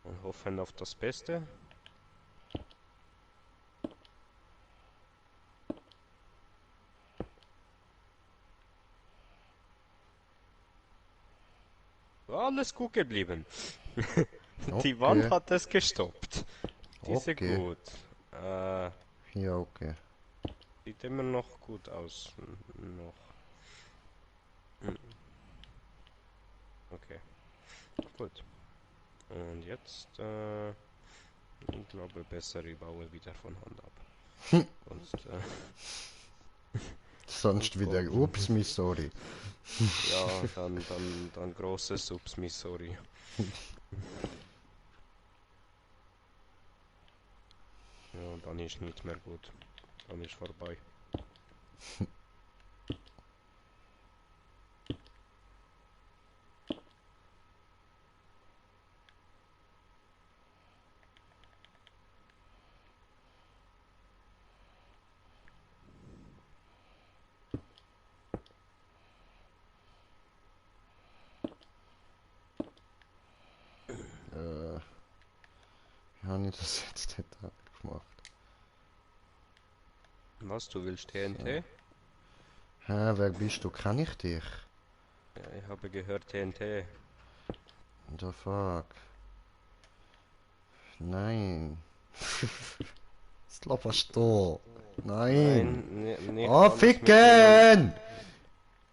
Und hoffen auf das Beste. Alles gut geblieben. Die Wand Okay, hat es gestoppt. Diese okay. gut. Äh, Ja, okay. Sieht immer noch gut aus. Noch. Hm, okay, gut. Und jetzt, ich glaube, besser ich baue wieder von Hand ab. Sonst, Sonst Gott. wieder ups, mi sorry. Ja, dann große Subs, Missouri. Ja, dann ist nicht mehr gut. Dann ist vorbei. Wie habe ich das jetzt nicht gemacht? Was, du willst So. TNT? Hä, wer bist du? Kenn ich dich? Ja, ich habe gehört TNT. The fuck? Nein. Was laberst du? Nein. Nein, nicht Oh, alles mit T und ficken!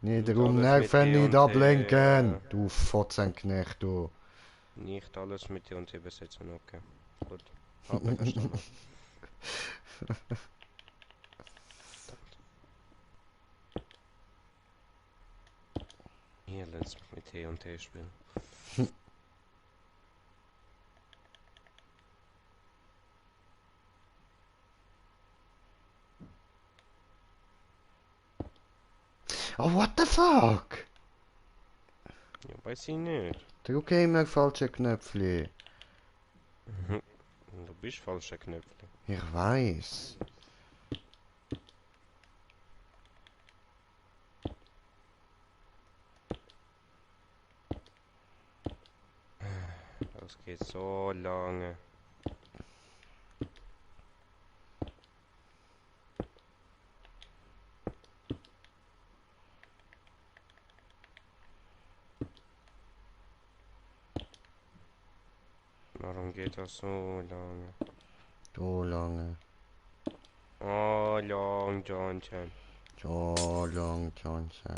Nicht nicht rum alles mit nerven, T nicht und T. ablenken! Du Fotzenknecht, du. Nicht alles mit T und T besetzen, okay. Gut. Habe verstanden. Hier, lass mich mit T und T spielen. Oh, what the fuck? Ja, weiß ich nicht. Drücke immer falsche Knöpfle. Du bist falscher Knöpfle. Ich weiß. Das geht so lange. Warum geht das so lange? So lange. Oh, Long Johnson. So lang, Johnson.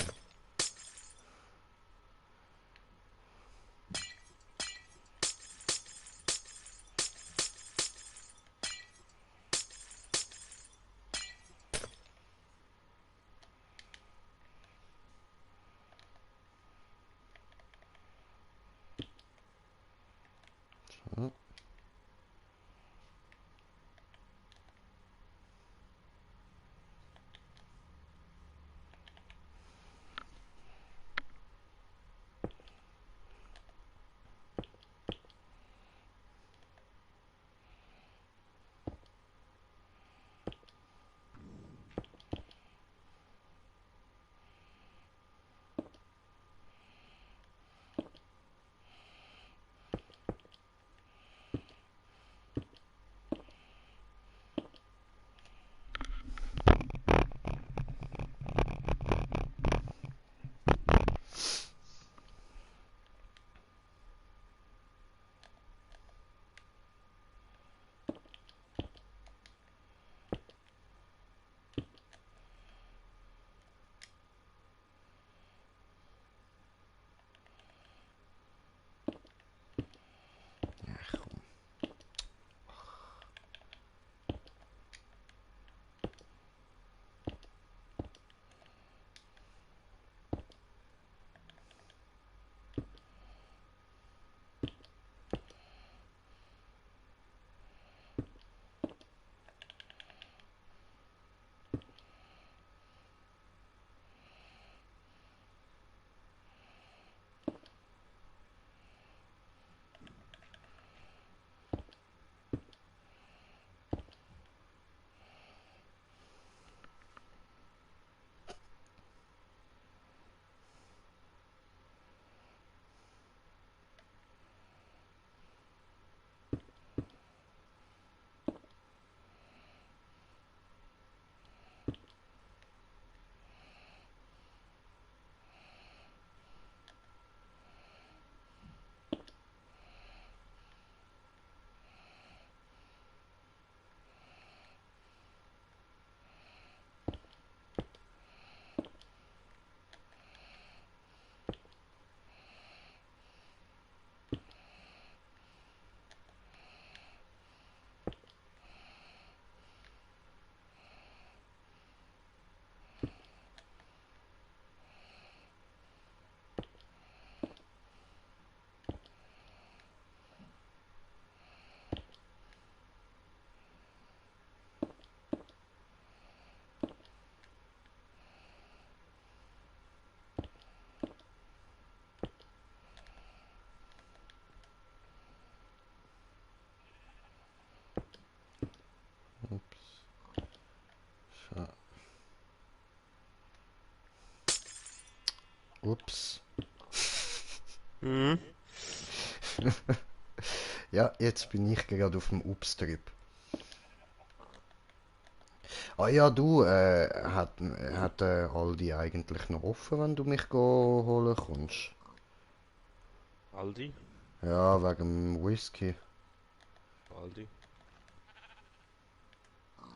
So. Ups. So. Ups. Hm? Ja, jetzt bin ich gerade auf dem Ups-Trip. Ah ja, du, hat Aldi eigentlich noch offen, wenn du mich holen kommst? Aldi? Ja, wegen dem Whisky. Aldi?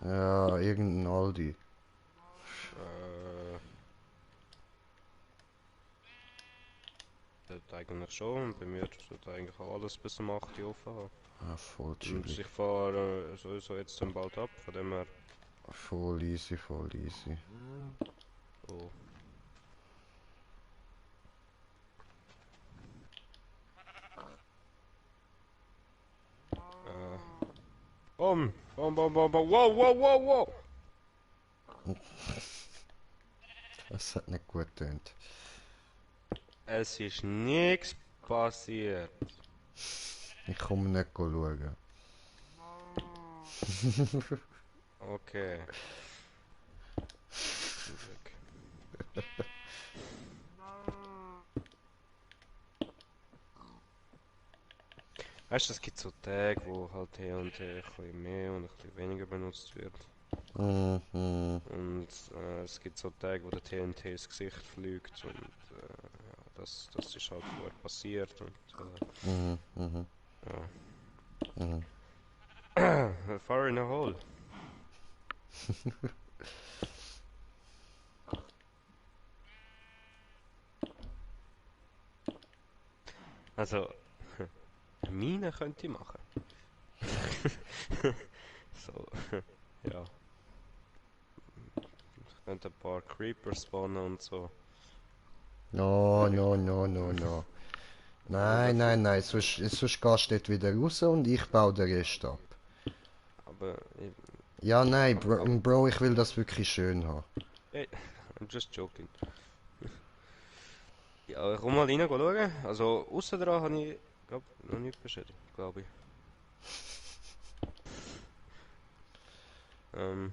Ja, irgendein Aldi. Äh, das eigentlich schon. Bei mir sollte eigentlich auch alles bis zum 8 Uhr offen haben. Ah, voll Und chillig. ich fahre sowieso jetzt dann bald ab, von dem her. Voll easy, voll easy. Oh. Bom! Bom, bom, bom, bom! Wow, wow, wow, wow! Das hat nicht gut getönt. Es ist nichts passiert. Ich komme nicht schauen. Okay. Weißt du, es gibt so Tage, wo halt hier und hier ein bisschen mehr und ein bisschen weniger benutzt wird. Mhm. Und es gibt so Tage, wo der TNT ins Gesicht fliegt und ja, das ist halt vorher passiert und Mhm. Mhm. Mhm. fire in a hole. Also, eine Mine könnte ich machen. So, ja. Ich könnte ein paar Creepers spawnen und so. No, no, no, no, no. Aber Nein, dafür. nein, nein, sonst gehst du dort wieder raus und ich baue den Rest ab. Aber Ja, nein, aber Bro, ich will das wirklich schön haben. hey, I'm just joking. Ja, komm mal rein schauen. Also, aussen dran habe ich glaub, noch nicht beschädigt, glaube ich. Ähm,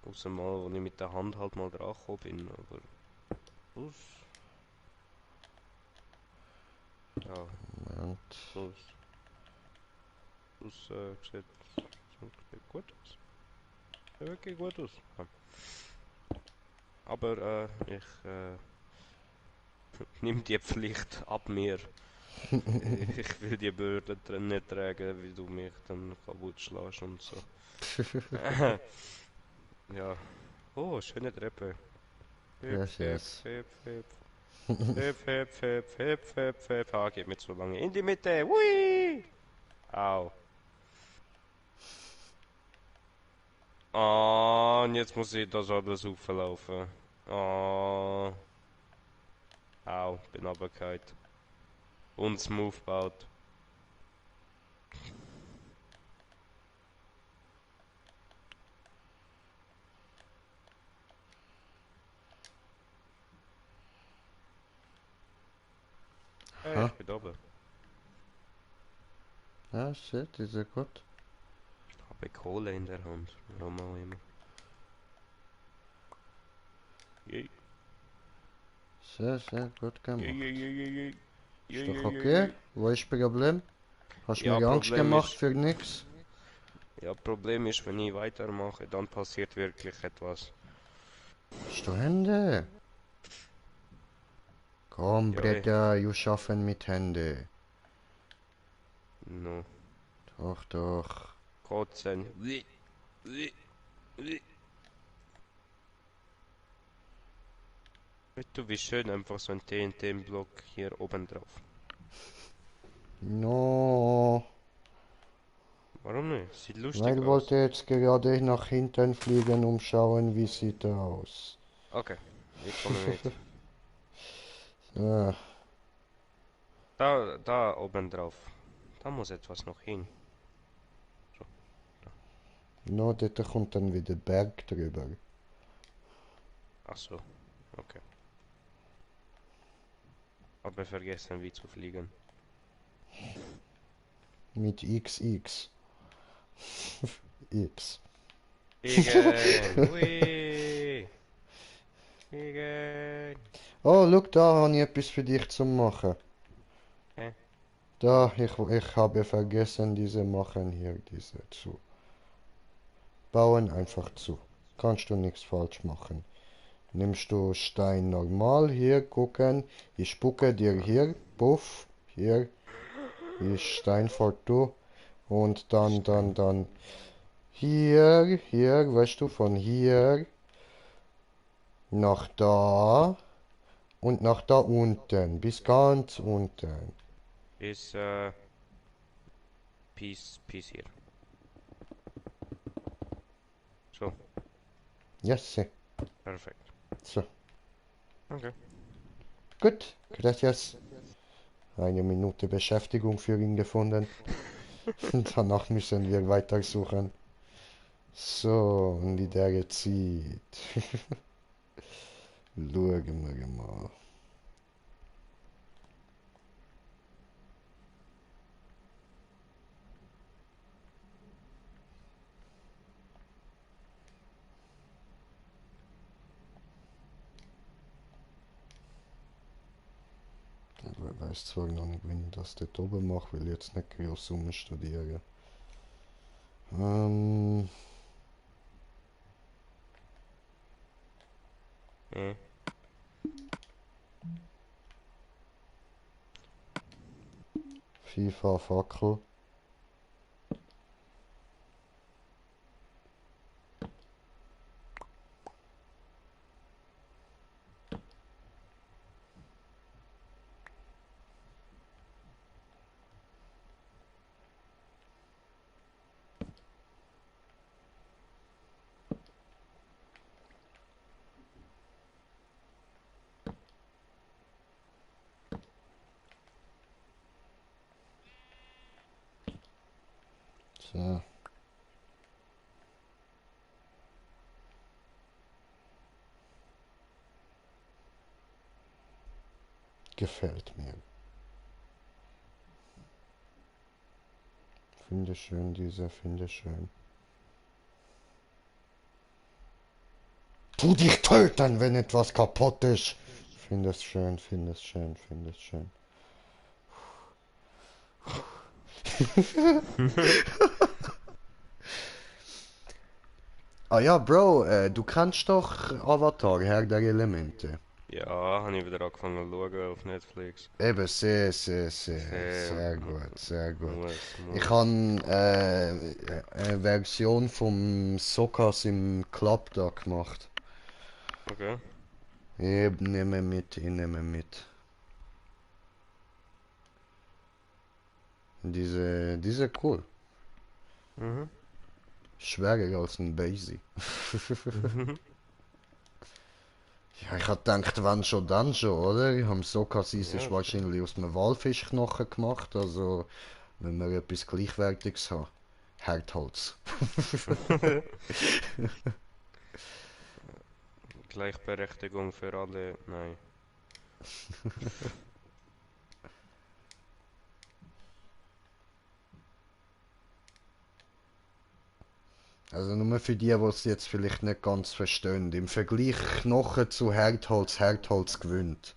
Außer mal, wo ich mit der Hand halt mal dran gekommen bin. Aber sonst, ja, Moment. sieht, sieht gut aus. Sieht wirklich gut aus. Ja. Aber ich nehme die Pflicht ab mir. Ich will die Bürde nicht tragen, wie du mich dann kaputt schlägst und so. Ja. Oh, schöne Treppe. Hüpf, Yes, hüpf, yes. hüpf, hüpf. Hüpf, hüpf, hüpf, hüpf, hüpf, hüpf. Ah, geht mir zu lange. In die Mitte. Hui! Au. Ah, und jetzt muss ich das alles auflaufen. Ah, au, bin runtergefallen. Und smooth baut. Hey, Ha? ich bin da oben. Ja, shit, ist ja gut. Habe Kohle in der Hand. Warum auch immer. Yay, Sehr, sehr gut yay, yay, gemacht. yay, yay, yay. Ist Yay, doch yay, yay, okay? yay. Wo ist das Problem? Hast Ja, mir Angst Problem gemacht ist, für nix? ja, Problem ist, wenn ich weitermache, dann passiert wirklich etwas. Hast du Hände? Komm, Ja, Breda, you schaffen mit Hände. no. Doch, doch. Kotzen. Ui, ui, ui. Weißt du, wie schön einfach so ein TNT-Block hier oben drauf. No. Warum nicht? Sieht lustig Weil aus. wollte jetzt gerade nach hinten fliegen, um schauen, wie sieht er aus. Okay, ich komme mit. Ah, Da oben drauf. Da muss etwas noch hin. So, da. no, dort kommt dann wieder Berg drüber. Ach so, okay. Aber vergessen, wie zu fliegen. Mit XX. X. Fliegen! Hui! Fliegen! Oh, look, da habe ich etwas für dich zu machen. Hä? Da, ich habe vergessen, diese machen hier, diese zu. Bauen einfach zu. Kannst du nichts falsch machen. Nimmst du Stein normal, hier gucken. Ich spucke dir hier, puff, hier ist Stein for du. Und Stein. dann hier, weißt du, von hier nach da und nach da unten, bis ganz unten. Bis, Peace hier. So, Yes, perfekt. so. Okay. Gut, gracias. Eine Minute Beschäftigung für ihn gefunden. Danach müssen wir weitersuchen. So, und wie der jetzt sieht. Schauen wir mal. weiß zwar noch nicht, wenn ich das dort oben mache, will ich jetzt nicht groß studieren. Hm. FIFA Fackel. So. Gefällt mir. Finde schön, diese, finde schön. Tu dich töten, wenn etwas kaputt ist. Finde es schön, finde es schön, finde es schön. Ah ja, Bro, du kannst doch Avatar, Herr der Elemente. Ja, habe ich wieder angefangen zu schauen auf Netflix. Eben, sehr Mu- gut, sehr gut. Ich muss. habe eine Version vom Sokas im Club da gemacht. Okay. Ich nehme mit, ich nehme mit. Diese cool. Mhm. Schwerer als ein Basie. Mhm. Ja, ich hab gedacht, wenn schon, dann schon, oder? Ich habe Sokas ist Ja, schon. wahrscheinlich aus einem Walfischknochen gemacht, also wenn wir etwas Gleichwertiges haben. Hartholz. Gleichberechtigung für alle. Nein. Also nur für die, die es jetzt vielleicht nicht ganz verstehen. Im Vergleich Knochen zu Hartholz, Hartholz gewinnt.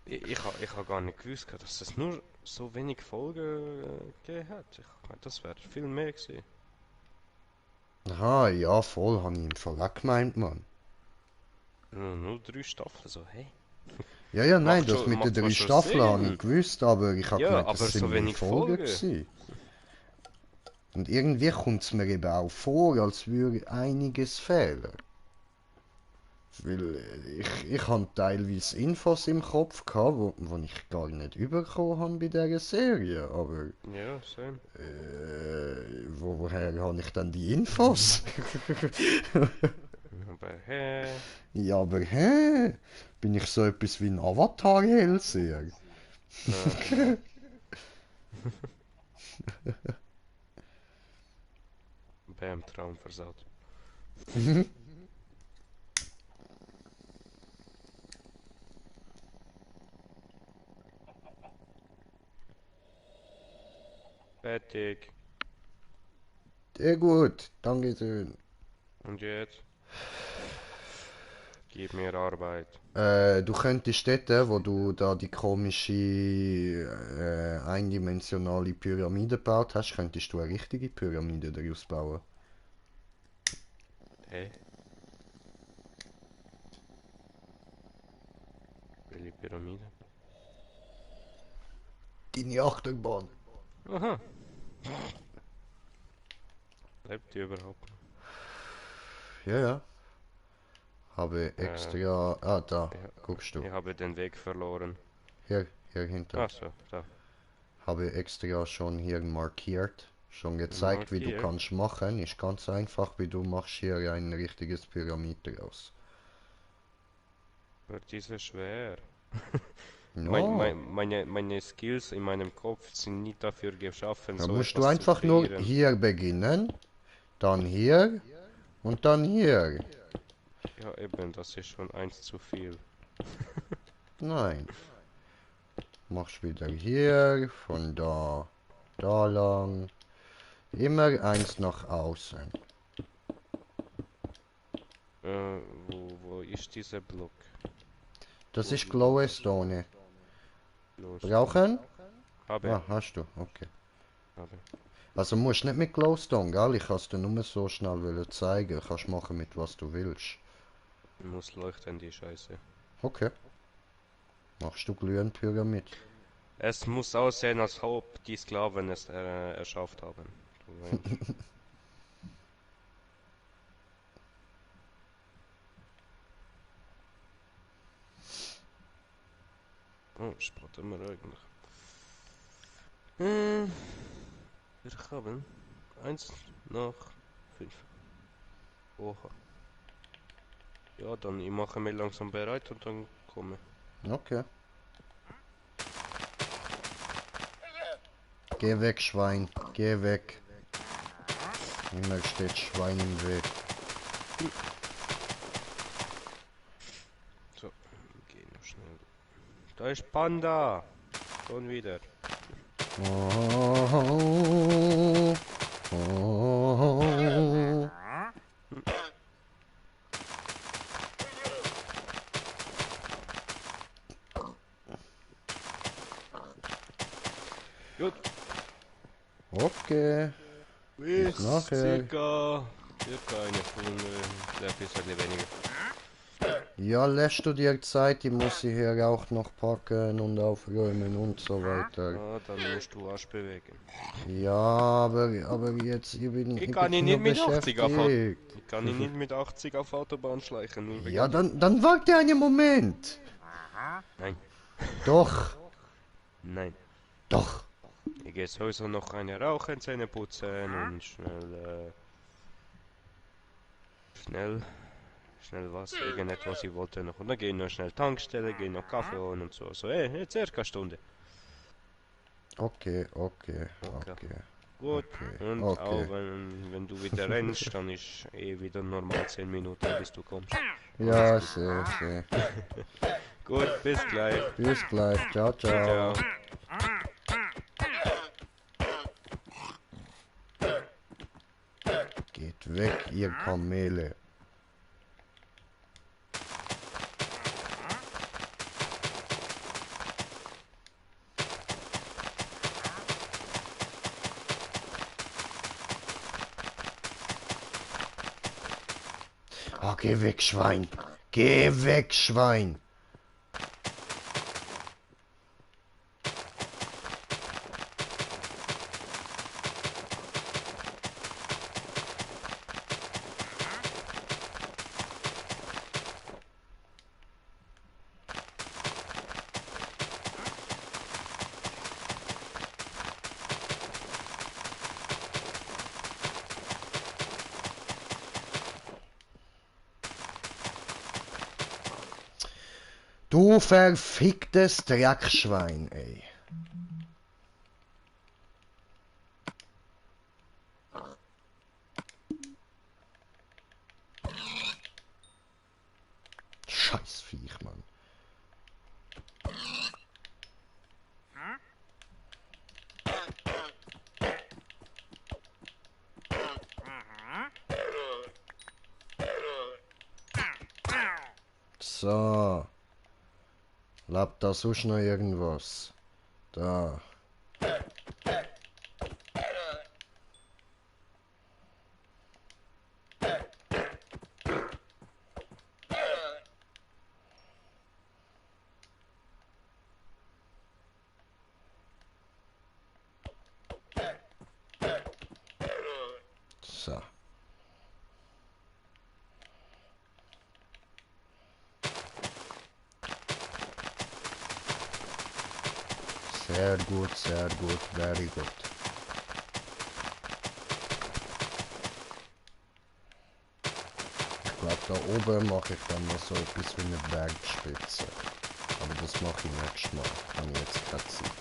Ich ha gar nicht gewusst, dass es nur so wenig Folgen gegeben hat. Ich meine, das wäre viel mehr gewesen. Aha, ja, voll, habe ich im Verlag gemeint, Mann. Nur 3 Staffeln, so, hey. Ja, ja, nein, das mit den Macht zwar 3 schon Staffeln habe ich Sinn. gewusst, aber ich habe Ja, gemeint, aber das so sind mehr wenig Folgen Folgen. gewesen. Und irgendwie kommt es mir eben auch vor, als würde einiges fehlen. Weil ich habe teilweise Infos im Kopf gehabt, wo ich gar nicht bekommen habe bei dieser Serie. Aber Ja, same. woher habe ich dann die Infos? Aber hä? Ja, aber hä? Bin ich so etwas wie ein Avatar-Hellseher? Nein. Bam, Traum versaut. Fertig. Sehr gut, danke schön. Und jetzt? Gib mir Arbeit. Du könntest dort, wo du da die komische eindimensionale Pyramide gebaut hast, könntest du eine richtige Pyramide daraus bauen. Hä? Welche Pyramide? Deine Achterbahn. Aha. Lebt die überhaupt noch? Ja, ja. Habe Äh, extra. Ah, da. Guckst ich, du. ich habe den Weg verloren. Hier hinter. Ach so, da. Habe extra schon hier markiert. Schon gezeigt, wie du Markiert. kannst machen. Ist ganz einfach, wie du machst hier ein richtiges Pyramide raus. Wird diese schwer. Ja. Meine Skills in meinem Kopf sind nicht dafür geschaffen, Da so musst du etwas zu einfach nur kreieren. hier beginnen. Dann hier. Und dann hier. Ja, eben, das ist schon eins zu viel. Nein. Machst wieder hier. Von da lang. Immer eins nach außen. Wo ist dieser Block? Das ist Glowstone. Los. Brauchen? Habe. Ah, hast du, okay. Habe. Also musst nicht mit Glowstone, gell? Ich kann es dir nur so schnell zeigen. Kannst machen mit was du willst. Muss leuchten, die Scheiße. Okay. Machst du Glühenpyramid? Es muss aussehen, als ob die Sklaven es erschafft haben. Du meinst. Oh, spotten wir eigentlich. Wir haben 1 nach 5. Oha. Ja, dann ich mache mich langsam bereit und dann komme. Okay. Geh weg, Schwein. Geh weg. Immer steht Schwein im Weg. So, geh noch schnell. Da ist Panda. Schon wieder. Oh, oh. Gut. Okay. Bis nachher. circa eine Stunde. Vielleicht ist es weniger. Ja, lässt du dir Zeit, die muss ich hier auch noch packen und aufräumen und so weiter. Ah, dann musst du Arsch bewegen. Ja, aber jetzt, Ich ich kann ihn bin nicht noch mit 80 auf Auto. beschäftigt. Ich kann ihn nicht mit 80 auf Autobahn schleichen, nur wegen Ja, dir. dann warte einen Moment. Nein, Doch, nein. doch. Ich gehe sowieso noch eine rauchen, Zähne putzen und schnell was, irgendetwas ich wollte noch. Und dann gehe ich noch schnell Tankstelle, gehe noch Kaffee holen und so. So, jetzt circa eine Stunde. Okay. Gut, Okay, und okay. auch wenn du wieder rennst, dann ist wieder normal 10 Minuten, bis du kommst. Ja, sehr. Gut, bis gleich. Bis gleich. Ciao, ciao. Ciao. Geht weg, ihr Kamele. Ah, geh weg, Schwein. Geh weg, Schwein. Du verficktes Dreckschwein, ey. Scheiß Viech, Mann. So. Lebt da sonst noch irgendwas? Da. So. Sehr gut, very good. Ich glaube, da oben mache ich dann noch so etwas wie eine Bergspitze. Aber das mache ich nächstes Mal. Habe ich jetzt keine Zeit.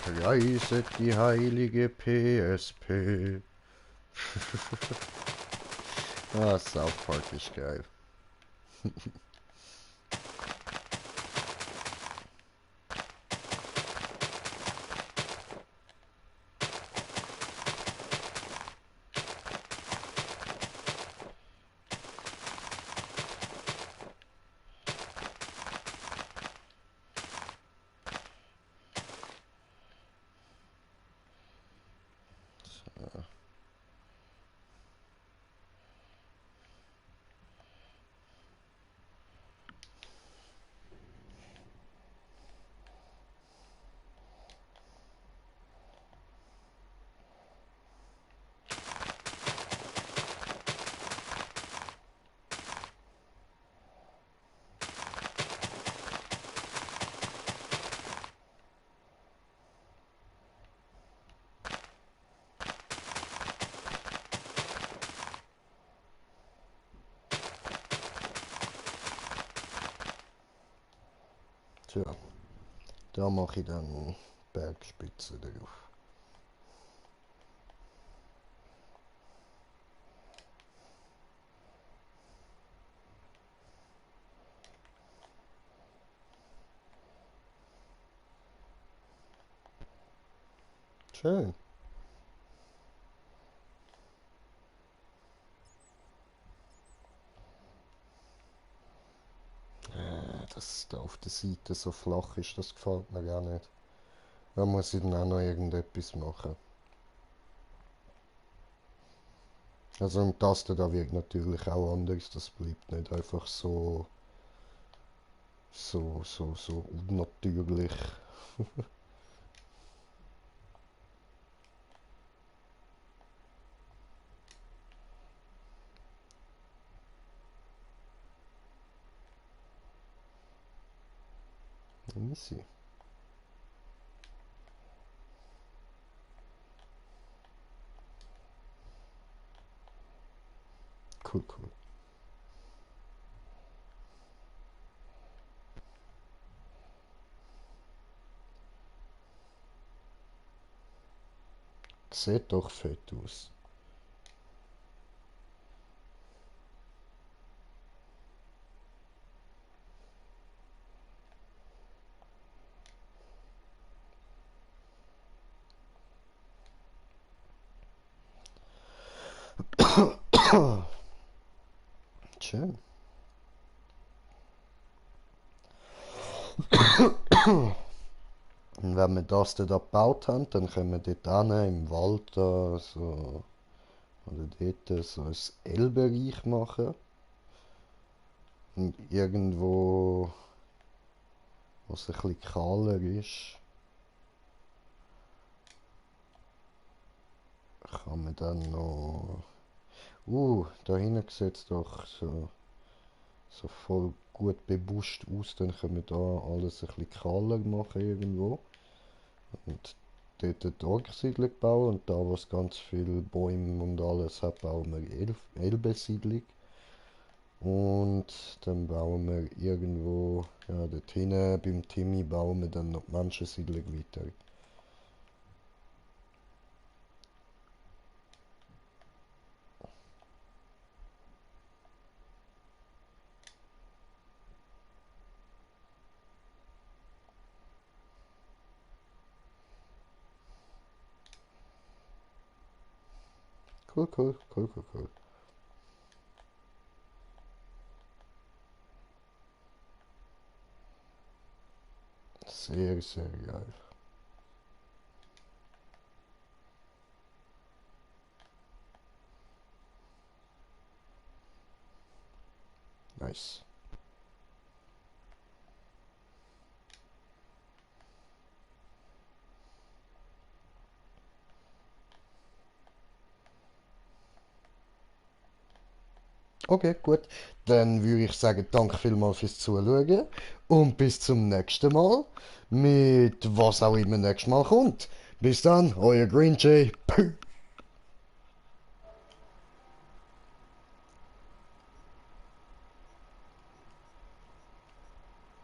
Preiset die heilige PSP. Ah, South Park ist geil. Tja, da mache ich dann Bergspitze drauf. Schön. Dass da auf der Seite so flach ist, das gefällt mir gar nicht. Da muss ich dann auch noch irgendetwas machen. Also im Tasten da wird natürlich auch anders, das bleibt nicht einfach so unnatürlich. Easy. Cool, cool. Sieht doch fett aus. Schön. Und wenn wir das da gebaut haben, dann können wir dort hin, im Wald da so, oder dort so ein L-Bereich machen. Und irgendwo, wo es ein bisschen kahler ist, kann man dann noch... da hinten sieht es doch so voll gut bebuscht aus. Dann können wir da alles ein bisschen kahler machen irgendwo. Und dort eine Dorfsiedlung bauen. Und da, wo es ganz viele Bäume und alles hat, bauen wir Elbesiedlung. Und dann bauen wir irgendwo, ja, dort hinten beim Timmy bauen wir dann noch die Menschensiedlung weiter. Cool, cool, cool, cool, cool. Sehr, sehr geil. Nice. Okay, gut. Dann würde ich sagen, danke vielmals fürs Zuschauen und bis zum nächsten Mal mit was auch immer nächstes Mal kommt. Bis dann, euer Green Jay. Peace.